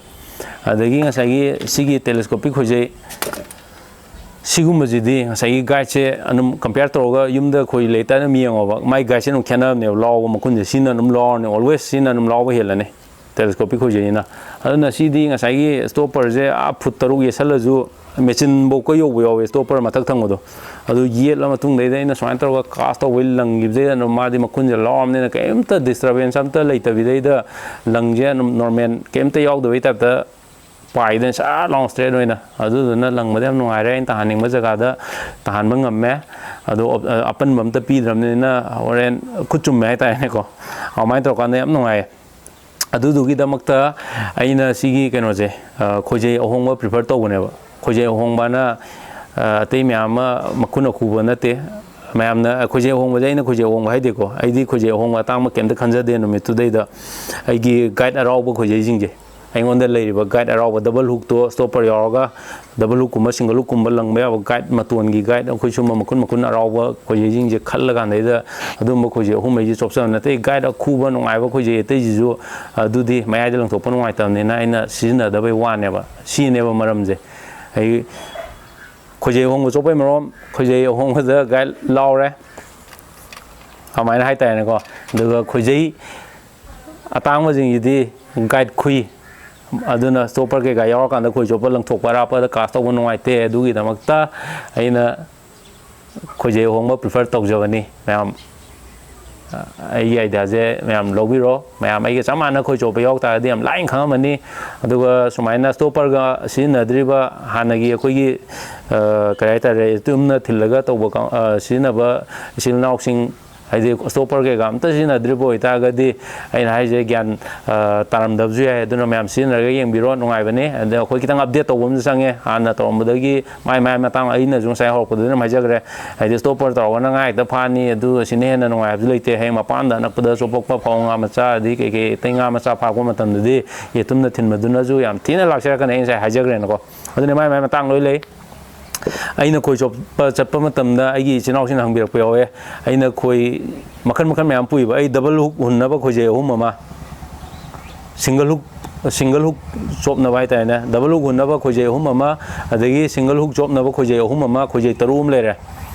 ꯑꯗꯒꯤ ꯉꯁꯥꯏꯒꯤ ꯁꯤꯒꯤ ꯇꯦꯂꯦꯁꯀꯣꯄꯤꯛ ꯈꯣꯏꯖꯩ ꯁꯤꯒꯨꯝꯕꯁꯤꯗꯤ ꯉꯁꯥꯏꯒꯤ ꯒꯥꯏꯗꯁꯦ ꯑꯗꯨꯝ ꯀꯝꯄꯤꯌꯔ ꯇꯧꯔꯒ ꯌꯨꯝꯗ ꯑꯩꯈꯣꯏ ꯂꯩꯇꯥꯔꯅ ꯃꯤ ꯌꯦꯡꯉꯣꯕ, ꯃꯥꯏ ꯒꯥꯏꯗꯁꯦ ꯑꯗꯨꯝ ꯈꯦꯠꯅꯕꯅꯦꯕ, ꯂꯥꯎꯕ ꯃꯈꯨꯟꯁꯦ꯫ ꯁꯤꯅ ꯑꯗꯨꯝ ꯂꯥꯎꯔꯅꯤ, ꯑꯣꯜꯋꯦꯁ ꯁꯤꯅ ꯑꯗꯨꯝ ꯂꯥꯎꯕ ꯍꯦꯜꯂꯅꯤ ꯇꯦꯂꯦꯁꯀꯣꯄꯤꯛ ꯈꯣꯏꯖꯩꯁꯤꯅ꯫ ꯑꯗꯨꯅ ꯁꯤꯗꯤ ꯉꯁꯥꯏꯒꯤ ꯁ꯭ꯇꯣꯄꯔꯁꯦ ꯑꯥ ꯐꯨꯠ ꯇꯔꯨꯛ ꯌꯦꯠꯁꯜꯂꯁꯨ ꯃꯦꯆꯤꯟꯐꯧꯀ ꯌꯧꯕ ꯌꯥꯎꯋꯦ, ꯁ꯭ꯇꯣꯄꯔ ꯃꯊꯛ ꯊꯪꯕꯗꯣ꯫ ꯑꯗꯨ ꯌꯦꯠꯂ ꯃꯇꯨꯡꯗꯩꯗ ꯑꯩꯅ ꯁꯨꯃꯥꯏꯅ ꯇꯧꯔꯒ ꯀꯥꯁ ꯇꯧꯕꯩ ꯂꯪꯈꯤꯕꯗꯩꯗ ꯑꯗꯨꯝ ꯃꯥꯗꯤ ꯃꯈꯨꯟꯁꯦ ꯂꯥꯎꯔꯕꯅꯤꯅ ꯀꯩꯝꯇ ꯗꯤꯁꯇꯔꯕꯦꯟꯁ ꯑꯝꯇ ꯂꯩꯇꯕꯤꯗꯩꯗ ꯂꯪꯁꯦ ꯑꯗꯨꯝ ꯅꯣꯔꯃꯦꯜ ꯀꯩꯝꯇ ꯌꯥꯎꯗꯕꯩ ꯇꯥꯏꯞꯇ ꯄꯥꯏꯗꯅ ꯁꯠ ꯂꯥꯎꯅ ꯁ꯭ꯇ꯭ꯔꯦꯠ ꯑꯣꯏꯅ꯫ ꯑꯗꯨꯗꯨꯅ ꯂꯪꯕꯗ ꯌꯥꯝ ꯅꯨꯡꯉꯥꯏꯔꯦ꯫ ꯑꯩꯅ ꯇꯥꯍꯟꯅꯤꯡꯕ ꯖꯒꯥꯗ ꯇꯥꯍꯟꯕ ꯉꯝꯃꯦ꯫ ꯑꯗꯣ ꯑꯞ-, ꯑꯄꯟꯕ ꯑꯝꯇ ꯄꯤꯗ꯭ꯔꯕꯅꯤꯅ ꯍꯣꯔꯦꯟ ꯈꯨꯠ ꯆꯨꯝꯃꯦ ꯍꯥꯏꯇꯥꯔꯦꯅꯦꯀꯣ꯫ ꯑꯗꯨꯃꯥꯏꯅ ꯇꯧꯔꯀꯥꯟꯗ ꯌꯥꯝ ꯅꯨꯡꯉꯥꯏꯌꯦ꯫ ꯑꯗꯨꯗꯨꯒꯤꯗꯃꯛꯇ ꯑꯩꯅ ꯁꯤꯒꯤ ꯀꯩꯅꯣꯁꯦ, ꯑ, ꯈꯣꯏꯖꯩ ꯑꯍꯣꯡꯕ ꯄ꯭ꯔꯤꯐꯔ ꯇꯧꯕꯅꯦꯕ꯫ ꯈꯣꯏꯖꯩ ꯑꯍꯣꯡꯕꯅ, ꯑ, ꯑꯇꯩ ꯃꯌꯥꯝ ꯑꯃ ꯃꯈꯨꯟ ꯑꯈꯨꯕ ꯅꯠꯇꯦ꯫ ꯃꯌꯥꯝꯅ ꯈꯣꯏꯖꯩ ꯑꯍꯣꯡꯕꯁꯦ, ꯑꯩꯅ ꯈꯣꯏꯖꯩ ꯑꯍꯣꯡꯕ ꯍꯥꯏꯗꯦꯀꯣ, ꯑꯩꯗꯤ ꯈꯣꯏꯖꯩ ꯑꯍꯣꯡꯕ ꯑꯇꯥꯡꯕ ꯀꯩꯝꯇ ꯈꯟꯖꯗꯦ ꯅꯨꯃꯤꯠꯇꯨꯗꯩꯗ꯫ ꯑꯩꯒꯤ ꯒꯥꯏꯗ ꯑꯔꯥꯎꯕ ꯈꯣꯏꯖꯩꯁꯤꯡꯁꯦ, ꯑꯩꯉꯣꯟꯗ ꯂꯩꯔꯤꯕ guide ꯑꯔꯥꯎꯕ double hookꯇꯣ stopper ꯌꯥꯎꯔꯒ double hookꯀꯨꯝꯕ single hookꯀꯨꯝꯕ ꯂꯪꯕ ꯌꯥꯕ guide, ꯃꯇꯣꯟꯒꯤ guide, ꯑꯩꯈꯣꯏ ꯁꯨꯝꯕ ꯃꯈꯨꯟ ꯃꯈꯨꯟ ꯑꯔꯥꯎꯕ ꯈꯣꯏꯖꯩꯁꯤꯡꯁꯦ ꯈꯜꯂ ꯀꯥꯟꯗꯩꯗ ꯑꯗꯨꯝꯕ ꯈꯣꯏꯖꯩ ꯑꯍꯨꯝ ꯍꯩꯁꯦ ꯆꯣꯞꯆꯕ ꯅꯠꯇꯦ꯫ Guide ꯑꯈꯨꯕ ꯅꯨꯡꯉꯥꯏꯕ ꯈꯣꯏꯖꯩ ꯑꯇꯩꯁꯤꯁꯨ ꯑꯗꯨꯗꯤ ꯃꯌꯥꯏꯗ ꯂꯪꯊꯣꯛꯄ ꯅꯨꯡꯉꯥꯏꯇꯕꯅꯤꯅ ꯑꯩꯅ ꯁꯤꯖꯤꯟꯅꯗꯕꯩ ꯋꯥꯅꯦꯕ꯫ ꯁꯤꯅꯦꯕ ꯃꯔꯝꯁꯦ꯫ ꯑꯩ ꯈꯣꯏꯖꯩ ꯑꯍꯣꯡꯕ ꯆꯣꯞꯄꯩ ꯃꯔꯝ, ꯈꯣꯏꯖꯩ ꯑꯍꯣꯡꯕꯗ guide ꯂꯥꯎꯔꯦ, ꯑꯗꯨꯃꯥꯏꯅ ꯍꯥꯏꯇꯥꯔꯦꯅꯦꯀꯣ꯫ ꯑꯗꯨꯒ ꯈꯣꯏꯖꯩ ꯑꯇꯥꯡꯕꯁꯤꯡꯁꯤꯗꯤ guide ꯈꯨꯏ, ꯑꯗꯨꯅ stopper ꯀꯩꯀꯥ ꯌꯥꯎꯔꯀꯥꯟꯗ ꯈꯣꯏ ꯆꯣꯞꯄ ꯂꯪꯊꯣꯛꯄ ꯑꯔꯥꯞꯄꯗ cast ꯇꯧꯕ ꯅꯨꯡꯉꯥꯏꯇꯦ꯫ ꯑꯗꯨꯒꯤꯗꯃꯛꯇ ꯑꯩꯅ ꯈꯣꯏꯖꯩ ꯑꯍꯣꯡꯕ prefer ꯇꯧꯖꯕꯅꯤ꯫ ꯃꯌꯥꯝ, ꯑꯩꯒꯤ ideaꯁꯦ ꯃꯌꯥꯝ ꯂꯧꯕꯤꯔꯣ꯫ ꯃꯌꯥꯝ ꯑꯩꯒ ꯆꯞ ꯃꯥꯟꯅ ꯈꯣꯏ ꯆꯣꯞꯄ ꯌꯥꯎ ꯇꯥꯔꯒꯗꯤ ꯌꯥꯝ ꯂꯥꯏꯅ ꯈꯪꯉꯝꯃꯅꯤ꯫ ꯑꯗꯨꯒ ꯁꯨꯃꯥꯏꯅ stopperꯒ ꯁꯤꯖꯤꯟꯅꯗ꯭ꯔꯤꯕ ꯍꯥꯟꯅꯒꯤ ꯑꯩꯈꯣꯏꯒꯤ, ꯑ, ꯀꯔꯤ ꯍꯥꯏꯇꯥꯔꯦ, ꯇꯨꯝꯅ ꯊꯤꯜꯂꯒ ꯇꯧꯕ ꯀꯥꯡ-, ꯑ, ꯁꯤꯖꯤꯟꯅꯕ ꯏꯆꯤꯜ ꯏꯅꯥꯎꯁꯤꯡ, ꯍꯥꯏꯗꯤ stopper ꯀꯩꯀꯥ ꯑꯝꯇ ꯁꯤꯖꯤꯟꯅꯗ꯭ꯔꯤꯕ ꯑꯣꯏꯇꯥꯔꯒꯗꯤ ꯑꯩꯅ ꯍꯥꯏꯁꯦ ꯒ꯭ꯌꯥꯟ, ꯑ, ꯇꯥꯔꯝꯗꯕꯁꯨ ꯌꯥꯏ꯫ ꯑꯗꯨꯅ ꯃꯌꯥꯝ ꯁꯤꯖꯤꯟꯅꯔꯒ ꯌꯦꯡꯕꯤꯔꯣ, ꯅꯨꯡꯉꯥꯏꯕꯅꯦ꯫ ꯑꯗ ꯑꯩꯈꯣꯏ ꯈꯤꯇꯪ update ꯇꯧꯕ ꯑꯃꯁꯨ ꯆꯪꯉꯦ꯫ ꯍꯥꯟꯅ ꯇꯧꯔꯝꯕꯗꯒꯤ ꯃꯥꯏ ꯃꯥꯏ ꯃꯇꯥꯡ ꯑꯩꯅꯁꯨ ꯉꯁꯥꯏ ꯍꯧꯔꯛꯄꯗ ꯑꯗꯨꯝ ꯍꯥꯏꯖꯈ꯭ꯔꯦ꯫ ꯍꯥꯏꯗꯤ stopper ꯇꯧꯔꯒꯅ ꯉꯥ ꯍꯦꯛꯇ ꯐꯥꯅꯤ, ꯑꯗꯨ ꯁꯤꯅ ꯍꯦꯟꯅ ꯅꯨꯡꯉꯥꯏꯕꯁꯨ ꯂꯩꯇꯦ꯫ ꯍꯌꯦꯡ ꯃꯄꯥꯟꯗ ꯑꯅꯛꯄꯗ ꯆꯣꯞꯄꯛꯄ ꯐꯧ ꯉꯥ ꯃꯆꯥ, ꯑꯗꯩ ꯀꯩꯀꯩ ꯑꯇꯩ ꯉꯥ ꯃꯆꯥ ꯐꯥꯔꯛꯄ ꯃꯇꯝꯗꯗꯤ ꯌꯦꯇꯨꯝꯅ ꯊꯤꯟꯕꯗꯨꯅꯁꯨ ꯌꯥꯝ ꯊꯤꯅ ꯂꯥꯛꯆꯔꯛꯀꯅꯤ꯫ ꯑꯩ ꯉꯁꯥꯏ ꯍꯥꯏꯖꯈ꯭ꯔꯦꯅꯀꯣ꯫ ꯑꯗꯨꯅ ꯃꯥꯏ ꯃꯥꯏ ꯃꯇꯥꯡ ꯂꯣꯏ ꯂꯩ꯫ ꯑꯩꯅ ꯈꯣꯏ ꯆꯣꯞꯄ ꯆꯠꯄ ꯃꯇꯝꯗ ꯑꯩꯒꯤ ꯏꯆꯤꯟ ꯏꯅꯥꯎꯁꯤꯡꯅ ꯍꯪꯕꯤꯔꯛꯄ ꯌꯥꯎꯋꯦ, "ꯑꯩꯅ ꯈꯣꯏ ꯃꯈꯜ ꯃꯈꯜ ꯃꯌꯥꯝ ꯄꯨꯏꯕ, ꯑꯩ double hook ꯍꯨꯟꯅꯕ ꯈꯣꯏꯖꯩ ꯑꯍꯨꯝ ꯑꯃ, single hook, single hook ꯆꯣꯞꯅꯕ ꯍꯥꯏꯇꯥꯔꯦꯅꯦ, double hook ꯍꯨꯟꯅꯕ ꯈꯣꯏꯖꯩ ꯑꯍꯨꯝ ꯑꯃ, ꯑꯗꯒꯤ single hook ꯆꯣꯞꯅꯕ ꯈꯣꯏꯖꯩ ꯑꯍꯨꯝ ꯑꯃ, ꯈꯣꯏꯖꯩ ꯇꯔꯨꯛ ꯑꯃ ꯂꯩꯔꯦ꯫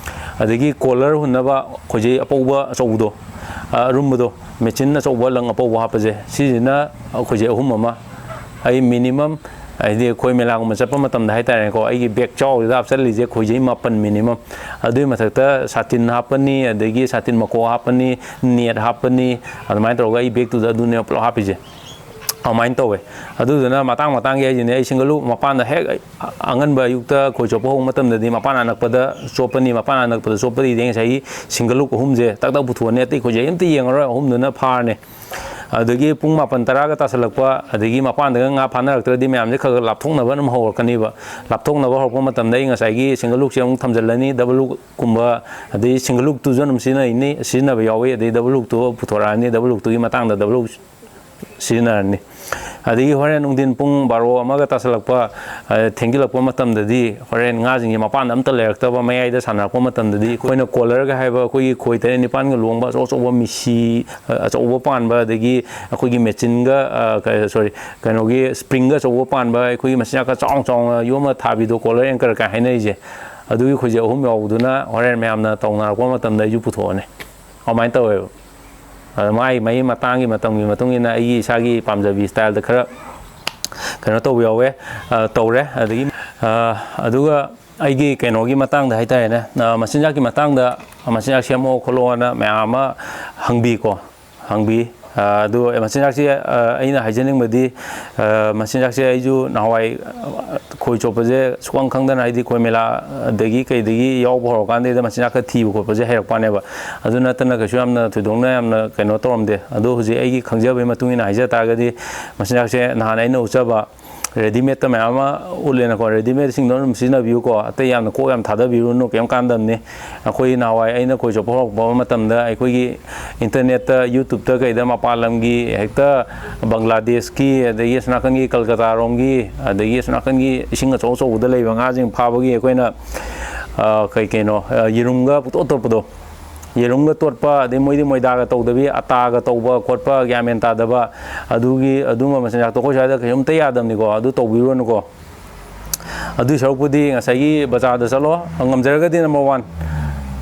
ꯑꯗꯒꯤ collar ꯍꯨꯟꯅꯕ ꯈꯣꯏꯖꯩ ꯑꯄꯧꯕ ꯑꯆꯧꯕꯗꯣ, ꯑ, ꯑꯔꯨꯝꯕꯗꯣ, ꯃꯦꯆꯤꯟ ꯑꯆꯧꯕ ꯂꯪ ꯑꯄꯧꯕ ꯍꯥꯞꯄꯁꯦ, ꯁꯤꯁꯤꯅ ꯈꯣꯏꯖꯩ ꯑꯍꯨꯝ ꯑꯃ꯫ ꯑꯩ minimum, ꯍꯥꯏꯗꯤ ꯑꯩꯈꯣꯏ ꯃꯦꯂꯥꯒꯨꯝꯕ ꯆꯠꯄ ꯃꯇꯝꯗ ꯍꯥꯏꯇꯥꯔꯦꯀꯣ, ꯑꯩꯒꯤ bag ꯆꯥꯎꯕꯗ ꯍꯥꯞꯆꯜꯂꯤꯁꯦ ꯈꯣꯏꯖꯩ ꯃꯥꯄꯟ minimum꯫ ꯑꯗꯨꯒꯤ ꯃꯊꯛꯇ ꯁꯥꯇꯤꯟ ꯍꯥꯞꯄꯅꯤ, ꯑꯗꯒꯤ ꯁꯥꯇꯤꯟ ꯃꯀꯣꯛ ꯍꯥꯞꯄꯅꯤ, net ꯍꯥꯞꯄꯅꯤ, ꯑꯗꯨꯃꯥꯏꯅ ꯇꯧꯔꯒ ꯑꯩ bagꯇꯨꯗ ꯑꯗꯨꯅꯦꯕ ꯄꯨꯂꯞ ꯍꯥꯞꯄꯤꯁꯦ꯫ ꯑꯗꯨꯃꯥꯏꯅ ꯇꯧꯋꯦ꯫ ꯑꯗꯨꯗꯨꯅ ꯃꯇꯥꯡ ꯃꯇꯥꯡꯒꯤ ꯍꯥꯏꯁꯤꯅꯦ, ꯑꯩ single hook ꯃꯄꯥꯟꯗ ꯍꯦꯛ ꯑꯉꯟꯕ ꯑꯌꯨꯛꯇ ꯈꯣꯏ ꯆꯣꯞꯄ ꯍꯧꯕ ꯃꯇꯝꯗꯗꯤ ꯃꯄꯥꯟ ꯑꯅꯛꯄꯗ ꯆꯣꯞꯄꯅꯤ, ꯃꯄꯥꯟ ꯑꯅꯛꯄꯗ ꯆꯣꯞꯄꯗꯒꯤꯗꯤ ꯉꯁꯥꯏꯒꯤ single hook ꯑꯍꯨꯝꯁꯦ ꯇꯛ ꯇꯛ ꯄꯨꯊꯣꯛꯑꯅꯤ, ꯑꯇꯩ ꯈꯣꯏꯖꯩ ꯑꯝꯇ ꯌꯦꯡꯉꯔꯣꯏ, ꯑꯍꯨꯝꯗꯨꯅ ꯐꯥꯔꯅꯤ꯫ ꯑꯗꯒꯤ ꯄꯨꯡ ꯃꯥꯄꯟ ꯇꯔꯥꯒ ꯇꯥꯁꯜꯂꯛꯄ, ꯑꯗꯒꯤ ꯃꯄꯥꯟꯗꯒ ꯉꯥ ꯐꯥꯅꯔꯛꯇ꯭ꯔꯗꯤ ꯃꯌꯥꯝꯁꯦ ꯈꯔ ꯈꯔ ꯂꯥꯞꯊꯣꯛꯅꯕ ꯑꯗꯨꯝ ꯍꯧꯔꯛꯀꯅꯤꯕ꯫ ꯂꯥꯞꯊꯣꯛꯅꯕ ꯍꯧꯔꯛꯄ ꯃꯇꯝꯗ ꯑꯩ ꯉꯁꯥꯏꯒꯤ single hookꯁꯦ ꯑꯃꯨꯛ ꯊꯝꯖꯤꯜꯂꯅꯤ, double hookꯀꯨꯝꯕ, ꯑꯗꯩ single hookꯇꯨꯁꯨ ꯑꯗꯨꯝ ꯁꯤꯖꯤꯟꯅꯩꯅꯤ, ꯁꯤꯖꯤꯟꯅꯕ ꯌꯥꯎꯋꯤ, ꯑꯗꯩ double hookꯇꯨ ꯄꯨꯊꯣꯔꯛꯑꯅꯤ, double hookꯇꯨꯒꯤ ꯃꯇꯥꯡꯗ double hook ꯁꯤꯖꯤꯟꯅꯔꯅꯤ꯫ ꯑꯗꯒꯤ ꯍꯣꯔꯦꯟ ꯅꯨꯡꯊꯤꯟ ꯄꯨꯡ ꯕꯥꯔꯣ ꯑꯃꯒ ꯇꯥꯁꯜꯂꯛꯄ, ꯑ, ꯊꯦꯡꯖꯤꯜꯂꯛꯄ ꯃꯇꯝꯗꯗꯤ, ꯍꯣꯔꯦꯟ ꯉꯥꯁꯤꯡꯁꯦ ꯃꯄꯥꯟꯗ ꯑꯝꯇ ꯂꯩꯔꯛꯇꯕ ꯃꯌꯥꯏꯗ ꯁꯥꯟꯅꯔꯛꯄ ꯃꯇꯝꯗꯗꯤ, ꯑꯩꯈꯣꯏꯅ ꯀꯣꯂꯔꯒ ꯍꯥꯏꯕ ꯑꯩꯈꯣꯏꯒꯤ ꯈꯣꯏ ꯇꯔꯦꯠ ꯅꯤꯄꯥꯟꯒ ꯂꯣꯡꯕ ꯑꯆꯧ ꯑꯆꯧꯕ ꯃꯤꯁꯤ, ꯑ, ꯑꯆꯧꯕ ꯄꯥꯟꯕ, ꯑꯗꯒꯤ ꯑꯩꯈꯣꯏꯒꯤ ꯃꯦꯆꯤꯟꯒ, ꯑ, ꯀ-, ꯁꯣꯔꯤ, ꯀꯩꯅꯣꯒꯤ ꯁ꯭ꯄ꯭ꯔꯤꯡꯒ ꯑꯆꯧꯕ ꯄꯥꯟꯕ, ꯑꯩꯈꯣꯏꯒꯤ ꯃꯆꯤꯟꯖꯥꯛꯀ ꯆꯥꯎ ꯆꯥꯎꯅ ꯌꯣꯝꯃ ꯊꯥꯕꯤꯗꯣ, ꯀꯣꯂꯔ ꯑꯦꯡꯀꯔ ꯀꯥꯏ ꯍꯥꯏꯅꯔꯤꯁꯦ, ꯑꯗꯨꯒꯤ ꯈꯣꯏꯁꯦ ꯑꯍꯨꯝ ꯌꯥꯎꯕꯗꯨꯅ ꯍꯣꯔꯦꯟ ꯃꯌꯥꯝꯅ ꯇꯧꯅꯔꯛꯄ ꯃꯇꯝꯗ ꯑꯩꯁꯨ ꯄꯨꯊꯣꯛꯑꯅꯤ꯫ ꯑꯗꯨꯃꯥꯏꯅ ꯇꯧꯋꯦꯕ꯫ ꯑꯗ ꯃꯥꯏ, ꯃꯥꯏ ꯃꯇꯥꯡꯒꯤ, ꯃꯇꯝꯒꯤ ꯃꯇꯨꯡ ꯏꯟꯅ ꯑꯩꯒꯤ ꯏꯁꯥꯒꯤ ꯄꯥꯝꯖꯕꯤ ꯁ꯭ꯇꯥꯏꯜꯗ ꯈꯔ ꯀꯩꯅꯣ ꯇꯧꯕ ꯌꯥꯎꯋꯦ, ꯑ, ꯇꯧꯔꯦ꯫ ꯑꯗꯒꯤ, ꯑ, ꯑꯗꯨꯒ ꯑꯩꯒꯤ ꯀꯩꯅꯣꯒꯤ ꯃꯇꯥꯡꯗ ꯍꯥꯏꯇꯥꯔꯦꯅꯦ, ꯑ, ꯃꯆꯤꯟꯖꯥꯛꯀꯤ ꯃꯇꯥꯡꯗ, ꯃꯆꯤꯟꯖꯥꯛ ꯁꯦꯝꯃꯛꯑꯣ ꯈꯣꯠꯂꯛꯑꯣꯅ ꯃꯌꯥꯝ ꯑꯃ ꯍꯪꯕꯤꯀꯣ, ꯍꯪꯕꯤ꯫ ꯑ, ꯑꯗꯨ ꯃꯆꯤꯟꯖꯥꯛꯁꯦ, ꯑ, ꯑꯩꯅ ꯍꯥꯏꯖꯅꯤꯡꯕꯗꯤ, ꯑ, ꯃꯆꯤꯟꯖꯥꯛꯁꯦ ꯑꯩꯁꯨ ꯅꯍꯥꯟꯋꯥꯏ, ꯑ, ꯈꯣꯏ ꯆꯣꯞꯄꯁꯦ ꯁꯨꯈꯪ ꯈꯪꯗꯅ, ꯍꯥꯏꯗꯤ ꯈꯣꯏ ꯃꯦꯂꯥ ꯑꯗꯒꯤ ꯀꯩꯗꯒꯤ ꯌꯥꯎꯕ ꯍꯧꯔꯀꯥꯟꯗꯩꯗ ꯃꯆꯤꯟꯖꯥꯛ ꯈꯔ ꯊꯤꯕ ꯈꯣꯠꯄꯁꯦ ꯍꯩꯔꯛꯄꯅꯦꯕ꯫ ꯑꯗꯨ ꯅꯠꯇꯅ ꯀꯩꯁꯨ ꯌꯥꯝꯅ ꯊꯣꯏꯗꯣꯛꯅ ꯌꯥꯝꯅ ꯀꯩꯅꯣ ꯇꯧꯔꯝꯗꯦ꯫ ꯑꯗꯣ ꯍꯧꯖꯤꯛ ꯑꯩꯒꯤ ꯈꯪꯖꯕꯒꯤ ꯃꯇꯨꯡ ꯏꯟꯅ ꯍꯥꯏꯖ ꯇꯥꯔꯒꯗꯤ, ꯃꯆꯤꯟꯖꯥꯛꯁꯦ ꯅꯍꯥꯟ ꯑꯩꯅ ꯎꯠꯆꯕ ꯔꯦꯗꯤꯃꯦꯗꯇ ꯃꯌꯥꯝ ꯑꯃ ꯎꯠꯂꯦꯅꯀꯣ, ꯔꯦꯗꯤꯃꯦꯗꯁꯤꯡꯗꯣ ꯑꯗꯨꯝ ꯁꯤꯖꯤꯟꯅꯕꯤꯌꯨꯀꯣ, ꯑꯇꯩ ꯌꯥꯝꯅ ꯀꯣꯛ ꯌꯥꯝ ꯊꯥꯗꯕꯤꯔꯨꯅꯨ, ꯀꯩꯝ ꯀꯥꯟꯗꯕꯅꯤ꯫ ꯑꯩꯈꯣꯏ ꯅꯍꯥꯟꯋꯥꯏ ꯑꯩꯅ ꯈꯣꯏ ꯆꯣꯞꯄ ꯍꯧꯔꯛꯄ ꯃꯇꯝꯗ ꯑꯩꯈꯣꯏꯒꯤ ꯏꯟꯇꯔꯅꯦꯠꯇ, ꯌꯨꯇ꯭ꯌꯨꯕꯇ ꯀꯩꯗ ꯃꯄꯥꯟ ꯂꯝꯒꯤ, ꯍꯦꯛꯇ ꯕꯪꯒ꯭ꯂꯥꯗꯦꯁꯀꯤ, ꯑꯗꯒꯤ ꯑꯁꯣꯝ ꯅꯥꯀꯟꯒꯤ ꯀꯜꯀꯇꯥꯔꯣꯝꯒꯤ, ꯑꯗꯒꯤ ꯑꯁꯣꯝ ꯅꯥꯀꯟꯒꯤ ꯏꯁꯤꯡ ꯑꯆꯧ ꯑꯆꯧꯕꯗ ꯂꯩꯕ ꯉꯥꯁꯤꯡ ꯐꯥꯕꯒꯤ ꯑꯩꯈꯣꯏꯅ, ꯑ, ꯀꯩ ꯀꯩꯅꯣ, ꯑ, ꯌꯦꯔꯨꯝꯒ ꯄꯨꯇꯣꯠ ꯇꯣꯠꯄꯗꯣ, ꯌꯦꯔꯨꯝꯒ ꯇꯣꯠꯄ, ꯑꯗꯩ ꯃꯣꯏꯗꯤ ꯃꯣꯏꯗꯥꯒ ꯇꯧꯗꯕꯤ, ꯑꯇꯥꯒ ꯇꯧꯕ ꯈꯣꯠꯄ, ꯒ꯭ꯌꯥꯟ ꯃꯦꯟ ꯇꯥꯗꯕ, ꯑꯗꯨꯒꯤ, ꯑꯗꯨꯝꯕ ꯃꯆꯤꯟꯖꯥꯛꯇꯣ ꯑꯩꯈꯣꯏ ꯁ꯭ꯋꯥꯏꯗ ꯀꯩꯁꯨꯝꯇ ꯌꯥꯗꯕꯅꯤꯀꯣ, ꯑꯗꯨ ꯇꯧꯕꯤꯔꯨꯔꯅꯨꯀꯣ꯫ ꯑꯗꯨꯏ ꯁꯔꯨꯛꯄꯨꯗꯤ ꯉꯁꯥꯏꯒꯤ ꯕꯖꯥꯔꯗ ꯆꯠꯂꯣ, ꯉꯝꯖꯔꯒꯗꯤ number one,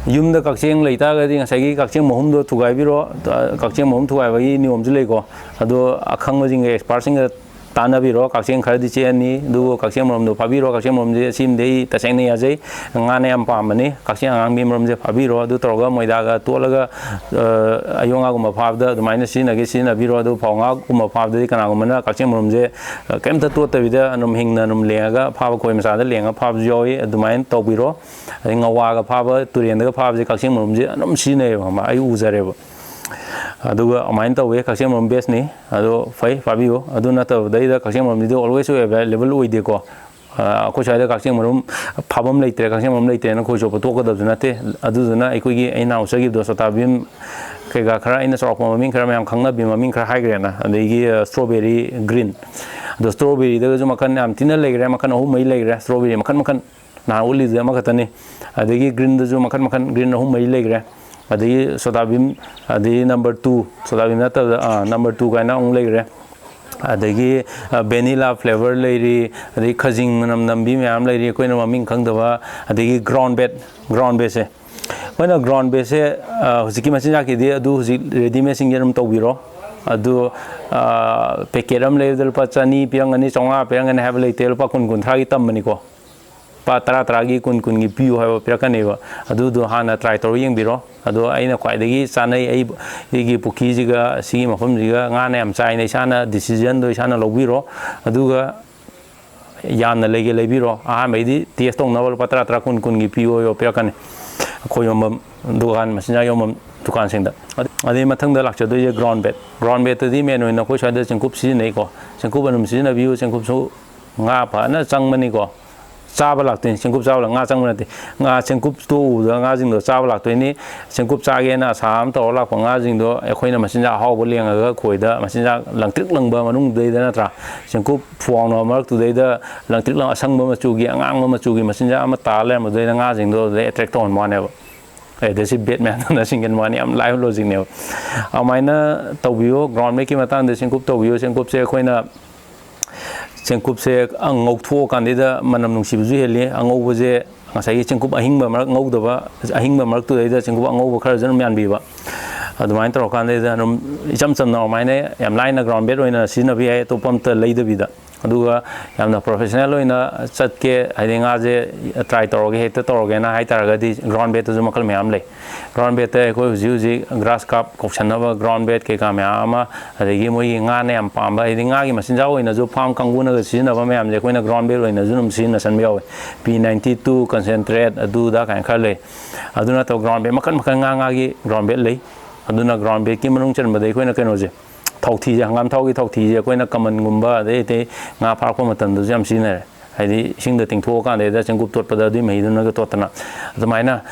ꯌꯨꯝꯗ ꯀꯛꯆꯦꯡ ꯂꯩꯇꯥꯔꯒꯗꯤ ꯉꯁꯥꯏꯒꯤ ꯀꯛꯆꯦꯡ ꯃꯍꯨꯝꯗꯣ ꯊꯨꯒꯥꯏꯕꯤꯔꯣ꯫ ꯀꯛꯆꯦꯡ ꯃꯍꯨꯝ ꯊꯨꯒꯥꯏꯕꯒꯤ ꯅꯤꯌꯣꯝꯁꯨ ꯂꯩꯀꯣ꯫ ꯑꯗꯣ ꯑꯈꯪꯕꯁꯤꯡꯒ, expertꯁꯤꯡꯒ ꯇꯥꯟꯅꯕꯤꯔꯣ꯫ ꯀꯛꯆꯦꯡ ꯈꯔꯗꯤ ꯆꯦꯟꯅꯤ, ꯑꯗꯨꯕꯨ ꯀꯛꯆꯦꯡ ꯃꯔꯨꯝꯗꯣ ꯐꯥꯕꯤꯔꯣ꯫ ꯀꯛꯆꯦꯡ ꯃꯔꯨꯝꯁꯦ ꯁꯤꯃꯗꯤ ꯑꯩ ꯇꯁꯦꯡꯅ ꯌꯥꯖꯩ, ꯉꯥꯅ ꯌꯥꯝ ꯄꯥꯝꯕꯅꯤ꯫ ꯀꯛꯆꯦꯡ ꯑꯉꯥꯡꯕꯤ ꯃꯔꯨꯝꯁꯦ ꯐꯥꯕꯤꯔꯣ, ꯑꯗꯨ ꯇꯧꯔꯒ ꯃꯣꯏꯗꯥꯒ ꯇꯣꯠꯂꯒ, ꯑ, ꯑꯌꯣ ꯉꯥꯒꯨꯝꯕ ꯐꯥꯕꯗ ꯑꯗꯨꯃꯥꯏꯅ ꯁꯤꯖꯤꯟꯅꯒꯦ ꯁꯤꯖꯤꯟꯅꯕꯤꯔꯣ꯫ ꯑꯗꯨ ꯐꯧ ꯉꯥꯒꯨꯝꯕ ꯐꯥꯕꯗꯗꯤ ꯀꯅꯥꯒꯨꯝꯕꯅ ꯀꯛꯆꯦꯡ ꯃꯔꯨꯝꯁꯦ, ꯑ, ꯀꯩꯝꯇ ꯇꯣꯠꯇꯕꯤꯗ ꯑꯗꯨꯝ ꯍꯤꯡꯅ ꯑꯗꯨꯝ ꯂꯦꯡꯉꯒ ꯐꯥꯕ, ꯈꯣꯏ ꯃꯆꯥꯗ ꯂꯦꯡꯉꯒ ꯐꯥꯕꯁꯨ ꯌꯥꯎꯏ꯫ ꯑꯗꯨꯃꯥꯏꯅ ꯇꯧꯕꯤꯔꯣ꯫ ꯑꯗꯩ ꯉꯋꯥꯒ ꯐꯥꯕ, ꯇꯨꯔꯦꯟꯗꯒ ꯐꯥꯕꯁꯦ ꯀꯛꯆꯦꯡ ꯃꯔꯨꯝꯁꯦ ꯑꯗꯨꯝ ꯁꯤꯖꯤꯟꯅꯩꯌꯦꯕ, ꯈꯪꯕ꯭ꯔꯥ? ꯑꯩ ꯎꯖꯔꯦꯕ꯫ ꯑꯗꯨꯒ ꯑꯗꯨꯃꯥꯏꯅ ꯇꯧꯋꯦ, ꯀꯛꯆꯦꯡ ꯃꯔꯨꯝ bestꯅꯤ꯫ ꯑꯗꯣ ꯐꯩ, ꯐꯥꯕꯤꯌꯨ꯫ ꯑꯗꯨ ꯅꯠꯇꯕꯗꯩꯗ ꯀꯛꯆꯦꯡ ꯃꯔꯨꯝꯁꯤꯗꯤ always available ꯑꯣꯏꯗꯦꯀꯣ꯫ ꯑ, ꯑꯩꯈꯣꯏ ꯁ꯭ꯋꯥꯏꯗ ꯀꯛꯆꯦꯡ ꯃꯔꯨꯝ ꯐꯥꯐꯝ ꯂꯩꯇ꯭ꯔꯦ, ꯀꯛꯆꯦꯡ ꯃꯔꯨꯝ ꯂꯩꯇ꯭ꯔꯦꯅ ꯈꯣꯏ ꯆꯣꯞꯄ ꯇꯣꯛꯀꯗꯕꯁꯨ ꯅꯠꯇꯦ꯫ ꯑꯗꯨꯗꯨꯅ ꯑꯩꯈꯣꯏꯒꯤ ꯑꯩ ꯅꯍꯥꯟ ꯎꯠꯆꯈꯤꯕꯗꯣ, ꯁꯣꯇꯥ ꯚꯤꯝ ꯀꯩꯀꯥ ꯈꯔ ꯑꯩꯅ ꯆꯥꯎꯔꯥꯛꯄ ꯃꯃꯤꯡ ꯈꯔ ꯃꯌꯥꯝ ꯈꯪꯅꯕꯤ ꯃꯃꯤꯡ ꯈꯔ ꯍꯥꯏꯈ꯭ꯔꯦꯅ, ꯑꯗꯒꯤ strawberry green, ꯑꯗꯣ strawberryꯗꯒꯁꯨ ꯃꯈꯜ ꯌꯥꯝ ꯊꯤꯅ ꯂꯩꯈ꯭ꯔꯦ, ꯃꯈꯜ ꯑꯍꯨꯝ ꯃꯔꯤ ꯂꯩꯈ꯭ꯔꯦ strawberry ꯃꯈꯜ ꯃꯈꯜ꯫ ꯅꯍꯥꯟ ꯎꯠꯂꯤꯗꯨꯗꯤ ꯑꯃꯈꯛꯇꯅꯤ꯫ ꯑꯗꯒꯤ greenꯗꯁꯨ ꯃꯈꯜ ꯃꯈꯜ green ꯑꯍꯨꯝ ꯃꯔꯤ ꯂꯩꯈ꯭ꯔꯦ꯫ ꯑꯗꯒꯤ soda bean, ꯑꯗꯒꯤ number two, soda bean ꯅꯠꯇꯕꯗ number two ꯀꯥꯏꯅ ꯑꯃꯨꯛ ꯂꯩꯈ꯭ꯔꯦ꯫ ꯑꯗꯒꯤ vanilla flavor ꯂꯩꯔꯤ, ꯑꯗꯒꯤ ꯈꯖꯤꯡ ꯃꯅꯝ ꯅꯝꯕꯤ ꯃꯌꯥꯝ ꯂꯩꯔꯤ, ꯑꯩꯈꯣꯏꯅ ꯃꯃꯤꯡ ꯈꯪꯗꯕ꯫ ꯑꯗꯒꯤ ground bait, ground baitꯁꯦ ꯑꯩꯈꯣꯏꯅ ground baitꯁꯦ ꯍꯧꯖꯤꯛꯀꯤ ꯃꯆꯤꯟꯖꯥꯛꯀꯤꯗꯤ ꯑꯗꯨ ꯍꯧꯖꯤꯛ readymadeꯁꯤꯡꯁꯦ ꯑꯗꯨꯝ ꯇꯧꯕꯤꯔꯣ꯫ ꯑꯗꯨ packet ꯑꯃ ꯂꯩꯕꯗ ꯂꯨꯄꯥ ꯆꯅꯤ ꯄꯤꯔꯝꯒꯅꯤ, ꯆꯥꯝꯃꯉꯥ ꯄꯤꯔꯝꯒꯅꯤ ꯍꯥꯏꯕ ꯂꯩꯇꯦ, ꯂꯨꯄꯥ ꯀꯨꯟ ꯀꯨꯟꯊ꯭ꯔꯥꯒꯤ ꯇꯝꯕꯅꯤꯀꯣ꯫ ꯂꯨꯄꯥ ꯇꯔꯥ ꯇꯔꯥꯒꯤ, ꯀꯨꯟ ꯀꯨꯟꯒꯤ ꯄꯤꯌꯨ ꯍꯥꯏꯕ ꯄꯤꯔꯛꯀꯅꯦꯕ꯫ ꯑꯗꯨꯗꯣ ꯍꯥꯟꯅ try ꯇꯧꯔ ꯌꯦꯡꯕꯤꯔꯣ꯫ ꯑꯗꯣ ꯑꯩꯅ ꯈ꯭ꯋꯥꯏꯗꯒꯤ ꯆꯥꯅꯩ, ꯑꯩ, ꯑꯩꯒꯤ ꯄꯨꯈ꯭ꯔꯤꯁꯤꯒ ꯁꯤꯒꯤ ꯃꯐꯝꯁꯤꯒ ꯉꯥꯅ ꯌꯥꯝ ꯆꯥꯏꯅ ꯏꯁꯥꯅ decisionꯗꯣ ꯏꯁꯥꯅ ꯂꯧꯕꯤꯔꯣ꯫ ꯑꯗꯨꯒ ꯌꯥꯝꯅ ꯂꯩꯒꯦ ꯂꯩꯕꯤꯔꯣ꯫ ꯑꯍꯥꯟꯕꯩꯗꯤ test ꯇꯧꯅꯕ ꯂꯨꯄꯥ ꯇꯔꯥ ꯇꯔꯥ, ꯀꯨꯟ ꯀꯨꯟꯒꯤ ꯄꯤꯌꯣ ꯄꯤꯔꯛꯀꯅꯤ ꯑꯩꯈꯣꯏ ꯌꯣꯟꯐꯝ ꯗꯨꯀꯥꯟ, ꯃꯆꯤꯟꯖꯥꯛ ꯌꯣꯟꯐꯝ ꯗꯨꯀꯥꯟꯁꯤꯡꯗ꯫ ꯑꯗꯩ ꯃꯊꯪꯗ ꯂꯥꯛꯆꯗꯣꯏꯁꯦ ground bait꯫ Ground baitꯇꯗꯤ main ꯑꯣꯏꯅ ꯑꯩꯈꯣꯏ ꯁ꯭ꯋꯥꯏꯗ ꯆꯦꯡꯀꯨꯞ ꯁꯤꯖꯤꯟꯅꯩꯀꯣ꯫ ꯆꯦꯡꯀꯨꯞ ꯑꯗꯨꯝ ꯁꯤꯖꯤꯟꯅꯕꯤꯌꯨ꯫ ꯆꯦꯡꯀꯨꯞꯁꯨ ꯉꯥ ꯐꯖꯅ ꯆꯪꯕꯅꯤꯀꯣ꯫ ꯆꯥꯕ ꯂꯥꯛꯇꯣꯏꯅꯤ, ꯆꯦꯡꯀꯨꯞ ꯆꯥꯕ ꯂꯥꯛ-, ꯉꯥ ꯆꯪꯕ ꯅꯠꯇꯦ, ꯉꯥ ꯆꯦꯡꯀꯨꯞ ꯇꯣꯛꯎꯕꯗ ꯉꯥꯁꯤꯡꯗꯣ ꯆꯥꯕ ꯂꯥꯛꯇꯣꯏꯅꯤ꯫ ꯆꯦꯡꯀꯨꯞ ꯆꯥꯒꯦꯅ ꯑꯁꯥ ꯑꯃ ꯇꯧꯔ ꯂꯥꯛꯄ ꯉꯥꯁꯤꯡꯗꯣ ꯑꯩꯈꯣꯏꯅ ꯃꯆꯤꯟꯖꯥꯛ ꯑꯍꯥꯎꯕ ꯂꯦꯡꯉꯒ ꯈꯣꯏꯗ ꯃꯆꯤꯟꯖꯥꯛ ꯂꯪꯇ꯭ꯔꯤꯛ ꯂꯪꯕ ꯃꯅꯨꯡꯗꯩꯗ, ꯅꯠꯇ꯭ꯔꯥ, ꯆꯦꯡꯀꯨꯞ ꯐꯨꯋꯥꯎꯅꯕ ꯃꯔꯛꯇꯨꯗꯩꯗ ꯂꯪꯇ꯭ꯔꯤꯛ ꯂꯪ ꯑꯁꯪꯕ ꯃꯆꯨꯒꯤ, ꯑꯉꯥꯡꯕ ꯃꯆꯨꯒꯤ ꯃꯆꯤꯟꯖꯥꯛ ꯑꯃ ꯇꯥ ꯂꯩꯔꯝꯕꯗꯨꯗꯩꯗ ꯉꯥꯁꯤꯡꯗꯣ ꯑꯗꯨꯗꯩ attract ꯇꯧꯍꯟꯕ ꯋꯥꯅꯦꯕ꯫ ꯑꯦ, ꯑꯗ ꯁꯤ bait ꯃꯌꯥꯝꯗꯨꯅ ꯁꯤꯡꯒꯟꯕ ꯋꯥꯅꯤ, ꯌꯥꯝ ꯂꯥꯏꯕ logicꯅꯦꯕ꯫ ꯑꯗꯨꯃꯥꯏꯅ ꯇꯧꯕꯤꯌꯨ꯫ Ground baitꯀꯤ ꯃꯇꯥꯡꯗ ꯆꯦꯡꯀꯨꯞ ꯇꯧꯕꯤꯌꯨ꯫ ꯆꯦꯡꯀꯨꯞꯁꯦ ꯑꯩꯈꯣꯏꯅ, ꯆꯦꯡꯀꯨꯞꯁꯦ ꯉꯧꯊꯣꯛꯑꯀꯥꯟꯗꯩꯗ ꯃꯅꯝ ꯅꯨꯡꯁꯤꯕꯁꯨ ꯍꯦꯜꯂꯤ꯫ ꯑꯉꯧꯕꯁꯦ ꯉꯁꯥꯏꯒꯤ ꯆꯦꯡꯀꯨꯞ ꯑꯍꯤꯡꯕ ꯃꯔꯛ ꯉꯧꯗꯕ, ꯑꯍꯤꯡꯕ ꯃꯔꯛꯇꯨꯗꯩꯗ ꯆꯦꯡꯀꯨꯞ ꯑꯉꯧꯕ ꯈꯔꯁꯨ ꯑꯗꯨꯝ ꯌꯥꯟꯕꯤꯕ꯫ ꯑꯗꯨꯃꯥꯏꯅ ꯇꯧꯔꯀꯥꯟꯗꯩꯗ ꯑꯗꯨꯝ ꯏꯆꯝ ꯆꯝꯅ ꯑꯗꯨꯃꯥꯏꯅ ꯌꯥꯝ ꯂꯥꯏꯅ ground bait ꯑꯣꯏꯅ ꯁꯤꯖꯤꯟꯅꯕ ꯌꯥꯏ, ꯑꯇꯣꯞꯄ ꯑꯝꯇ ꯂꯩꯗꯕꯤꯗ꯫ ꯑꯗꯨꯒ ꯌꯥꯝꯅ professional ꯑꯣꯏꯅ ꯆꯠꯀꯦ, ꯍꯥꯏꯗꯤ ꯉꯥꯁꯦ try ꯇꯧꯔꯒꯦ, ꯍꯦꯛꯇ ꯇꯧꯔꯒꯦꯅ ꯍꯥꯏꯇꯥꯔꯒꯗꯤ ground baitꯇꯁꯨ ꯃꯈꯜ ꯃꯌꯥꯝ ꯂꯩ꯫ Ground baitꯇ ꯑꯩꯈꯣꯏ ꯍꯧꯖꯤꯛ ꯍꯧꯖꯤꯛ grass carp ꯀꯧꯁꯟꯅꯕ ground bait ꯀꯩꯀꯥ ꯃꯌꯥꯝ ꯑꯃ, ꯑꯗꯒꯤ ꯃꯣꯏꯒꯤ ꯉꯥꯅ ꯌꯥꯝ ꯄꯥꯝꯕ, ꯍꯥꯏꯗꯤ ꯉꯥꯒꯤ ꯃꯆꯤꯟꯖꯥꯛ ꯑꯣꯏꯅꯁꯨ farm ꯀꯥꯡꯕꯨꯅꯒ ꯁꯤꯖꯤꯟꯅꯕ ꯃꯌꯥꯝꯁꯦ ꯑꯩꯈꯣꯏꯅ ground bait ꯑꯣꯏꯅꯁꯨ ꯑꯗꯨꯝ ꯁꯤꯖꯤꯟꯅꯁꯟꯕ ꯌꯥꯎꯋꯦ꯫ P ninety two concentrate ꯑꯗꯨ ꯑꯗꯥ ꯀꯥꯏꯅ ꯈꯔ ꯂꯩ꯫ ꯑꯗꯨ ꯅꯠꯇꯕ ground bait ꯃꯈꯜ ꯃꯈꯜ ꯉꯥ ꯉꯥꯒꯤ ground bait ꯂꯩ꯫ ꯑꯗꯨꯅ ground baitꯀꯤ ꯃꯅꯨꯡ ꯆꯟꯕꯗ ꯑꯩꯈꯣꯏꯅ ꯀꯩꯅꯣꯁꯦ, ꯊꯥꯎꯊꯤꯁꯦ, ꯍꯪꯒꯥꯝ ꯊꯥꯎꯒꯤ ꯊꯥꯎꯊꯤꯁꯦ ꯑꯩꯈꯣꯏꯅ ꯀꯃꯟꯒꯨꯝꯕ ꯑꯗꯩ ꯑꯇꯩ ꯉꯥ ꯐꯥꯔꯛꯄ ꯃꯇꯝꯗꯁꯨ ꯌꯥꯝ ꯁꯤꯖꯤꯟꯅꯔꯦ꯫ ꯍꯥꯏꯗꯤ ꯏꯁꯤꯡꯗ ꯇꯤꯡꯊꯣꯛꯑꯀꯥꯟꯗꯩꯗ ꯆꯦꯡꯀꯨꯞ ꯇꯣꯠꯄꯗ ꯑꯗꯨꯒꯤ ꯃꯍꯤꯗꯨꯅꯒ ꯇꯣꯠꯇꯅ ꯑꯗꯨꯃꯥꯏꯅ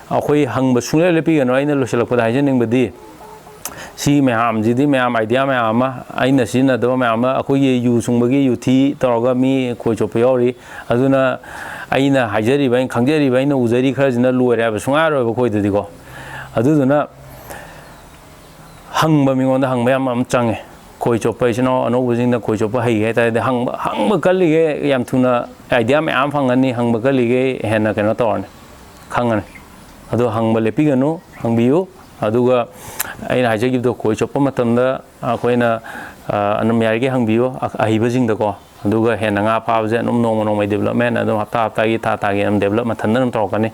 ꯑꯩꯈꯣꯏ ꯍꯪꯕ ꯁꯨꯡꯂꯦꯞ ꯂꯦꯞꯄꯤꯒꯅꯨ꯫ ꯑꯩꯅ ꯂꯣꯏꯁꯤꯜꯂꯛꯄꯗ ꯍꯥꯏꯖꯅꯤꯡꯕꯗꯤ, ꯁꯤ ꯃꯌꯥꯝꯁꯤꯗꯤ ꯃꯌꯥꯝ idea ꯃꯌꯥꯝ ꯑꯃ, ꯑꯩꯅ ꯁꯤꯖꯤꯟꯅꯗꯕ ꯃꯌꯥꯝ ꯑꯃ, ꯑꯩꯈꯣꯏꯒꯤ ꯌꯨ ꯁꯨꯡꯕꯒꯤ ꯌꯨꯊꯤ ꯇꯧꯔꯒ ꯃꯤ ꯈꯣꯏ ꯆꯣꯞꯄ ꯌꯥꯎꯔꯤ꯫ ꯑꯗꯨꯅ ꯑꯩꯅ ꯍꯥꯏꯖꯔꯤꯕ, ꯑꯩꯅ ꯈꯪꯖꯔꯤꯕ, ꯑꯩꯅ ꯎꯖꯔꯤ ꯈꯔꯁꯤꯅ ꯂꯣꯏꯔꯦ ꯍꯥꯏꯕ ꯁꯨꯡꯌꯥ ꯌꯥꯔꯣꯏꯕ ꯑꯩꯈꯣꯏꯗꯗꯤꯀꯣ꯫ ꯑꯗꯨꯗꯨꯅ ꯍꯪꯕ, ꯃꯤꯉꯣꯟꯗ ꯍꯪꯕ ꯌꯥꯝ, ꯌꯥꯝ ꯆꯪꯉꯦ꯫ ꯈꯣꯏ ꯆꯣꯞꯄ, ꯏꯆꯤꯟ ꯏꯅꯥꯎ ꯑꯅꯧꯕꯁꯤꯡꯅ ꯈꯣꯏ ꯆꯣꯞꯄ ꯍꯩꯒꯦ ꯍꯥꯏ ꯇꯥꯔꯗꯤ ꯍꯪꯕ, ꯍꯪꯕ ꯀꯜꯂꯤꯒꯩ ꯌꯥꯝ ꯊꯨꯅ idea ꯃꯌꯥꯝ ꯐꯪꯒꯅꯤ, ꯍꯪꯕ ꯀꯜꯂꯤꯒꯩ ꯍꯦꯟꯅ ꯀꯩꯅꯣ ꯇꯧꯔꯅꯤ, ꯈꯪꯉꯅꯤ꯫ ꯑꯗꯣ ꯍꯪꯕ ꯂꯦꯞꯄꯤꯒꯅꯨ, ꯍꯪꯕꯤꯌꯨ꯫ ꯑꯗꯨꯒ ꯑꯩꯅ ꯍꯥꯏꯖꯈꯤꯕꯗꯣ, ꯈꯣꯏ ꯆꯣꯞꯄ ꯃꯇꯝꯗ ꯑꯩꯈꯣꯏꯅ, ꯑ, ꯑꯗꯨꯝ ꯌꯥꯔꯤꯈꯩ ꯍꯪꯕꯤꯌꯨ ꯑ-, ꯑꯍꯩꯕꯁꯤꯡꯗꯀꯣ꯫ ꯑꯗꯨꯒ ꯍꯦꯟꯅ ꯉꯥ ꯐꯥꯕꯁꯦ ꯑꯗꯨꯝ ꯅꯣꯡꯃ ꯅꯣꯡꯃꯒꯤ development, ꯑꯗꯨꯝ ꯍꯞꯇꯥ ꯍꯞꯇꯥꯒꯤ, ꯊꯥ ꯊꯥꯒꯤ ꯑꯗꯨꯝ develop ꯃꯊꯟꯇ ꯑꯗꯨꯝ ꯇꯧꯔꯛꯀꯅꯤ꯫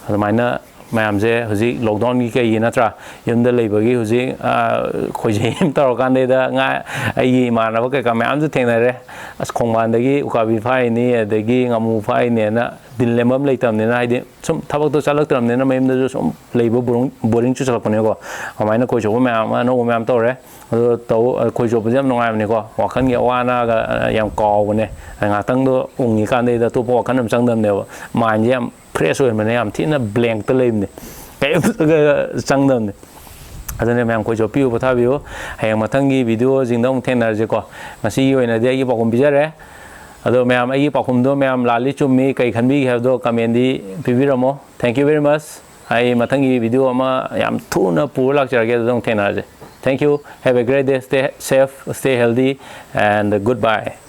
ꯑꯗꯨꯃꯥꯏꯅ ꯃꯌꯥꯝꯁꯦ ꯍꯧꯖꯤꯛ lockdownꯒꯤ ꯀꯩꯒꯤ ꯅꯠꯇ꯭ꯔꯥ, ꯌꯨꯝꯗ ꯂꯩꯕꯒꯤ ꯍꯧꯖꯤꯛ, ꯑ, ꯈꯣꯏꯖꯩ ꯑꯃ ꯇꯧꯔꯀꯥꯟꯗꯩꯗ ꯉꯥ, ꯑꯩꯒꯤ ꯏꯃꯥꯟꯅꯕ ꯀꯩꯀꯥ ꯃꯌꯥꯝꯁꯨ ꯊꯦꯡꯅꯔꯦ꯫ ꯑꯁ, ꯈꯣꯡꯕꯥꯟꯗꯒꯤ ꯎꯀꯥꯕꯤ ꯐꯥꯏꯅꯤ, ꯑꯗꯒꯤ ꯉꯥꯃꯨ ꯐꯥꯏꯅꯦꯅ ꯗꯤꯜ ꯂꯦꯟꯕꯝ ꯂꯩꯇꯕꯅꯤꯅ, ꯍꯥꯏꯗꯤ ꯁꯨꯝ ꯊꯕꯛꯇꯣ ꯆꯠꯂꯛꯇ꯭ꯔꯕꯅꯤꯅ ꯃꯌꯨꯝꯗꯁꯨ ꯁꯨꯝ ꯂꯩꯕ boring, boring ꯆꯨꯁꯜꯂꯛꯄꯅꯦꯀꯣ꯫ ꯑꯗꯨꯃꯥꯏꯅ ꯈꯣꯏ ꯆꯣꯞꯄ ꯃꯌꯥꯝ ꯑꯃ, ꯑꯅꯧꯕ ꯃꯌꯥꯝ ꯇꯧꯔꯦ꯫ ꯑꯗꯣ ꯇꯧ-, ꯈꯣꯏ ꯆꯣꯞꯄꯁꯦ ꯌꯥꯝ ꯅꯨꯡꯉꯥꯏꯕꯅꯤꯀꯣ꯫ ꯋꯥꯈꯜꯒꯤ ꯑꯋꯥ ꯑꯅꯥꯒ ꯌꯥꯝ ꯀꯥꯎꯕꯅꯦ꯫ ꯉꯥꯛꯇꯪꯗꯣ ꯎꯪꯉꯤꯀꯥꯟꯗꯩꯗ ꯑꯇꯣꯞꯄ ꯋꯥꯈꯜ ꯑꯃ ꯆꯪꯗꯕꯅꯦꯕ꯫ Mindꯁꯦ ꯌꯥꯝ fresh ꯑꯣꯏꯕꯅꯦ, ꯌꯥꯝ ꯊꯤꯅ blankꯇ ꯂꯩꯕꯅꯦ, ꯀꯩꯝꯇꯒ ꯆꯪꯗꯕꯅꯦ꯫ ꯑꯗꯨꯅ ꯃꯌꯥꯝ ꯈꯣꯏ ꯆꯣꯞꯄꯤꯌꯨ, ꯄꯣꯊꯥꯕꯤꯌꯨ꯫ ꯍꯌꯦꯡ ꯃꯊꯪꯒꯤ videoꯁꯤꯡꯗ ꯑꯃꯨꯛ ꯊꯦꯡꯅꯔꯁꯤꯀꯣ꯫ ꯉꯁꯤꯒꯤ ꯑꯣꯏꯅꯗꯤ ꯑꯩꯒꯤ ꯄꯥꯎꯈꯨꯝ ꯄꯤꯖꯔꯦ꯫ ꯑꯗꯣ ꯃꯌꯥꯝ, ꯑꯩꯒꯤ ꯄꯥꯎꯈꯨꯝꯗꯣ ꯃꯌꯥꯝ ꯂꯥꯜꯂꯤ ꯆꯨꯝꯃꯤ, ꯀꯩ ꯈꯟꯕꯤꯒꯦ ꯍꯥꯏꯕꯗꯣ commentꯗꯤ ꯄꯤꯕꯤꯔꯝꯃꯣ꯫ Thank you very much꯫ ꯑꯩ ꯃꯊꯪꯒꯤ video ꯑꯃ ꯌꯥꯝ ꯊꯨꯅ ꯄꯨꯔ ꯂꯥꯛꯆꯔꯒꯦ, ꯑꯗꯨꯗ ꯑꯃꯨꯛ ꯊꯦꯡꯅꯔꯁꯦ꯫ Thank you. Have a great day. Stay safe, stay healthy, and goodbye.